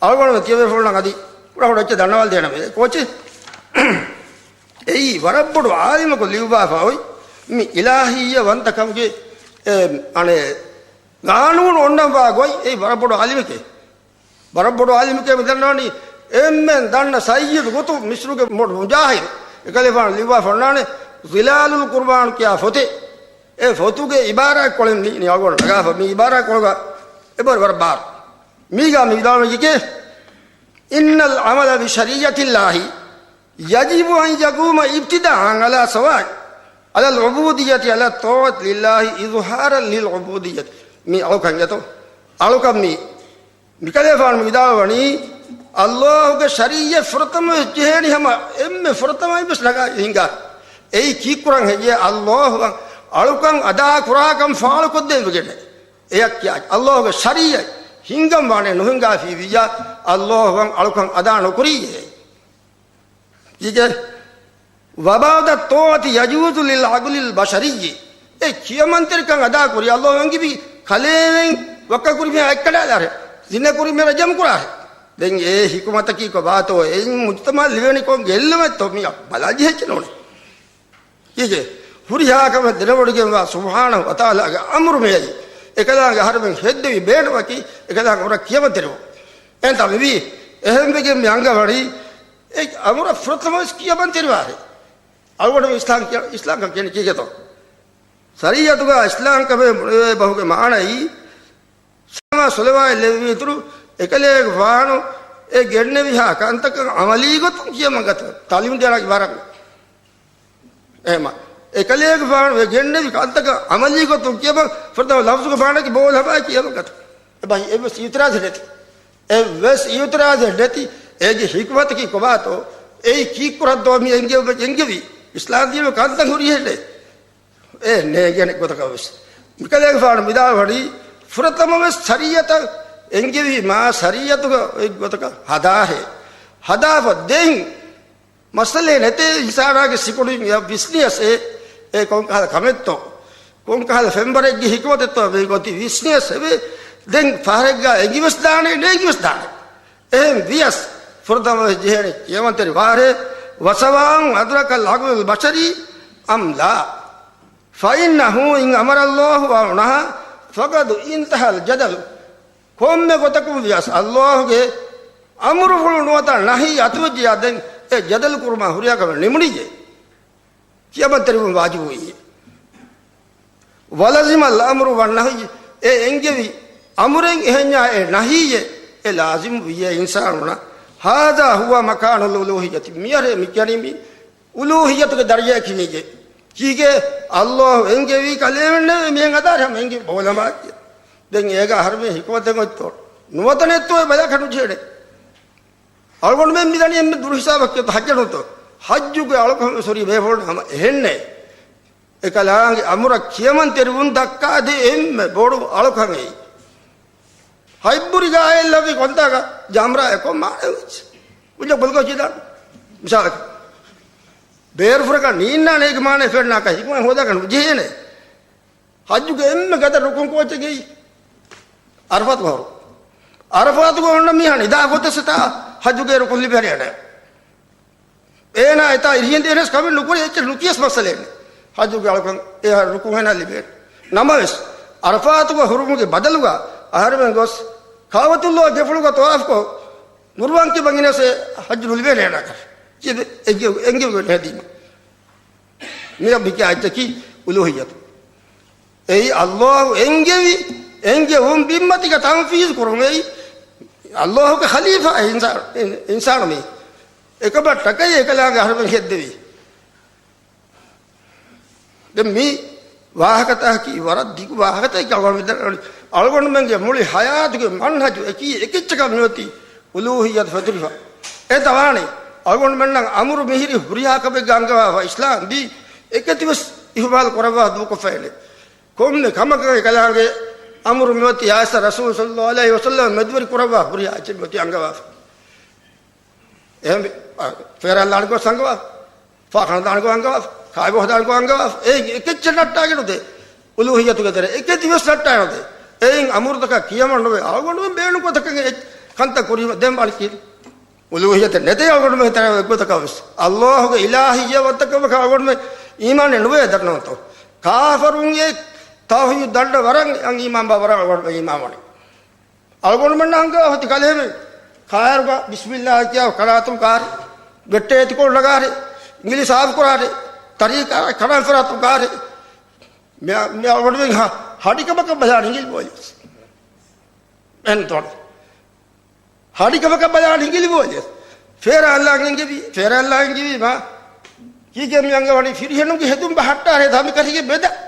އަޅުގަނޑުމެން ތިޔަބޭފުޅުންނަށް އަދި ކުޑަކުޑަ އެއްޗެއް ދަންނަވާލަދޭނަމޭ. ކޯޗެއް؟ އެއީ ވަރަށް ބޮޑު އާލިމަކު ލިޔުއްވާފަ އޮތް މި އިލާހިއްޔަ ވަންތަކަމުގެ، އެ، އަނެއް، ގާނޫނު އޮންނަންވާ ގޮތް. އެއީ ވަރަށް ބޮޑު އާލިމެކޭ. ވަރަށް ބޮޑު އާލިމެކޭ މި ދަންނަވަނީ. އެންމެން ދަންނަ ސައްޔިދު ގޮތު މިސްރުގެ ބޮޑު މުޖާހިދު. އެކަލޭފާނު ލިޔުއްވާފަ އޮންނާނެ ޒިލާލުލް ޤުރްއާން ކިޔާ ފޮތެއް. އެ ފޮތުގެ އިބާރާތްކޮޅެއް މި ނިޔާގޮން ނަގާފަ. މި އިބާރާތްކޮޅުގަ އެބަ ވަރަށް ބާރު. މީގާ މި ވިދާޅުވީ ކީކޭ؟ إن العمل بشريعة الله يجب أن يقوم ابتداء على سواء، على العبودية، على الطاعة لله إظهارا للعبودية. މި އަޅުކަން އެތޯ؟ އަޅުކަން މީ. މިކަލޭފާނު މި ވިދާޅުވަނީ، އައްލާހުގެ ޝަރީޢަތް ފުރަތަމަ ޖެހޭނީ ހަމަ އެންމެ ފުރަތަމަ އިބްލީސް ނަގާ ހިނގާ. އެއީ ކީއްކުރަން ހެއްޔޭ؟ އައްލާހު އަޅުކަން އަދާ ކުރާކަން ފާޅުކޮށްދޭން ވެގެންނެ. އެޔަށް ކިޔާ އައްލާހުގެ ޝަރީޢަތް ހިންގަން ވާނެ ނުހިނގާފީ ވިއްޔާ، އައްލާހު އަޅުކަން އަދާ ނުކުރީއޭ. އިގެ، وبعض الطاعة يجوز للعقل البشري. އެ ކިޔަމަންތެރިކަން އަދާކުރި އައްލާހު އަންގިވީ ކަލޭމެން ވައްކަ ކުރި މި އެއްކަޑާލާރެ. ޒިނަ ކުރި މި ރަޖަމް ކުރާހެ. ދެން އެ ޙިކުމަތަކީ ކޮބާތޯ؟ އެއިން މުޖްތަމަޢަށް ލިބެނީ ކޮން ގެއްލުމެއްތޯ؟ މި ބަލާ ޖެހެއްޗެއް ނޫނޭ. އިގެ، ހުރިހާ ކަމެއް ދެނެވޮޑިގެންވާ ސުބްޙާނަހޫ ވަތަޢާލާގެ އަމުރު މެއައީ. އެކަލާނގެ އަހަރުމެން ހެއްދެވި ބޭނުމަކީ، އެކަލާނގެ އުރަ ކިޔަމަންތެރިވުން. އެހެންތާ މިވީ، އެހެންވެގެން މި އަންގަވަނީ، އެ އަމުރަށް ފުރަތަމަވެސް ކިޔަމަންތެރިވާހެ. އަޅުގަނޑު އިސްލާމް ކިޔަ-، އިސްލާމްކަން ކިޔަނީ ކީކޭތޯ؟ ޝަރީޢަތުގަ އިސްލާމްކަމެއް ބުނެވޭ ބަހުގެ މާނައީ، ސަލާމާ ސޮލަވާތް ލެއްވި އިތުރު އެކަލޭގެފާނު އެ ގެންނެވިހާ ކަންތަކަށް ޢަމަލީ ގޮތުން ކިޔަމަން ގަތުމެ. ތަޢުލީމު ދިޔަނާ އިބާރާތް. އެހެމަ، އެކަލޭގެފާނު އެ ގެންނެވި ކަންތަކަށް ޢަމަލީ ގޮތުން ކިޔަމަން، ފުރަތަމަ ލަފްޒުގެ މާނައަކީ ބޯލަބާ ކިޔަމަން ގަތުމެ. އެބަ އެއްވެސް އިއުތިރާޒެއް ނެތި. އެއްވެސް އިއުތިރާޒެއް ނެތި. އޭގެ ޙިކުމަތަކީ ކޮބާތޯ؟ އެއީ ކީއްކުރަންތޯ މި އެންގެ-، އެންގެވީ؟ އިސްލާމް ދީނު ކަންތައް ހުރީހެއް ނެތް. އެ ނޭނގޭނެ ގޮތަކަށް ވެސް. މިކަލޭގެފާނު ވިދާޅުވަނީ، ފުރަތަމަވެސް ޝަރީޢަތަށް އެންގެވީމާ، ޝަރީޢަތުގަ އޮތް ގޮތަކަށް ހަދާހޭ. ހަދާފަ ދެން މައްސަލައެއް ނެތޭ، އިންސާނާގެ ސިކުނޑިން ވިސްނިޔަސް އެ، އެ ކޮންކަހަލަ ކަމެއްތޯ، ކޮންކަހަލަ ފެންވަރެއްގެ ޙިކުމަތެއްތޯ މި ގޮތި ވިސްނިޔަސް އެވެ. ދެން ފަހަރެއްގާ އެނގިވެސް ދާނެ، ނޭނގިވެސް ދާނެ. އެހެން ވިޔަސް، ފުރަތަމަވެސް ޖެހޭނެ ކިޔަމަންތެރި ވާހަރެ، وسواء أدرك العقل البشري أم لا، فإنه إن أمر الله أو نهى فقد انتهى الجدل. ކޮންމެ ގޮތަކުން ވިޔަސް، އައްލާހުގެ އަމުރުފުޅު ނުވަތަ ނަހީ އަތުވެއްޖެޔާ، ދެން އެ ޖަދަލު ކުރުމާ ހުރިހާ ކަމެއް ނިމުނީއޭ. ކިޔަމަންތެރިވުން ވާޖިބުވިއޭ. ވަލަޒިމަލް އަމްރު ވަންނަހްޔު، އެ އެންގެވި އަމުރެއް އެހެންޏާ އެ ނަހީއެއް އެ ލާޒިމް ވިއްޔޭ އިންސާނުންނަށް. ހާޒާ ހުވަ މަކާނުލް އުލޫހިއްޔަތި، މިއަށް މި ކިޔަނީ މި އުލޫހިއްޔަތުގެ ދަރަޖައަކީ މީގެ. ކީގެ؟ އައްލާހު އެންގެވީ ކަލޭމެންނެވެ. މިހެން ހަދާ ހަމަ އެންގެވި ބޯލަމާ ކިޔަ. ދެން އޭގަ އަހަރުމެން ހިކުމަތެއް އޮތްތޯ؟ ނުވަތަ ނެތްތޯ އެ ބަލަކަށް ނުޖެހޭނެ. އަޅުގަނޑުމެން މިދަނީ އެންމެ ދުރު ހިސާބަކީ އޮތަ ހައްޖަށް ނޫންތޯ؟ ހައްޖުގެ އަޅުކަން ވެސް ހުރީ ބޭފުޅުން ހަމަ އެހެންނޭ. އެކަލާނގެ އަމުރަށް ކިޔަމަންތެރިވުން ދައްކާދޭ އެންމެ ބޮޑު އަޅުކަމެއް. ހަތްބުރި ގާތްލަވި ކޮންތާކަށް ޖަމްރާ އެކޮށް މާނަ ވެއްޖެ. އުޖަ ބޮލުގަ ޖިދާން. މިސާލަކަށް. ބޭރުފުރަކަށް ނީންނާނެ އޭގެ މާނަ ފެންނާކަށް ހިކުމަތް ހޯދާކަށް ނުޖެހޭނެ. ހައްޖުގެ އެންމެ ގަދަ ރުކުން ކޯއްޗެއް ގެއްލި. އަރަފާތު ފަހަރު. އަރަފާތުގަ އޮންނަ މީހާ ނިދާ ގޮތަށް ސަތާ ހައްޖުގެ ރުކުން ލިބޭނެ އަނެއް. އޭނާ އެތާ އިރިހެން ދޭނެސް ކަމެއް ނުކުރޭ، އެއްޗެއް ނުކިޔަސް މައްސަލައެއް ނެތް. ހައްޖުގެ އަޅުކަން އެ ރުކުން އޭނާ ލިބޭނެ. ނަމަވެސް، އަރަފާތުގަ ހުރުމުގެ ބަދަލުގަ އަހަރެމެން ގޮސް ކައުބަތުﷲ ގެފުޅުގަ ޠަވާފުކޮށް، ނުރުވާން ކިބަން ގިނަސް ހައްޖު ނުލިބޭނެ އޭނާކަށް. އެނގި، އެނގި، އެނގި ހެދީމަ. މިއަށް މިކިޔާ އެއްޗަކީ އުލޫހިއްޔަތު. އެއީ އައްލާހު އެންގެވި، އެންގެވުން ބިންމަތީގަ ތަންފީޒު ކުރުން. އެއީ އައްލާހުގެ ޚަލީފާ އިންސާ-، އިން-، އިންސާނު މީ. އެކަމަށްޓަކައި އެކަލާނގެ އަހަރެމެން ހެއްދެވީ. ދެން މި ވާހަކަތަކަކީ ވަރަށް ދިގު ވާހަކަތަކެއް. އަޅުގަނޑުމެން ދަންނަވަނީ އަޅުގަނޑުމެންގެ މުޅި ޙަޔާތުގެ މަންހަޖު އެކީ އެކެއްޗަކަށް މިއޮތީ އުލޫހިއްޔަތު ފެތުރިފަ. އެ ދަވާނެ އަޅުގަނޑުމެންނަށް އަމުރު މިހިރީ ހުރިހާ ކަމެއްގަ އަންގަވާފަ، އިސްލާމް ދީން އެކެތިވެސް އިހުމާލު ކުރައްވާ ދޫކޮށްފައެއް ނެތް. ކޮންމެ ކަމަކަށް އެކަލާނގެ އަމުރު މިއޮތީ އާއިޝާ ރަސޫލު ޞައްލައްލާހު ޢަލައިހި ވަސައްލަމަ މެދުވެރި ކުރައްވާ ހުރިހާ އެއްޗެއް މިއޮތީ އަންގަވާފަ. އެހެން، އަ، ފޭރާން ލާން ގޮސް އަންގަވާފަ. ފާޚާނާ ދާން ގޮސް އަންގަވާފަ. ކާއިބޮހަ ދާން ގޮސް އަންގަވާފަ. އެ އެކެއްޗެއް ނައްޓާގެން ނުދޭ. އުލޫހިއްޔަތުގެ ތެރޭ އެކެތި ވެސް ނައްޓާ ނުދޭ. އެއިން އަމުރުތަކަށް ކިޔަމަން ނުވޭ. އަޅުގަނޑުމެން ބޭނުން ގޮތަކަށް އެ ކަންތައް ކުރީމަ ދެން ވާނީ ކީއް؟ އުލޫހިއްޔަތެއް ނެތޭ އަޅުގަނޑުމެން ތެރޭ އެއްގޮތަކަށް ވެސް. އައްލާހުގެ އިލާހިއްޔަތް ވައްތަކަމަކަށް އަޅުގަނޑުމެން އީމާނެއް ނުވޭ ދަންނަވަންތޯ. ކާފަރުން އެ ތައުހީދު ދަނޑަށް ވަރަށް އަން އީމާން ބާ ވަރަށް އަޅުގަނޑުމެން އީމާން ވަނީ. އަޅުގަނޑުމެންނަށް އަންގާ ހޮތި ކަލޭމެން ކާއިރުގަ ބިސްމިއްލާހި ކިޔާ ކަނާތުން ކާރި، ވެއްޓޭ ތިކޮޅު ނަގާރި، އިނގިލި ސާފު ކުރާރި، ތަރީކާ ކަނާން ފަރާތުން ކާރި. މި، މި އަޅުގަނޑުމެން ހަ، ހަޑިކަމަކަށް ބަލާން އިނގިލި ބޯލި. އެން ތޮން. ހަޑިކަމަކަށް ބަލާން އިނގިލި ބޯލި. ފޭރާން ލާން އެނގެވި، ފޭރާން ލާން އެނގެވީމާ. ކީކޭ މި އަންގަވަނީ ފިރިހެނުންގެ ހެދުން ބަހައްޓާރޭ ތަނބިކަށީގެ މެދަށް.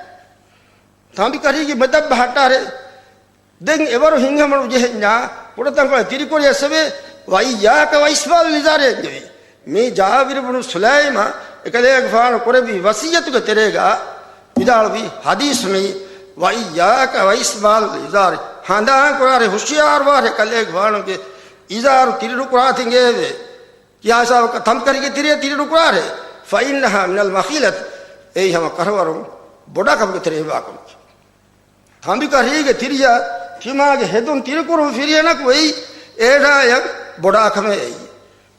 ތަނބިކަށީގެ މެދަށް ބަހައްޓާރޭ. ދެން އެވަރު ހިތްހަމަނުޖެހެންޏާ ކުޑަތަންކޮޅެއް ތިރިކުރި އެއްސެވޭ، ވައިއްޔާކަ ވައިސްބާލު ލިޒާރޭ އެންގެވީ. މީ ޖާބިރު ބުނު ސުލައިމާ އެކަލޭގެފާނު ކުރެއްވި ވަސިއްޔަތުގެ ތެރޭގަ ވިދާޅުވި ޙަދީޘް މީ، ވައިއްޔާކަ ވައިސްބާލު ލިޒާރޭ. ހަނދާން ކުރާރޭ، ހުޝިޔާރުވާރޭ ކަލޭގެފާނުގެ އިޒާރު ތިރި ނުކުރާތިނގޭވެ. ކިޔާ ހިސާބަކަށް ތަނބިކަށީގެ ތިރޭ ތިރި ނުކުރާރޭ. ފައިންނަހާ މިނަލް މަޚީލަތި. އެއީ ހަމަ ކަށަވަރުން ބޮޑާ ކަމުގެ ތެރެއިން ވާ ކަމަކީ. ތަނބިކަށީގެ ތިރިޔަށް ތިމާގެ ހެދުން ތިރިކުރުން ފިރިހެނަކު އެއީ އޭނާޔަށް ބޮޑާ ކަމެއް އެއީ.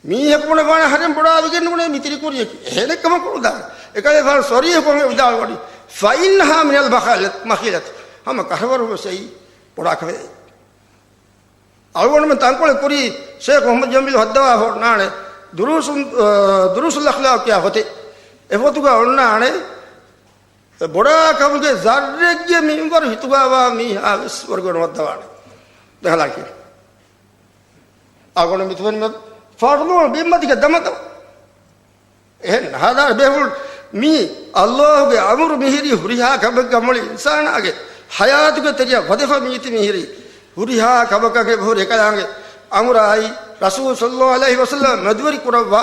މީހަކު ބުނެފާނެ ހަރެން ބޮޑާވެގެން ނޫނޭ މި ތިރިކުރިޔަކީ. އެހެނެއް ކަމަކު ނުދާނެ. އެކަލޭގެފާނު ޞަރީޙުކޮށް ވިދާޅުވަނީ، ފައިންނަހާ މިނަލް މަޚާލަ، މަޚީލަތި. ހަމަ ކަށަވަރުން ވެސް އެއީ ބޮޑާ ކަމެއް އެއީ. އަޅުގަނޑުމެން ތަންކޮޅެއް ކުރީ ޝޭޚް މުޙައްމަދު ޖަމީލު ހައްދަވާފަ އޮންނާނެ ދުރޫސު، އަ، ދުރޫސުލް އަޚްލާޤް ކިޔާ ފޮތެއް. އެ ފޮތުގަ އޮންނާނެ އެ ބޮޑާ ކަމުގެ ޒައްރެއްގެ މިންވަރު ހިތުގަ ވާ މީހާ ވެސް ވަރުގަނޑު ވައްދަވާނެ. ދެހަލާ ކިޔާ. އަޅުގަނޑު މިތުވެން ފަރުޟު ބިންމަތިގެ ދަމަދަމަ. އެހެން ހާދާ ބޭފުޅުން މީ އައްލާހުގެ އަމުރު މިހިރީ ހުރިހާ ކަމެއްގަ މުޅި އިންސާނާގެ ހަޔާތުގެ ތެރެއަށް ވަދެފަ މީތި މިހިރީ ހުރިހާ ކަމަކަށް އެބަހުރި އެކަލާނގެ އަމުރާއި ރަސޫލު ޞައްލައްލާހު ޢަލައިހި ވަސައްލަމަ މެދުވެރި ކުރައްވާ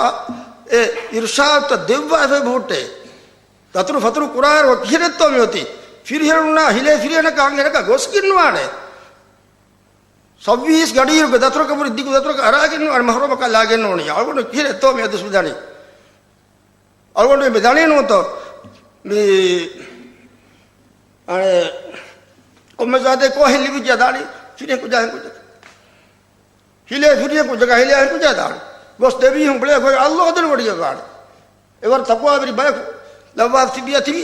އެ އިރުޝާދުތައް ދެއްވާފަ އެބަހުއްޓޭ. ދަތުރު ފަތުރު ކުރާއިރު ކިހިނެއްތޯ މިއޮތީ؟ ފިރިހެނުންނާ ހިލޭ ފިރިހެނަކަށް އަންހެނަކަށް ގޮސްގެން ނުވާނެ. ސައްވީސް ގަޑިއިރުގެ ދަތުރަކަށް ވުރެ ދިގު ދަތުރަކަށް އަރާގެން ނުވާނެ މަޙްރަމަކަށް ލާގެން ނޫނީ. އަޅުގަނޑު ކިހިނެއްތޯ މި އަދިސް މި ދަނީ؟ އަޅުގަނޑު މި ދަނީ ނޫންތޯ؟ މި އަނެ ކޮންމެ ޒާތެއް ކޯހެއް ލިބިއްޖާ ދާނީ ފިރިހެން ކުއްޖާ ހެން ކުއްޖަކަށް. ހިލޭ ފިރިހެން ކުއްޖަކަށް ހިލޭ ހެން ކުއްޖާ ދާނީ. ގޮސް ދެމީހުން ބުޅޭ ގޮތް އައްލޯ ހަދަން ވަޑިގެން ވާނެ. އެވަރު ތަޤްވާވެރި ބަޔަކު ލައްވާ ތިބިޔަ ތިބީ.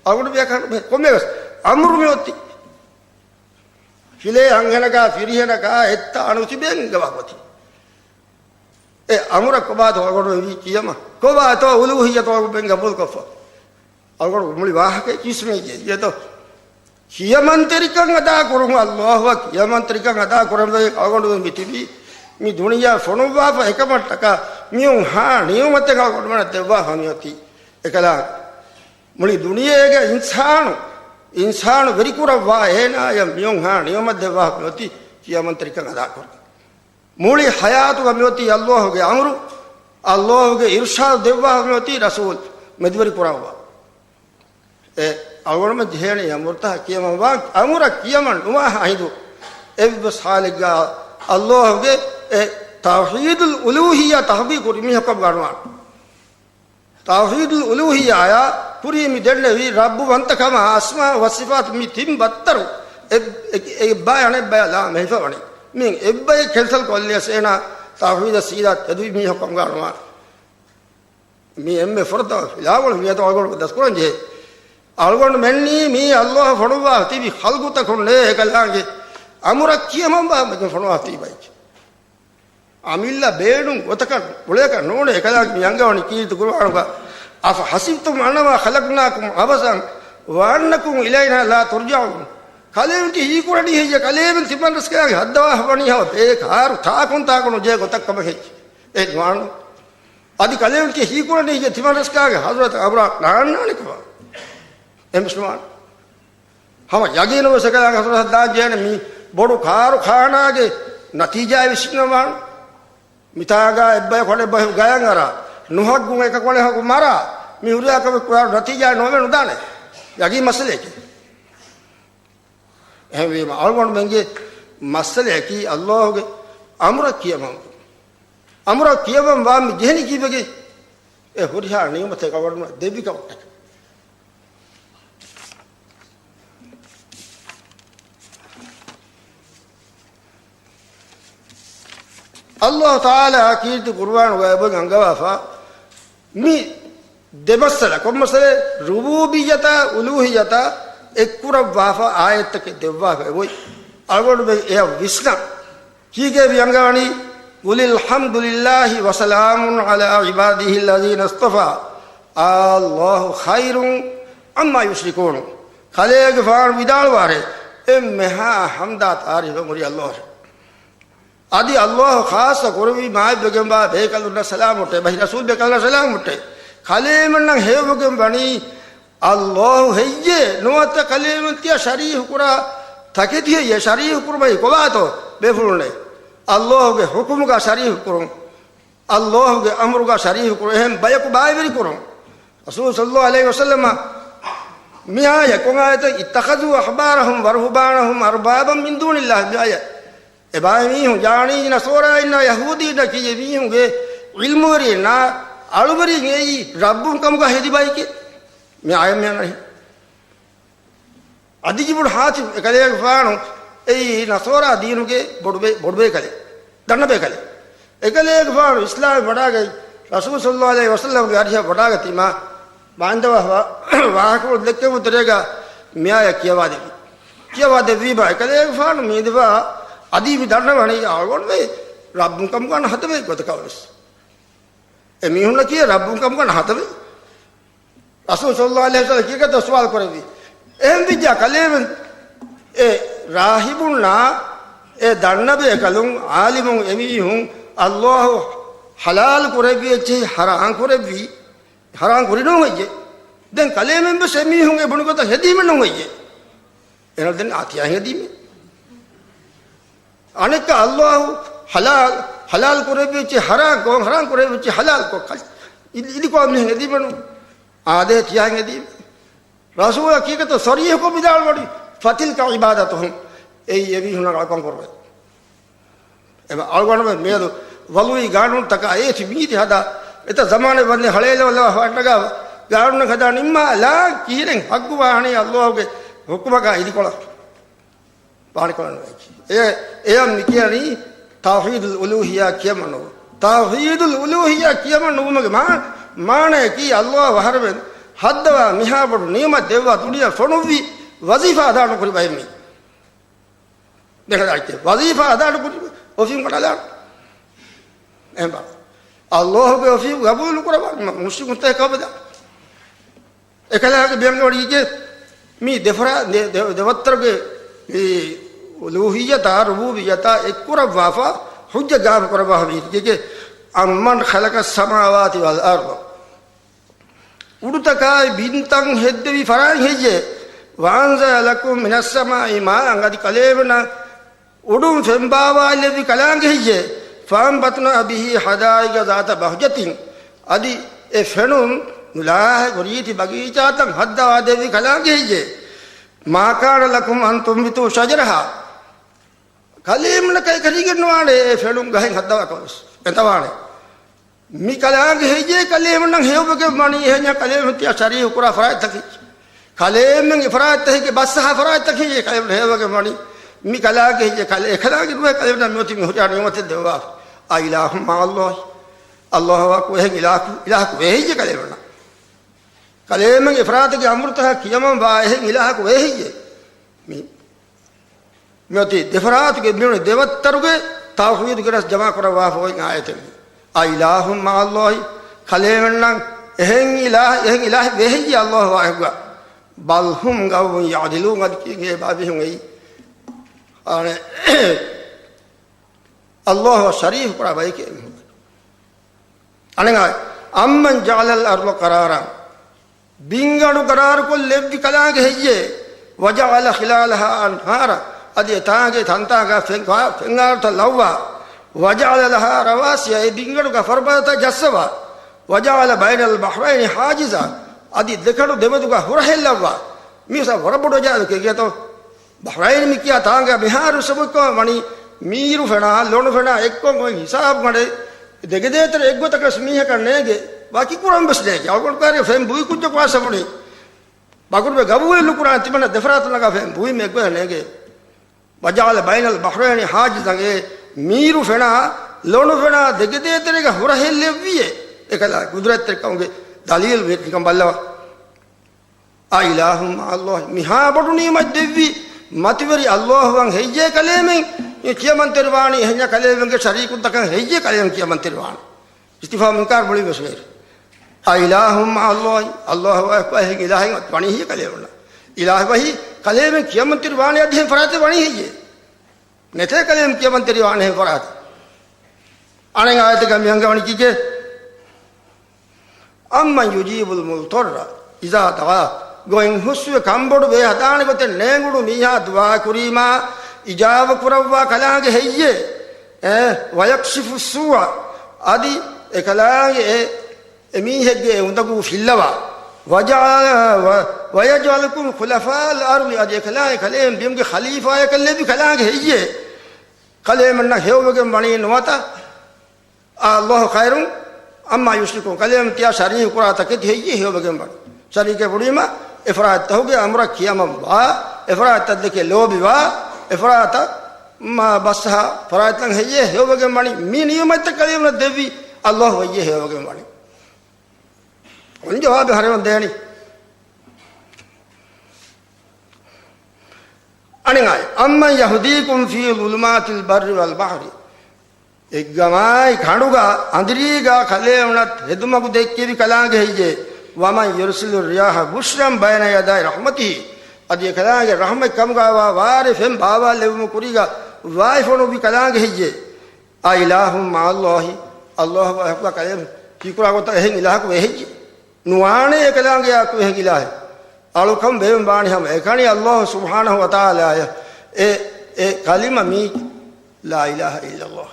އަޅުގަނޑު ބޭކަށް ކޮންމެ ވެސް އަމުރު މި އޮތީ. ހިލޭ އަންހެނަކާ ފިރިހެނަކާ އެއްތާ ނުތިބެން ގަވާ އޮތީ. އެ އަމުރަށް ކޮބާތޯ އަޅުގަނޑު ވީ ކިޔަމަ؟ ކޮބާތޯ އުލޫހިއްޔަތު އަޅުގަނޑުމެން ގަބޫލުކޮށްފަ؟ އަޅުގަނޑު މުޅި ވާހަކަ ކިސްމެއް އިއްޔެތޯ. ކިޔަމަންތެރިކަން އަދާ ކުރުން، އައްލާހުއަށް ކިޔަމަންތެރިކަން އަދާ ކުރަން އަޅުގަނޑު މި ތިބީ. މި ދުނިޔެއަށް ފޮނުއްވާފަ އެކަމަށްޓަކާ މިއުން ހާ ނިޢުމަތެއް އަޅުގަނޑުމެންނަށް ދެއްވާފަ މިއޮތީ. އެކަލާ މުޅި ދުނިޔޭގެ އިންސާނު، އިންސާނު ވެރިކުރައްވާ އޭނާޔަށް މިއުން ހާ ނިޢުމަތް ދެއްވާފަ މިއޮތީ ކިޔަމަންތެރިކަން އަދާކުރަން. މުޅި ޙަޔާތުގަ މިއޮތީ އައްލާހުގެ އަމުރު، އައްލާހުގެ އިރުޝާދު ދެއްވާފަ މިއޮތީ ރަސޫލް މެދުވެރި ކުރައްވާ. އެ އަޅުގަނޑުމެން ޖެހޭނީ އަމުރުތައް ކިޔަމަން ވާން، އަމުރަށް ކިޔަމަން ނުވާ ހިނދު އެއްވެސް ޙާލެއްގަ އައްލާހުގެ އެ ތައުޙީދުލް އުލޫހިއްޔާ ތަޙްޤީޤު ކުރި މީހަކަށް ގަންނަވާނެ. ތައުޙީދުލް އުލޫހިއްޔާޔާ ކުރީ މި ދެންނެވި ރައްބުވަންތަކަމާ އަސްމާ ވަ ޞިފާތު މި ތިން ބައްތަރު އެ-، އެ-، އެއްބައި އަނެއްބައި ލާމެހިފަ ވަނީ. މި އެއްބައި ކެންސަލް ކޮށްލިޔަސް އޭނާ ތައުޙީދަށް ސީދާ ތެދުވި މީހަކަށް ގަންނަވާނެ. މި އެންމެ ފުރަތަމަ ފިލާވަޅު މިއަދު އަޅުގަނޑު ދަސްކުރަން ޖެހޭ. އަޅުގަނޑުމެންނީ މީ އައްލާހު ފޮނުއްވާ ތިބި ޚަލްޤުތަކުންނޭ އެކަލާނގެ އަމުރަށް ކިޔަމަންވާ މެދު ފޮނުވާ ތިބި ބައެއް. އަމިއްލަ ބޭނުން ގޮތަކަށް ގުޅޭކަށް ނޫނޭ އެކަލާނގެ މި އަންގަވަނީ ކީރިތި ޤުރުއާނުގަ. أفحسبتم أنما خلقناكم عبثا وأنكم إلينا لا ترجعون. ކަލޭމެން ތި ހީކުރަނީ ހެއްޔޭ؟ ކަލޭމެން ތިމަންރަސްކަލާނގެ ހައްދަވާފަ ވަނީ ހަމަ ބޭކާރު ތާކުން ތާކުން ޖެހޭ ގޮތަށް ކަމަށް ހެއްޔޭ؟ އެ ނުވާނު. އަދި ކަލޭމެން ތި ހީކުރަނީ ހެއްޔޭ؟ ތިމަންރަސްކަލާނގެ ޙަޟްރަތަށް އަބުރާ ނާންނާނެ ކަމަށް. އެ މުސްލިމާނު. ހަމަ ޔަގީނުވެސް އެކަލާނގެ ޙަޟްރަތަށް ދާންޖެހޭނެ މީ ބޮޑު ކާރުޚާނާގެ ނަތީޖާއެއް ވިސްނަވާން. މިތާގަ އެއްބަޔަކު އަނެއްބަޔަކު ގަޔަށް އަރާ، ނުހައްގުން އެކަކު އަނެކަކު މަރާ، މި ހުރިހާ ކަމެއް ކުރާ ނަތީޖާއެއް ނޯވެ ނުދާނެ. ޔަގީން މައްސަލައެކޭ. އެހެންވީމަ އަޅުގަނޑުމެންގެ މައްސަލައަކީ އައްލާހުގެ އަމުރަށް ކިޔަމަން. އަމުރަށް ކިޔަމަން ވާން މި ޖެހެނީ ކީއްވެގެން؟ އެ ހުރިހާ ނިޢުމަތެއް އަޅުގަނޑުމެން ދެއްވި ކަމަށްޓަކައި. އައްލާހު ތަޢާލާ ކީރިތި ޤުރުއާނުގައި އެބަ އަންގަވާފަ މި ދެ މައްސަލަ، ކޮން މައްސަލަ؟ ރުބޫބިއްޔަތާ އުލޫހިއްޔަތާ އެއްކުރައްވާފަ އާޔަތްތަކެއް ދެއްވާފަ އެބައޮތް. އަޅުގަނޑުމެން އެޔަށް ވިސްނާ. ކީކޭ މި އަންގަވަނީ؟ قل الحمد لله وسلام على عباده الذين اصطفى الله خير عما يشركون. ކަލޭގެފާނު ވިދާޅުވާރޭ، އެންމެހާ ޙަމްދާ ތާރީފެއް ހުރީ އައްލާހަށް. އަދި އައްލާހު ޚާއްޞަ ކުރެއްވީ މާތްވެގެންވާ ބޭކަލުންނަށް ސަލާމުއްޓޭ، ބަހި ރަސޫލް ބޭކަލުންނަށް ސަލާމުއްޓޭ. ކަލޭމެންނަށް ހެޔޮވެގެން ވަނީ އައްލާހު ހެއްޔޭ؟ ނުވަތަ ކަލޭމެން ތިޔަ ޝަރީހު ކުރާ ތަކެތި ހެއްޔޭ؟ ޝަރީހު ކުރުމައީ ކޮބާތޯ ބޭފުޅުންނޭ؟ އައްލާހުގެ ޙުކުމުގަ ޝަރީހު ކުރުން، އައްލާހުގެ އަމުރުގަ ޝަރީހު ކުރުން، އެހެން ބަޔަކު ބައިވެރި ކުރުން. ރަސޫލު ޞައްލަﷲ ޢަލައިހި ވަސައްލަމަ މި އާޔަތް ކޮން އާޔަތެއް؟ اتخذوا أحبارهم ورهبانهم أربابا من دون الله މި އާޔަތް. އެބައިމީހުން ޔަޢުނީ ނަޞާރާއިންނާ ޔަހޫދީންނާ ކިޔޭ މީހުންގެ ޢިލްމުވެރިންނާ އަޅުވެރިން އެއީ ރައްބުން ކަމުގަ ހެދި ބައެކޭ. މި އާޔަތް މި އަންނަނީ. ޢަދިއްޔު ބުނު ޙާތިމް އެކަލޭގެފާނު އެއީ ނަޞާރާ ދީނުގެ ބޮޑުބޭ-، ބޮޑުބޭކަލެއް، ދަންނަބޭކަލެއް. އެކަލޭގެފާނު އިސްލާމް ވަޑާގަތް ރަސޫލު ޞައްލަﷲ ޢަލައިހި ވަސައްލަމްގެ އަރިހަށް ވަޑާގަތީމާ ވާންދަވާ ވާހަކަފުޅު ދެއްކެވުން ތެރޭގަ މިއާޔަތް ކިޔަވާދެއްވި. ކިޔަވާދެއްވީމާ އެކަލޭގެފާނު މީދެފާ އަދި މި ދަންނަވަނީ އަޅުގަނޑުމެ ރައްބުން ކަމުގަ ނަހަތަވެ ގޮތަކަށް ވެސް. އެ މީހުންނަކީ ރައްބުން ކަމުގަ ނަހަތަވެ. ރަސޫލު ޞައްލަﷲ ޢަލައިހި ވަސައްލަމަ ކީކަތަ ސުވާލު ކުރެއްވި. އެހެން ވިއްޖާ ކަލޭމެން އެ ރާހިބުންނާ އެ ދަންނަބޭކަލުން ޢާލިމުން އެމީހުން އައްލާހު ޙަލާލު ކުރެއްވި އެއްޗެހި ޙަރާން ކުރެއްވީ، ޙަރާން ކުރި ނޫން ހެއްޔޭ؟ ދެން ކަލޭމެން ވެސް އެމީހުން އެ ބުނި ގޮތަށް ހެދީމެއް ނޫން ހެއްޔޭ؟ އެނަ ދެން އާ ތިޔާ ހެދީމެއް. އަނެއްކާ އައްލާހު ޙަލާލް، ޙަލާލް ކުރެއްވިއްޗި ޙަރާން ކޮށް، ޙަރާން ކުރެއްވިއްޗި ޙަލާލް ކޮށް، ކަލް، އި-، އިދިކޮޅަށް މިހެން އެދީމެނު. އާދޭ ތިޔާ އެދީމެ. ރަސޫލާ ކީކަތަ ޞަރީޙުކޮށް ވިދާޅުވަނީ، فتلك عبادتهم. އެއީ އެމީހުންނަށް އަޅުކަން ކުރުމެއް. އެމަ އަޅުގަނޑުމެން މިއަދު ވަލުވީ ގާނޫނުތަކާ އޭތި މީތި ހަދާ، އެތައް ޒަމާނެއް ވަންދެން ހަޅޭލަވަލަވާ ފަންނަގާ ގާނޫނަކަށް ދާން ނިންމާލާ ކީރެން ޙައްގު ވާނީ އައްލާހުގެ ޙުކުމަކާ އިދިކޮޅަށް. ވާނެކޮޅެއް ނުވޭ. އެ، އެޔަށް މި ކިޔަނީ ތައުޙީދުލް އުލޫހިއްޔާ ކިޔަމަން ނުވުން. ތައުޙީދުލް އުލޫހިއްޔާ ކިޔަމަން ނުވުމުގެ މާ-، މާނަޔަކީ އައްލާހު އަހަރެމެން ހައްދަވާ މިހާ ބޮޑު ނިޢުމަތް ދެއްވާ ދުނިޔެ ފޮނުއްވި ވަޒީފާ އަދާ ނުކުރި ބައެއް މީ. ދެކަދާއްޗެ ވަޒީފާ އަދާ ނުކުރި އޮފީހުން ކަނޑާލާން. އެހެން ބާ. ﷲ ގެ ވަޙީ ގަބޫލު ނުކުރައްވާ މުޝްރިކުންތަކެއް ކަމަށް ވެދާނެ. އެކަލާނގެ މި އަންގަވަނީ މި ދެފަރާ-، ދެ-، ދެ-، ދެވައްތަރުގެ މި އުލޫހިއްޔަތާ ރުބޫބިއްޔަތާ އެއްކުރައްވާފަ ޙުއްޖަ ގާއިމު ކުރައްވާފަ މީ އައްމަން ޚަލަޤައްސަމާވާތި ވަލް އަރްޟަ. އުޑުތަކާއި ބިންތައް ހެއްދެވި ފަރާތް ހެއްޔޭ؟ ވައަންޒަލަ ލަކުމް މިނައްސަމާއި މާއަން އަދި ކަލޭމެންނަށް އުޑުން ފެން ބާވާލެއްވި ކަލާނގެ ހެއްޔޭ؟ ފައަންބަތްނާ ބިހީ ޙަދާއިޤަ ޒާތަ ބަހްޖަތިން. އަދި އެ ފެނުން ނުލާހެއް ރީތި ބަގީޗާތައް ހައްދަވާދެއްވި ކަލާނގެ ހެއްޔޭ؟ މާ ކާނަ ލަކުމް އަން ތުންބިތޫ ޝަޖަރަހާ. ކަލޭމެންނަކަށް އެކަނިގެން ނުވާނެ އެ ފެނުން ގަހެއް ހައްދަވާކަށް ވެސް އެނދަވާނެ. މި ކަލާނގެ ހެއްޔޭ ކަލޭމެންނަށް ހެޔޮވެގެން ވަނީ؟ އެހެންޏާ ކަލޭމެން ތިޔަ ޝަރީކު ކުރާ ފަރާތްތަކެއް. ކަލޭމެން އެ ފަރާތްތަކެއްގެ ބަސްއަހާ ފަރާތްތަކެއް ހެއްޔޭ ކަލޭމެން ހެޔޮވެގެން ވަނީ؟ މި ކަލާނގެ ހެއްޔޭ ކަލޭ-، އެ ކަލާނގެ ނުވޭ ކަލޭމެންނަށް މިއޮތީ މި ހުރިހާ ނިޢުމަތެއް ދެއްވާފަ. އައިލާހު މަޢައްލާހި. ﷲ އަކު އެހެން އިލާހަކު، އިލާހަކު ވޭ ހެއްޔޭ ކަލޭމެންނަށް؟ ކަލޭމެން އެ ފަރާތުގެ އަމުރުތަކަށް ކިޔަމަން ވާ އެހެން އިލާހަކު ވޭ ހެއްޔޭ؟ މި މިއޮތީ ދެފަރާތުގެ މިއުޅެނި ދެވައްތަރުގެ ތައުޙީދުގެ ރަސް ޖަމާކުރައްވާފަ އޮތް އާޔަތެއް. އައިލާހު މަޢައްލާހި، ކަލޭމެންނަށް އެހެން އިލާހެއް، އެހެން އިލާހެއް ވޭ ހެއްޔޭ ﷲ އާޔަތުގަ؟ ބަލް ހުމް ޤައުމުން ޔަޢްދިލޫން. އަދި ކިޔެން އެބާ ބިހުން އެއީ އާނެ، ﷲ ޝަރީކު ކުރާ ބަޔެކޭ އެމީހުން. އަނެއް އާޔަތް، އައްމަން ޖަޢަލަލް އަރްޟަ ޤަރާރަން، ބިންގަނޑު ޤަރާރުކޮށްލެއްވި ކަލާނގެ ހެއްޔޭ؟ ވަޖަޢަލަ ޚިލާލަހާ އަންހާރަ، އަދި އެތާނގެ ތަންތާގަ ފެން-، ފެންއާރުތައް ލައްވާ، ވަޖަޢަލަ ލަހާ ރަވާސިޔަ، އެ ބިންގަނޑުގަ ފަރުބަދަތައް ޖައްސަވާ، ވަޖަޢަލަ ބައިނަލް ބަޙްރައިނި ޙާޖިޒާ، އަދި ދެކަނޑު ދެމެދުގަ ހުރަހެއް ލައްވާ. މީސާ ވަރަށް ބޮޑު ޖާލަކެއް ގެތޯ. ބަޙްރައިން މި ކިޔާ ތާނގަ މިހާރު ސަބަބުކޮށް ވަނީ މީރު ފެނާ، ލޮނު ފެނާ އެއްކޮށް އޮތް ހިސާބުގަނޑެއް ދެގެ ދޭތެރެ އެއްގޮތަކަސް މީހަކަށް ނޭނގެ، ވަކި ކުރަން ވެސް ނޭނގެ. އަޅުގަނޑު ކާރި ފެން ބުއި ކުއްޖަކު ވާސަފުނީ. ބަގުރުބެ ގަބޫލެއް ނުކުރާނެ ތިމަންނަ ދެފަރާތުން ނަގާ ފެން ބުއިމެ އެއްގޮތަށް ނޭނގެ. ވަޖަޢަލަ ބައިނަލް ބަޙްރައިނި ޙާޖިޒަން، އެ މީރު ފެނާ، ލޮނު ފެނާ ދެގެ ދޭތެރޭގަ ހުރަހެއް ލެއްވިއޭ. އެކަލާ ގުދުރަތްތެރިކަމުގެ ދަލީލު ވެ ނިކަން ބައްލަވާ. އައިލާހު މަޢައްލާހި، މިހާ ބޮޑު ނިޢުމަތް ދެއްވި މަތިވެރި ﷲ އަށް ހެއްޔޭ ކަލޭމެން ކިޔަމަންތެރިވާނީ؟ އެހެންޏާ ކަލޭމެންގެ ޝަރީކުންތަކަށް ހެއްޔޭ ކަލޭމެން ކިޔަމަންތެރިވާނީ؟ އިސްތިފްހާމު އިންކާރު މުޅިން ވެސް ވޭ. އައިލާހު މަޢައްލާހި، ﷲ އަށް އެހެން އިލާހެއް ވަނީ ހެއްޔޭ ކަލޭމެންނަށް؟ އިލާހު ވަހީ ކަލޭމެން ކިޔަމަންތެރިވާނެ އަދި އެހެން ފަރާތެއް ވަނީ ހެއްޔޭ؟ ނެތޭ ކަލޭމެން ކިޔަމަންތެރިވާނެ އެހެން ފަރާތެއް. އަނެއް އާޔަތެއްގަ މި އަންގަވަނީ ކީކޭ؟ أَمَّنْ يُجِيبُ الْمُضْطَرَّ إِذَا دَعَاهُ، ގޮތް ހުސްވެ ކަންބޮޑުވެ ހަދާނެ ގޮތެއް ނޭނގުނު މީހާ ދުޢާ ކުރީމާ އިޖާބަ ކުރައްވާ ކަލާނގެ ހެއްޔޭ؟ އެ، وَيَكْشِفُ السُّوءَ، އަދި އެ ކަލާނގެ އެ، އެ މީހެއްގެ އެ އުނދަގޫ ފިއްލަވާ، وَيَجْعَلَكُمْ خُلَفَاءَ الْأَرْضِ، އަދި އެ ކަލާނގެ ކަލޭމެން ބިމުގެ ޚަލީފާޔަކަށް ލެއްވި ކަލާނގެ ހެއްޔޭ؟ ކަލޭމެންނަށް ހެޔޮވެގެން ވަނީ ނުވަތަ؟ އާ، الله خير عما يشركون. ކަލޭމެން ތިޔާ ޝަރީކު ކުރާ ތަކެތި ހެއްޔޭ ހެޔޮވެގެން ވަނީ؟ ޝަރީކެއް ބުނީމަ، އެފަރާތްތަކުގެ އަމުރަށް ކިޔަމަންވާ، އެފަރާތްތައް ދެކެ ލޯބިވާ، އެފަރާތަށް މާ ބަސްއަހާ ފަރާތްތައް ހެއްޔޭ ހެޔޮވެގެން ވަނީ؟ މި ނިޢުމަތްތައް ކަލޭމެނަށް ދެއްވީ ﷲ ހެއްޔޭ ހެޔޮވެގެން ވަނީ؟ އޮން ޖަވާބެއް ހަރެމަން ދޭނީ. އަނެއް އާޔަތް، أَمَّنْ يَهْدِيكُمْ فِي ظُلُمَاتِ الْبَرِّ وَالْبَحْرِ، އެއްގަމާއި ކަނޑުގަ އަނދިރީގަ ކަލޭމެނަށް ހެދުމަގު ދެއްކެވި ކަލާނގެ ހެއްޔޭ؟ وَمَنْ يُرْسِلِ الرِّيَاحَ بُشْرًا بَيْنَ يَدَيْ رَحْمَتِهِ، އަދި އެ ކަލާނގެ ރަޙްމަތް ކަމުގަ ވާ ވާރޭ ފެން ބާވާލެއްވުމުގެ ކުރީގަ ވާތް ފޮނުއްވި ކަލާނގެ ހެއްޔޭ؟ أَإِلَهٌ مَعَ اللَّهِ، ﷲ އަށް ކަލޭމެން ކީކުރާ ގޮތަށް އެހެން އިލާހަކު ވޭ ހެއްޔޭ؟ ނުވާނެ އެކަލާނގެއާއެކު އެހެން އިލާހެއް. އަޅުކަން ބޭނުން ވާނީ ހަމަ އެކަނި ﷲ ސުބްޙާނަހޫ ވަތަޢާލާއަށް. އެ، އެ ކަލިމަ މީ، لا إله إلا الله.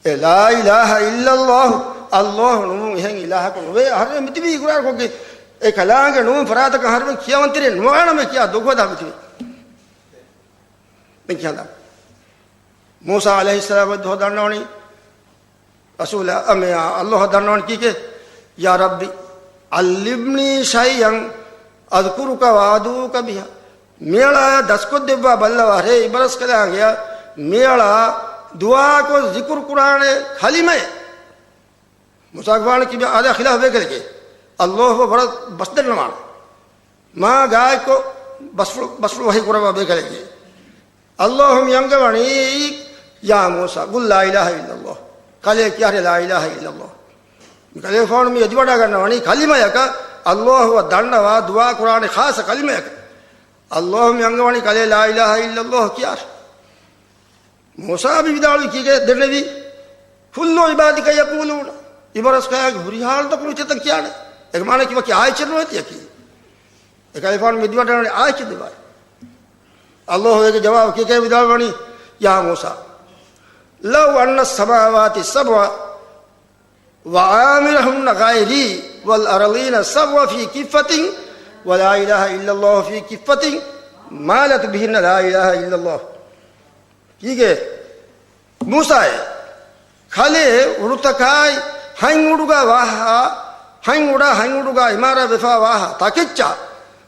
އެ لا إله إلا الله، ﷲ ނުވުން އެހެން އިލާހަކު ނުވޭ. އަހަރެމެން މިތިބީ އިޤްރާރުކޮށްގެން އެ ކަލާނގެ ނުވުން ފަރާތަކަށް އަހަރެމެން ކިޔަވަންތެރި ނުވާނަމޭ ކިޔާ ދޮގު ހަދާ މިތިބީ. މި ކިޔަން ދާ. މޫސާ ޢަލައިހިއްސަލާމް ދުވަހު ދަންނަވަނީ، ރަސޫލާ، އަ، މި، އަ، ﷲ އަށް ދަންނަވަނީ ކީކޭ؟ يَا رَبِّ عَلِّمْنِي شَيْئًا أَذْكُرُكَ وَأَدْعُوكَ بِهِ. މިއަޅާ ދަސްކޮށްދެއްވާ ބައްލަވާ، ރޭ އިބަރަސްކަލާނގެއަށް މިއަޅާ ދުޢާކޮށް ޒިކުރު ކުރާނެ ކަލިމައެއް. މޫސާގެފާނު ކިބަ އާދާ ޚިލާފު ބޭކަލެކޭ. ﷲ ވަރަށް ބަސް ދަންނަވާނެ. މާ ގާތްކޮށް ބަސްފުޅު، ބަސްފުޅު ވަޙީ ކުރައްވާ ބޭކަލެކޭ. ﷲ މި އަންގަވަނީ، يَا مُوسَى قُل لَّا إِلَٰهَ إِلَّا اللَّهُ. ކަލޭ ކިޔާށޭ ލާ އިލާހަ އިއްލައްލާހު. މި ކަލޭގެފާނު މި އެދިވަޑައިގަންނަވަނީ ކަލިމަޔަކަށް، އައްލާހުއަށް ދަންނަވާ ދުޢާ ކުރާނެ ޚާއްޞަ ކަލިމަޔަކަށް. އައްލާހު މި އަންގަވަނީ ކަލޭ ލާ އިލާހަ އިއްލައްލާހު ކިޔާށޭ. މޫސާ ނަބީ ވިދާޅުވީ ކީކޭ ދެންނެވީ؟ ކުއްލު ޢިބާދިކަ ޔަޤޫލޫނަ. އިބަރަސްކަޔާގެ ހުރިހާ އަޅުތަކުން މި ތިތަން ކިޔާނެ. އޭގެ މާނައަކީ ވަކި އާއެއްޗެއް ނުވޭތީ އަކީ. އެކަލޭގެފާނު މި އެދިވަޑައިގަންނަވަނީ އާއެއްޗެއް ދެއްވާ. އައްލާހު އޭގެ ޖަވާބު ކީކޭ ވިދާޅުވަނީ؟ يا موسى لو أن السماوات السبع وعامرهن غيري والأرضين السبع في كفة ولا إله إلا الله في كفة مالت بهن لا إله إلا الله. ކީކޭ؟ މޫސާއޭ، ކަލޭ އުޑުތަކާއި ހަތް އުޑުގަ ވާހާ، ހަތް އުޑާ ހަތް އުޑުގަ އިމާރާތް ވެފަ ވާހާ ތަކެއްޗާ،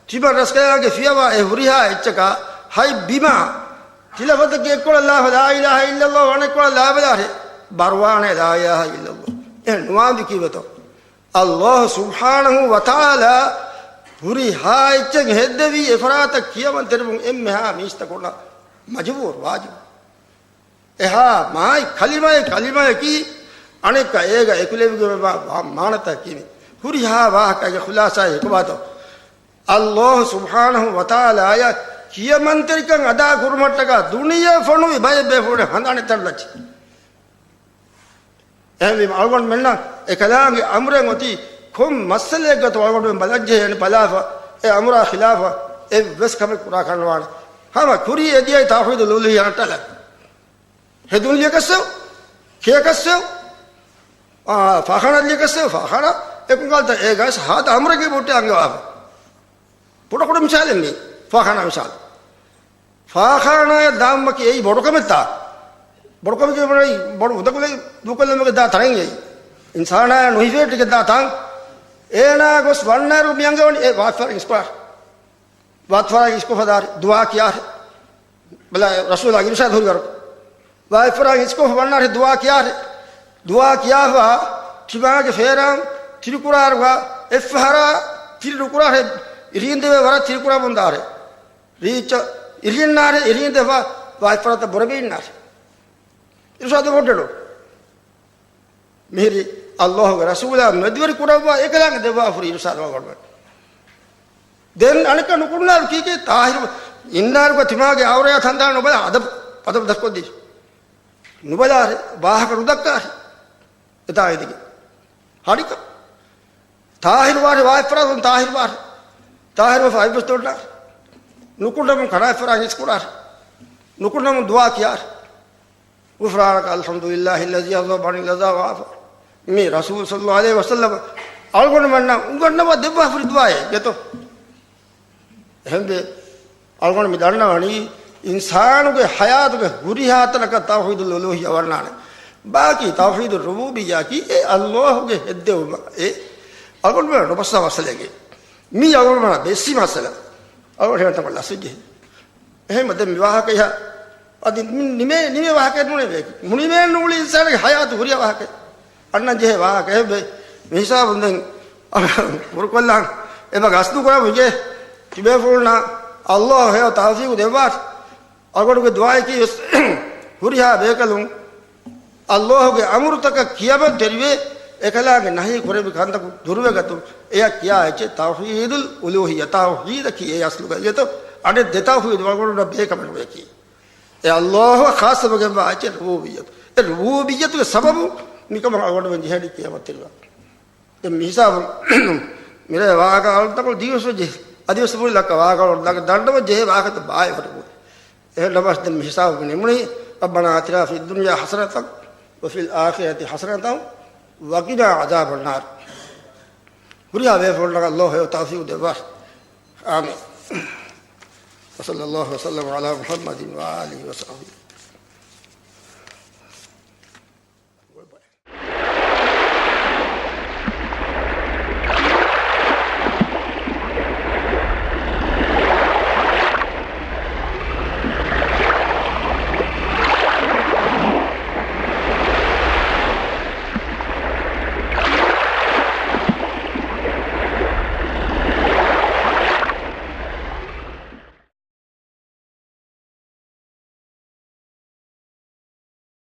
ތިމަން ރަސްކަލާނގެ ފިޔަވާ އެ ހުރިހާ އެއްޗަކާ ހަތް ބިމާ، ތިލަފަތަކީ އެއްކޮޅަށް ލާފަ ލާ އިލާހަ އިއްލައްލާހު، އަނެއްކޮޅަށް ލާބަލާށޭ، ބަރުވާނެ ލާ އިލާހަ އިއްލައްލާހު. އެހެން ނުވާން ކީއްވެތޯ؟ އައްލާހު ސުބްޙާނަހު ވަތަޢާލާ ހުރިހާ އެއްޗެއް ހެއްދެވީ އެފަރާތަށް ކިޔަމަންތެރިވުން އެންމެހާ މީސްތަކުންނަށް މަޖުބޫރު ވާޖިބު. އެހާ މާތް ކަލިމައެއް ކަލިމަޔަކީ އަނެއްކާ އޭގަ އެކުލެވިގެންވާ މާނަތަކީ މި. ހުރިހާ ވާހަކައިގެ ޚުލާސާއެއް ކޮބާތޯ؟ އައްލާހު ސުބްޙާނަހު ވަތަޢާލާއަށް ކިޔަމަންތެރިކަން އަދާ ކުރުމަށްޓަކާ ދުނިޔެ ފޮނުވި ބައެއް ބޭފުޅުން ހަނދާނެއް ތަން ލައްޗި. އެހެންވީމަ އަޅުގަނޑުމެންނަށް އެކަލާނގެ އަމުރެއް އޮތީ ކޮން މައްސަލައެއްގަތު އަޅުގަނޑުމެން ބަލަންޖެހޭ އަނެއް ބަލާފަ، އެ އަމުރާ ޚިލާފަށް އެއްވެސް ކަމެއް ކުރާކަށް ނުވާނެ. ހަމަ ކުރީ އެދިޔައީ ތައުޙީދުލް އުލޫހިއްޔާ ނައްޓާލަން. ހެދުން ލިޔަކަސްސެވު، ކިޔަކަސްސެވު، އާ، ފާޚާނާ ލިޔަކަސްސެވު، ފާޚާނާ އެކުން ކާލްތަ އޭގަސް ހާދަ އަމުރެއްގެ ބުއްޓެ އަންގަވާފަ. ބޮޑު ކުޑަ މިސާލެއް މީ، ފާޚާނާ މިސާލު. ފާޚާނާއަށް ދާންވަކި އެއީ ބޮޑު ކަމެއްތާ؟ ބޮޑު ކަމެއްގެ ބުނަނީ ބޮޑު ހުދަކުލެއް ދޫކޮށްލުމުގެ ދާ ތަނެއް އެއީ. އިންސާނާއަށް ނުހިފޭ ޓިކެއް ދާ ތަން. އޭނާ ގޮސް ވަންނައިރު މި އަންގަވަނީ އެ ވާތްފަރާތް އިސްކޮށް، ވާތްފަރާތް އިސްކޮށްފަ ދާށޭ، ދުޢާ ކިޔާށޭ. ބަލާ، ރަސޫލާ އިރުޝާދު ހުރިވަރު. ވާތްފަރާތް އިސްކޮށްފަ ވަންނާށޭ، ދުޢާ ކިޔާށޭ. ދުޢާ ކިޔާފަ ތިމާގެ ފޭރާން ތިރިކުރާއިރުގަ އެއްފަހަރާ ތިރި ނުކުރާށޭ، އިރީނދެވޭ ވަރަށް ތިރިކުރަމުން ދާށޭ. ރީއްޗަށް އިރިއެންނާށޭ، އިރީނދެފަ ވާތްފަރާތަށް ބުރަބީންނާށޭ. އިރުޝާދު ބޮޑެޑު. މިހިރީ އައްލާހުގެ ރަސޫލާ މެދުވެރި ކުރައްވާ އެކަލާނގެ ދެއްވާފަ ހުރި އިރުޝާދު އަޅުގަނޑުމެން. ދެން އަނެއްކާ ނުކުންނާލު ކީކޭ؟ ތާހިރު އިންނާއިރުގަ ތިމާގެ އައުރަޔާ ތަންތާނަ ނުބަލާ، އަދަބު، އަދަބު ދަސްކޮށްދީ. ނުބަލާށޭ، ވާހަކަ ނުދައްކާށޭ. އެތާ އެދިގެ ހަޑިކަ. ތާހިރު ވާށޭ، ވާތްފަރާތުން ތާހިރު ވާށޭ. ތާހިރު ވެފަ އަތްވެސް ދޮންނާށޭ. ނުކުންނަމުން ކަނާތްފަރާތް އިސްކުރާށޭ. ނުކުންނަމުން ދުޢާ ކިޔާށޭ. غفرانك الحمد لله الذي أذهب عني الأذى وعافاني. މީ ރަސޫލު ޞައްލައްލާހު ޢަލައިހި ވަސައްލަމަ އަޅުގަނޑުމެންނަށް އުނގަންނަވާ ދެއްވާފަ ހުރި ދުޢާއެއް ގެތޯ. އެހެންވެ، އަޅުގަނޑު މި ދަންނަވަނީ، އިންސާނުގެ ޙަޔާތުގެ ހުރިހާ ތަނަކަށް ތައުޙީދުލް އުލޫހިއްޔާ ވަންނާނެ. ބާކީ ތައުޙީދުއް ރުބޫބިއްޔާއަކީ އެ އައްލާހުގެ ހެއްދެވުމަށް އެ އަޅުގަނޑުމެން ނުބައްސާ މައްސަލައެއް. މީ އަޅުގަނޑުމެންނަށް ބެއްސި މައްސަލަ. އަޅުގަނޑު ހެންތަން ލަސްވެއްޖެ. އެހެން ދެން މި ވާހަކަ އެހާ އަދި މި ނިމޭ، ނިމޭ ވާހަކައެއް ނޫނޭ ވޭ. މުނިމޭން ނޫޅި އިންސާނެއްގެ ޙަޔާތު ހުރިހާ ވާހަކައެއް. އަންނަން ޖެހޭ ވާހަކަ. އެ ބެ-، މި ހިސާބުން ދެން ކުރުކޮށްލާން އެބަ ގަސްދު ކުރަމު އިނގޭ. ތިބޭފުޅުންނަށް އައްލާހު ހެޔޮ ތައުފީގު ދެއްވާށި. އަޅުގަނޑުގެ ދުޢާއަކީ ވެސް ހުރިހާ ބޭކަލުން އައްލާހުގެ އަމުރުތަކަށް ކިޔަމަން ތެރިވެ، އެކަލާނގެ ނަހީ ކުރެއްވި ކަންތަކުން ދުރުވެގަތުން، އެޔަށް ކިޔާ އެއްޗެއް ތައުޙީދުލް އުލޫހިއްޔާ، ތައުޙީދަކީ އެ އަސްލުގަ އިނގޭތޯ. އަނެއް ދެ ތައުޙީދު އަޅުގަނޑުންނަށް ބޭކަމެއް ނުވޭކީ. އެ އައްލާހުއަށް ޚާއްޞަވެގެންވާ އެއްޗެއް ރުބޫބިއްޔަތު. އެ ރުބޫބިއްޔަތުގެ ސަބަބު މިކަމަށް އަޅުގަނޑުމެން ޖެހޭނީ ކިޔަމަންތެރިވާ. ދެން މި ހިސާބުން މިރޭ ވާހަކަ އަޅުތަކުން ދީވެސް ވެއްޖެ. އަދިވެސް ބުރި ލައްކަ ވާހަކަ އަޅުތަކުން ދަންނަވަން ޖެހޭ ވާހަކަތައް ބާއެއް ވަރު. އެހެން ނަމަވެސް ދެން މި ހިސާބު ނިމުނީ، ربنا آتنا في الدنيا حسنة وفي الآخرة حسنة وقنا عذاب النار. ހުރިހާ ބޭފުޅުންނަށް އައްލާހު ހެޔޮ ތައުފީގު ދެއްވާށި. އާމީން. وصلى الله وسلم على محمد وآله وصحبه.